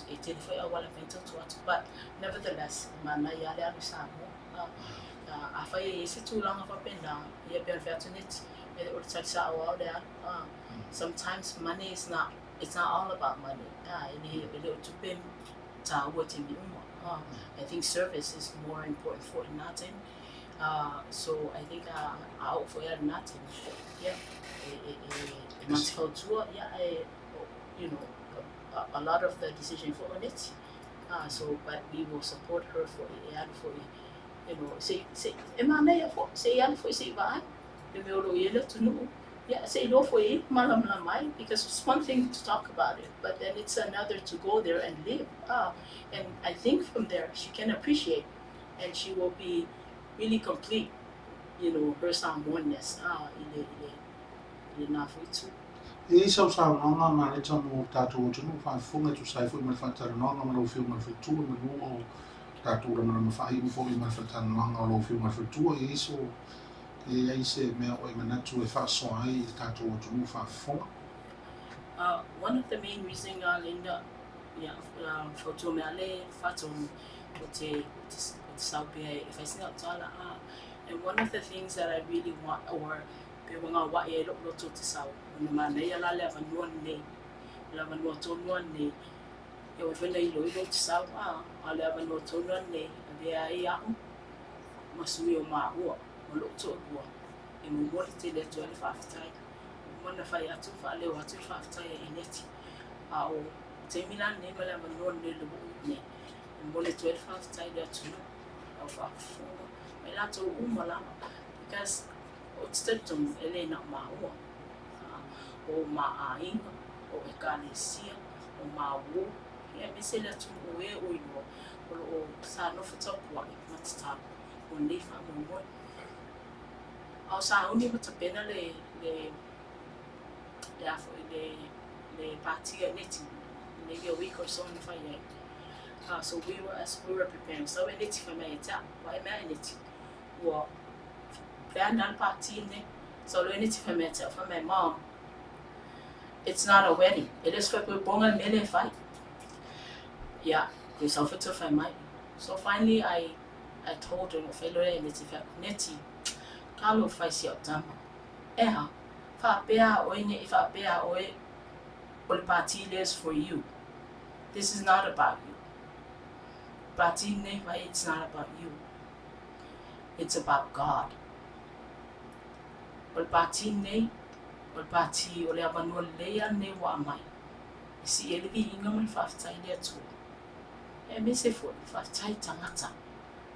E tele foi auala e mafai ona tautua atu, but nevertheless, e manaia lava le alu i Samoa. Afai e i ai se tulaga faapena, ia pei ona fai atu Neti, o le tali sao lava o le alu. Sometimes money is not, it's not all about money. E le o tupe taua i taimi uma. I think service is more important for lena taimi. So I think a oo foi lava i lena taimi, ia, e matifautua, ia, ae you know, a lot of the decision for Oneti. So, but we will support her for e alu foi, you know, se, se, e manaia foi, se i alu foi se i vaai, le mea o lo o i ai le atunuu, ia, se i iloa foi e ia malamalama ai, because it's one thing to talk about it, but then it's another to go there and live. And I think from there she can appreciate and she will be really complete, you know, her Samoanness, i le, i le, i lena foi itu. E i ai sau saunoaga ma leta mo tatou atunuu faafofoga e tusa ai foi ma le faatalanoaga ma lau Afioga i le Faletua manu o tatou lamalama faaiu foi ma le faatalanoaga o lau Afioga i le Faletua. E i ai so, e i ai se mea o e manatu e faasoa ai i le tatou atunuu faafofoga? One of the main reason lena ia fautua mai a le faatonu o te o te sao pea e fai sina tala and one of the things that I really want or Pe ua gaoaʻi ai loʻu loto i te sao, ona manaia la le avanoa lenei, le avanoa tonu lava lenei Ia ua foi na iloilo ou te sau, a o le avanoa tonu lava lenei e avea ai a'u ma sui o maua ma lo'u to'alua e momoli tele atu ai le faafetai. Ua uma ona fai atu ma faaleo atu le faafetai a Eneti, a o le taimi la lenei ma le avanoa lenei o le ua ou nei e momoli atu ai le faafetai i le atunuu, lau faafofoga ma i latou uma lava because ou te talitonu e le na o maua, o ma aiga, o Ekalesia, o ma uo, ia aemaise le atunuu o e ua iloa o lo o sa nofo tapuai ma tatalo mo lenei faamoemoe. A o sauni ma tapena le le le a foi le le pāti a Neti, maybe a week or so na fai ai. So we were, as we were preparing, sau e Neti fai mai ia te a'u, ua e mea e Neti, ua plan lava le pāti lenei. Sau loa e Neti fai mai ia te a'u, fai mai, Mom, it's not a wedding, e le o se faaipoipoga le mea lea e fai. Ia, toe sau foi toe fai mai. So finally I I told her, fai loa lea e Neti, fai atu, Neti, talofa i si au tama. E aha, faapea a oe ne i faapea a oe o le pāti lea is for you. This is not about you. Pāti lenei fai, it's not about you. It's about God. O le pāti lenei, o le pāti o le avanoa lelei lava lenei ua aumai e sii ai le viiga ma le faafetai i le Atua. Aemaise foi, faafetai i tagata,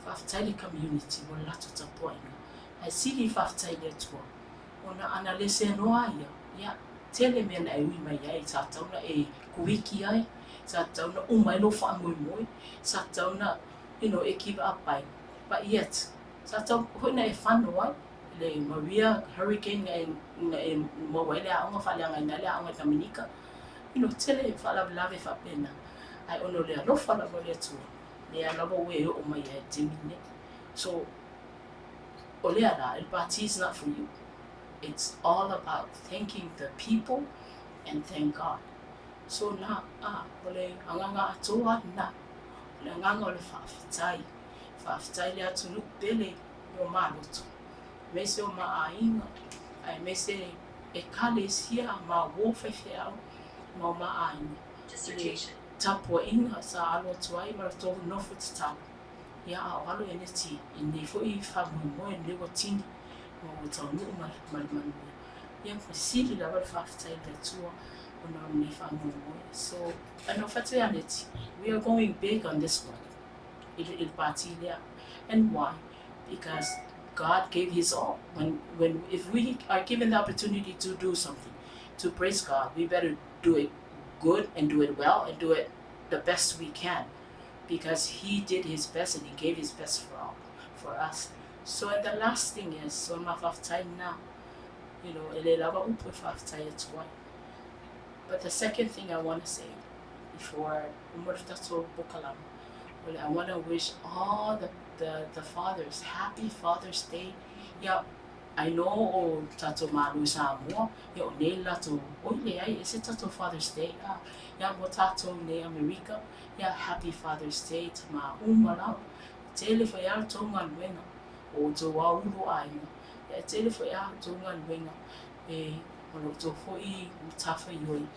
faafetai i le community mo le latou tapuaiga. Ae sili faafetai i le Atua ona ana le seanoa ia, ia, tele mea na e ui mai ai, sa tatau ona e kuiki ai, sa tatau ona uma ai lou faamoemoe, sa tatau ona, you know, e give up ai. But yet, sa tatau foi ona e fano ai le Maria Hurricane na e, na e maua ai le aoga, faaleagaina ai le aoga i Dominica. You know, tele faalavelave faapena, ae ona o le alofa lava o le Atua, lea lava ua e oo mai ai i le taimi lenei. So, o lea la, le pāti is not for you. It's all about thanking the people and thank God. So na, a, o le agaga atoa lena, o le agaga o le faafetai. Faafetai le atunuu pele i o maloto, aemaise o ma aiga, aemaise Ekalesia ma uō faifeau ma o ma aiga i le tapuaiga sa alo atu ai ma le tou nofo tatalo. Ia, a o alo Eneti i lenei foi faamoemoe, lenei ua tini ma ua taunuu ma le manuia. Ia, ma sili lava le faafetai i le Atua ona o lenei faamoemoe. So, ano fatu ia Neti, we are going big on this one, i le pāti lea. And why? Because God gave his all. When, when, if we are given the opportunity to do something, to praise God, we better do it good and do it well and do it the best we can because he did his best and he gave his best for all, for us. So and the last thing is, so ma faafetai na, you know, e le lava upu e faafetai atu ai. But the second thing I want to say before uma le tatou pokalama, well, I want to wish all the, the, the fathers happy Father's Day. Yeah, I know o tatou Malo i Samoa, ia o nei le latou, oi leai, e se tatou Father's Day, a, ia mo tatou nei Amerika, ia Happy Father's Day tama uma lava. E tele foi a tou galuega, o outou aulu aiga, ia e tele foi a outou galuega e o lo outou foi matafaioi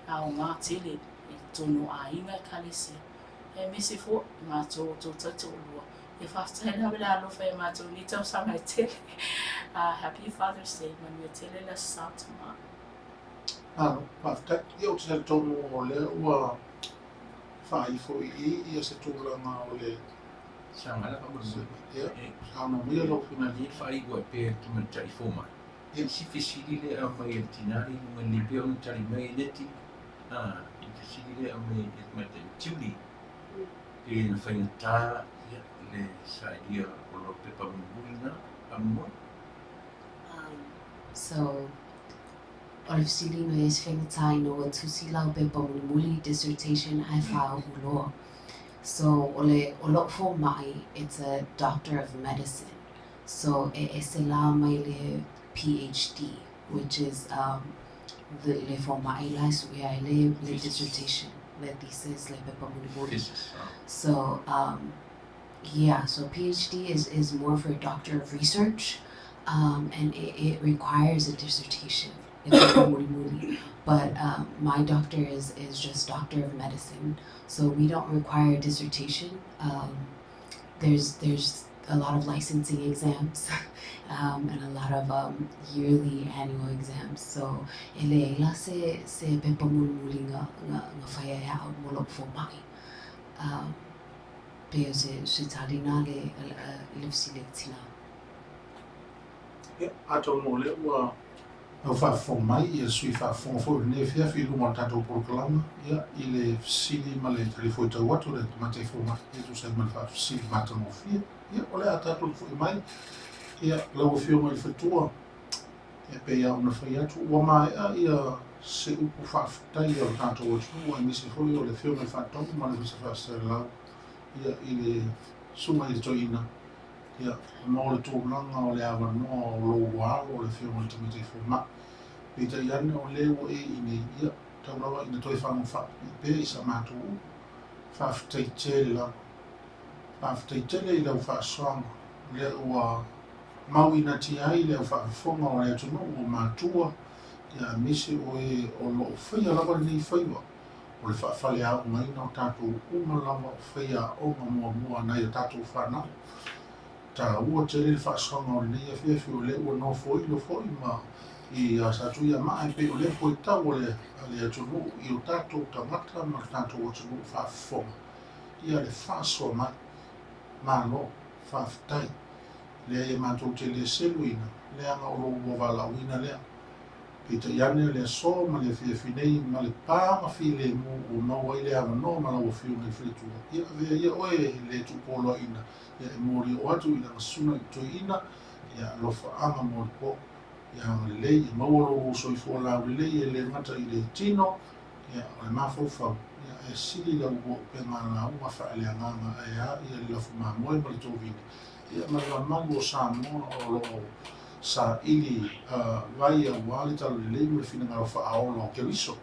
aoga tele i totonu o aiga Ekalesia. Ia aemaise foi matou outou taitoalua. Ia faafetai lava le alofa ia matou nei tausaga e tele. Happy Father's Day, manuia tele le Aso Sa tama. Malo, faafetai. Ia ou te talitonu o lea ua faaifo i i ia se tulaga o le Saga la faamolemole. Ia, saunoa maia lau Afioga. Malie le faaiu ai pea e le tamaitai fomai. Ia. Si fesili lea e aumai e le tina lea i luga nei pei ona tali mai e Neti, a, i le fesili lea e aumai e le tamaitai o Julie, pe na faigata ia le sailia o lau pepa mulimuli lena faamolemole. So, o le fesili na e se faigata ina ua tusi lau pepa mulimuli, dissertation, ae faauu loa. So, o le, o lo'u fomai, it's a doctor of medicine. So, e ese la mai le PhD, which is um, the, le fomai la e suʻe ai le, le dissertation, le thesis, le pepa mulimuli. Thesis, ah. So, um, yeah, so PhD is, is more for a doctor of research, um, and it, it requires a dissertation. le pepa mulimuli. But my doctor is is just doctor of medicine, so we don't require a dissertation. There's there's a lot of licensing exams and a lot of yearly annual exams. So e leai la se se pepa mulimuli na na na faia e a'u mo lo'u foma'i. Pei o se se tali na le i le fesili a le tinā. Ia, atonu o lea ua tau faafofoga mai ia sui faafofoga foi o lenei afiafi i luma o le tatou polokalama, ia, i le fesili ma le talifuaitau atu a le Tamaitai Fomai e tusa ai ma le faafesili matagofie. Ia, o le a tatou foi mai, ia, lau Afioga i le Faletua, ia, pei lava ona fai atu, ua maea ia se upu faafetai a lo tatou atunuu aemaise foi o le Afioga i le Faatonu ma le Ofisa Faasalalau, ia, i le Susuga i le Toeaina, Ia, mo le tulaga o le avanoa o lou alo o le Afioga i le Tamaitai Fomai. Peitai ane o lea ua e i inei, ia, tau lava ina toe fagofai pea i sa matou upu. Faafetai tele lava. Faafetai tele i lau faasoaga, lea ua mauinatia ai le au faafofoga o le atunuu o matua, ia aemaise o e o lo o faia lava lenei faiva o le faafaleaogaina o tatou uma lava o faiaoga muamua a nai a tatou fanau. Taua tele le faasoaga o lenei afiafi o lea ua nofoilo foi ma i a Satuiamaa e pei o lea fuaitau a le a le atunuu i o tatou tagata ma le tatou atunuu faafofoga ia le faasoa mai. Malo, faafetai. Leai e matou te le seluina leaga o lo ua valaauina lea. Peitai ane o le aso ma le afiafi nei ma le pa ma filemu ua maua ai le avanoa ma lau Afioga i le Faletua, ia avea ia oe e le tuupoloaiina, ia e molia o atu i lana susuga i le Toeaina, ia alofaaga mo le po, ia agalelei, ia maua lo lou soifua laulelei e le gata i le tino, ia o le mafaufau, ia e sili lau ua upega lauga faaleagaga ae a ia le lafu mamoe ma le tovine, ia ma le mamalu o Samoa o lo o saili vai aua le talalelei ma le finagalo faaola o Keriso.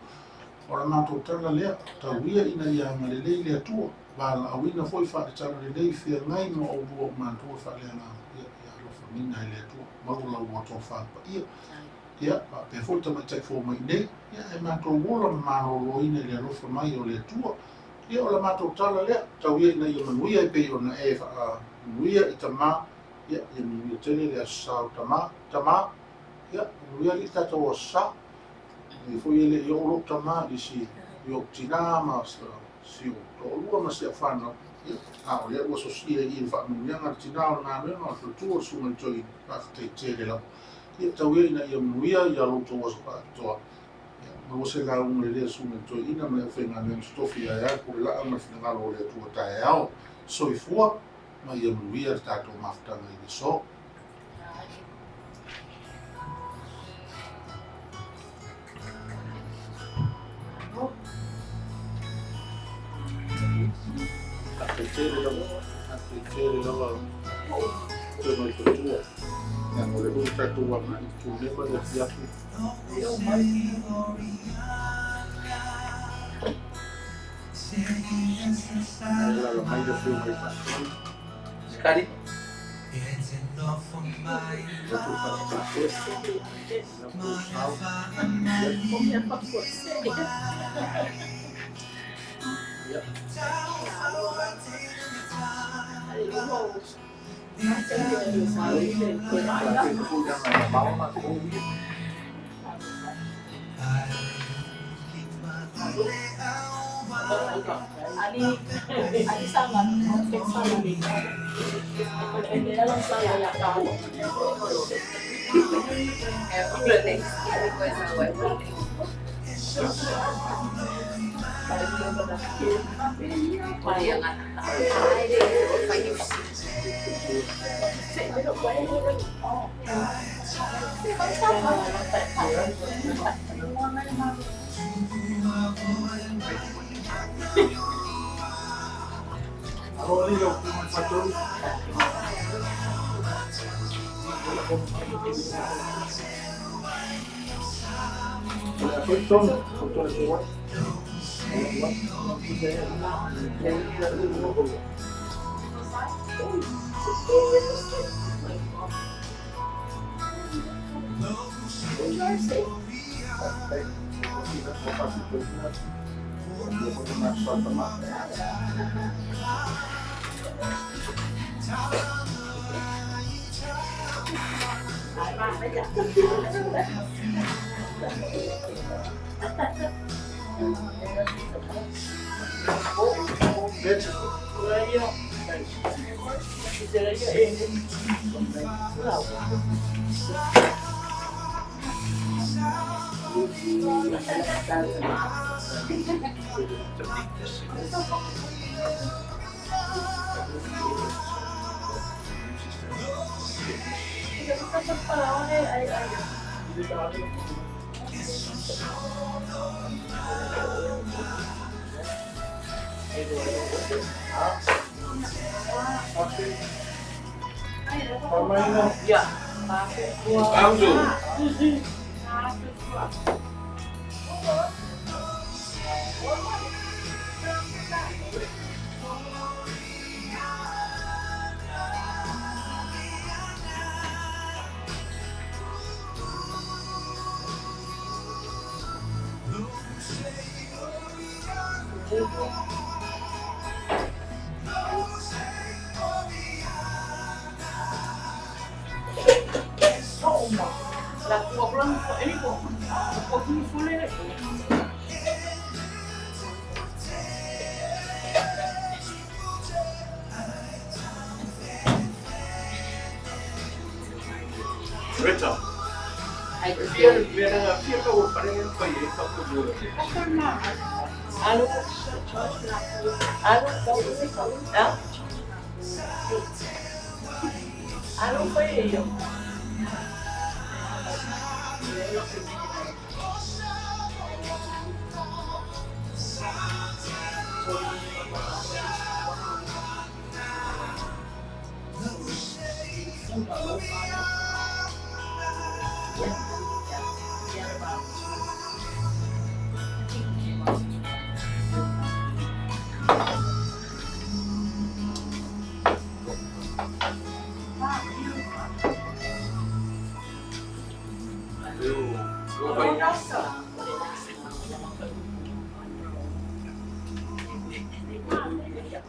O le matou tala lea, tau ia ina ia agalelei le Atua, valaauina foi faale-talalelei feagai ma oulua o matua faaleagaga, ia, ia alofagiina e le Atua, maua la ua tofa paia. Ia, faapea foi le tamaitai fomai nei, ia, ae matou ola ma maloloina i le alofa mai o le Atua. Ia, o le matou tala lea, tau ia ina ia manuia e pei ona e faamanuia i tama Ia, ia manuia tele le Aso Sa o tama. Tama, ia, manuia alii le tatou Aso Sa. Nei foi e le i oo lou tama i si i ou tinā ma si ou toalua ma si au fanau. Ia, a o lea ua sosia i i le faamanuiaga a le tinā o le galuega o le faletua o le Susuga i le Toeaina. Faafetai tele lava. Ia, tau ia ina ia manuia ia lo outou aso faapitoa. Ia, maua se lauga lelei a le Susuga i le Toeaina ma le aufaigaluega totofi ae a le pule laa ma le finagalo o le Atua taeao. Soifua. ma ia manuia le tatou mafutaga i le aso. Faafetai tele lava, faafetai tele lava te mai faletua. Ia, mo le ua tatou agai i Tuneva le afiafi. Alaala mai le Afioga i Faatonu. Scotty. Atu faafetai tele. Lau sao. Ia.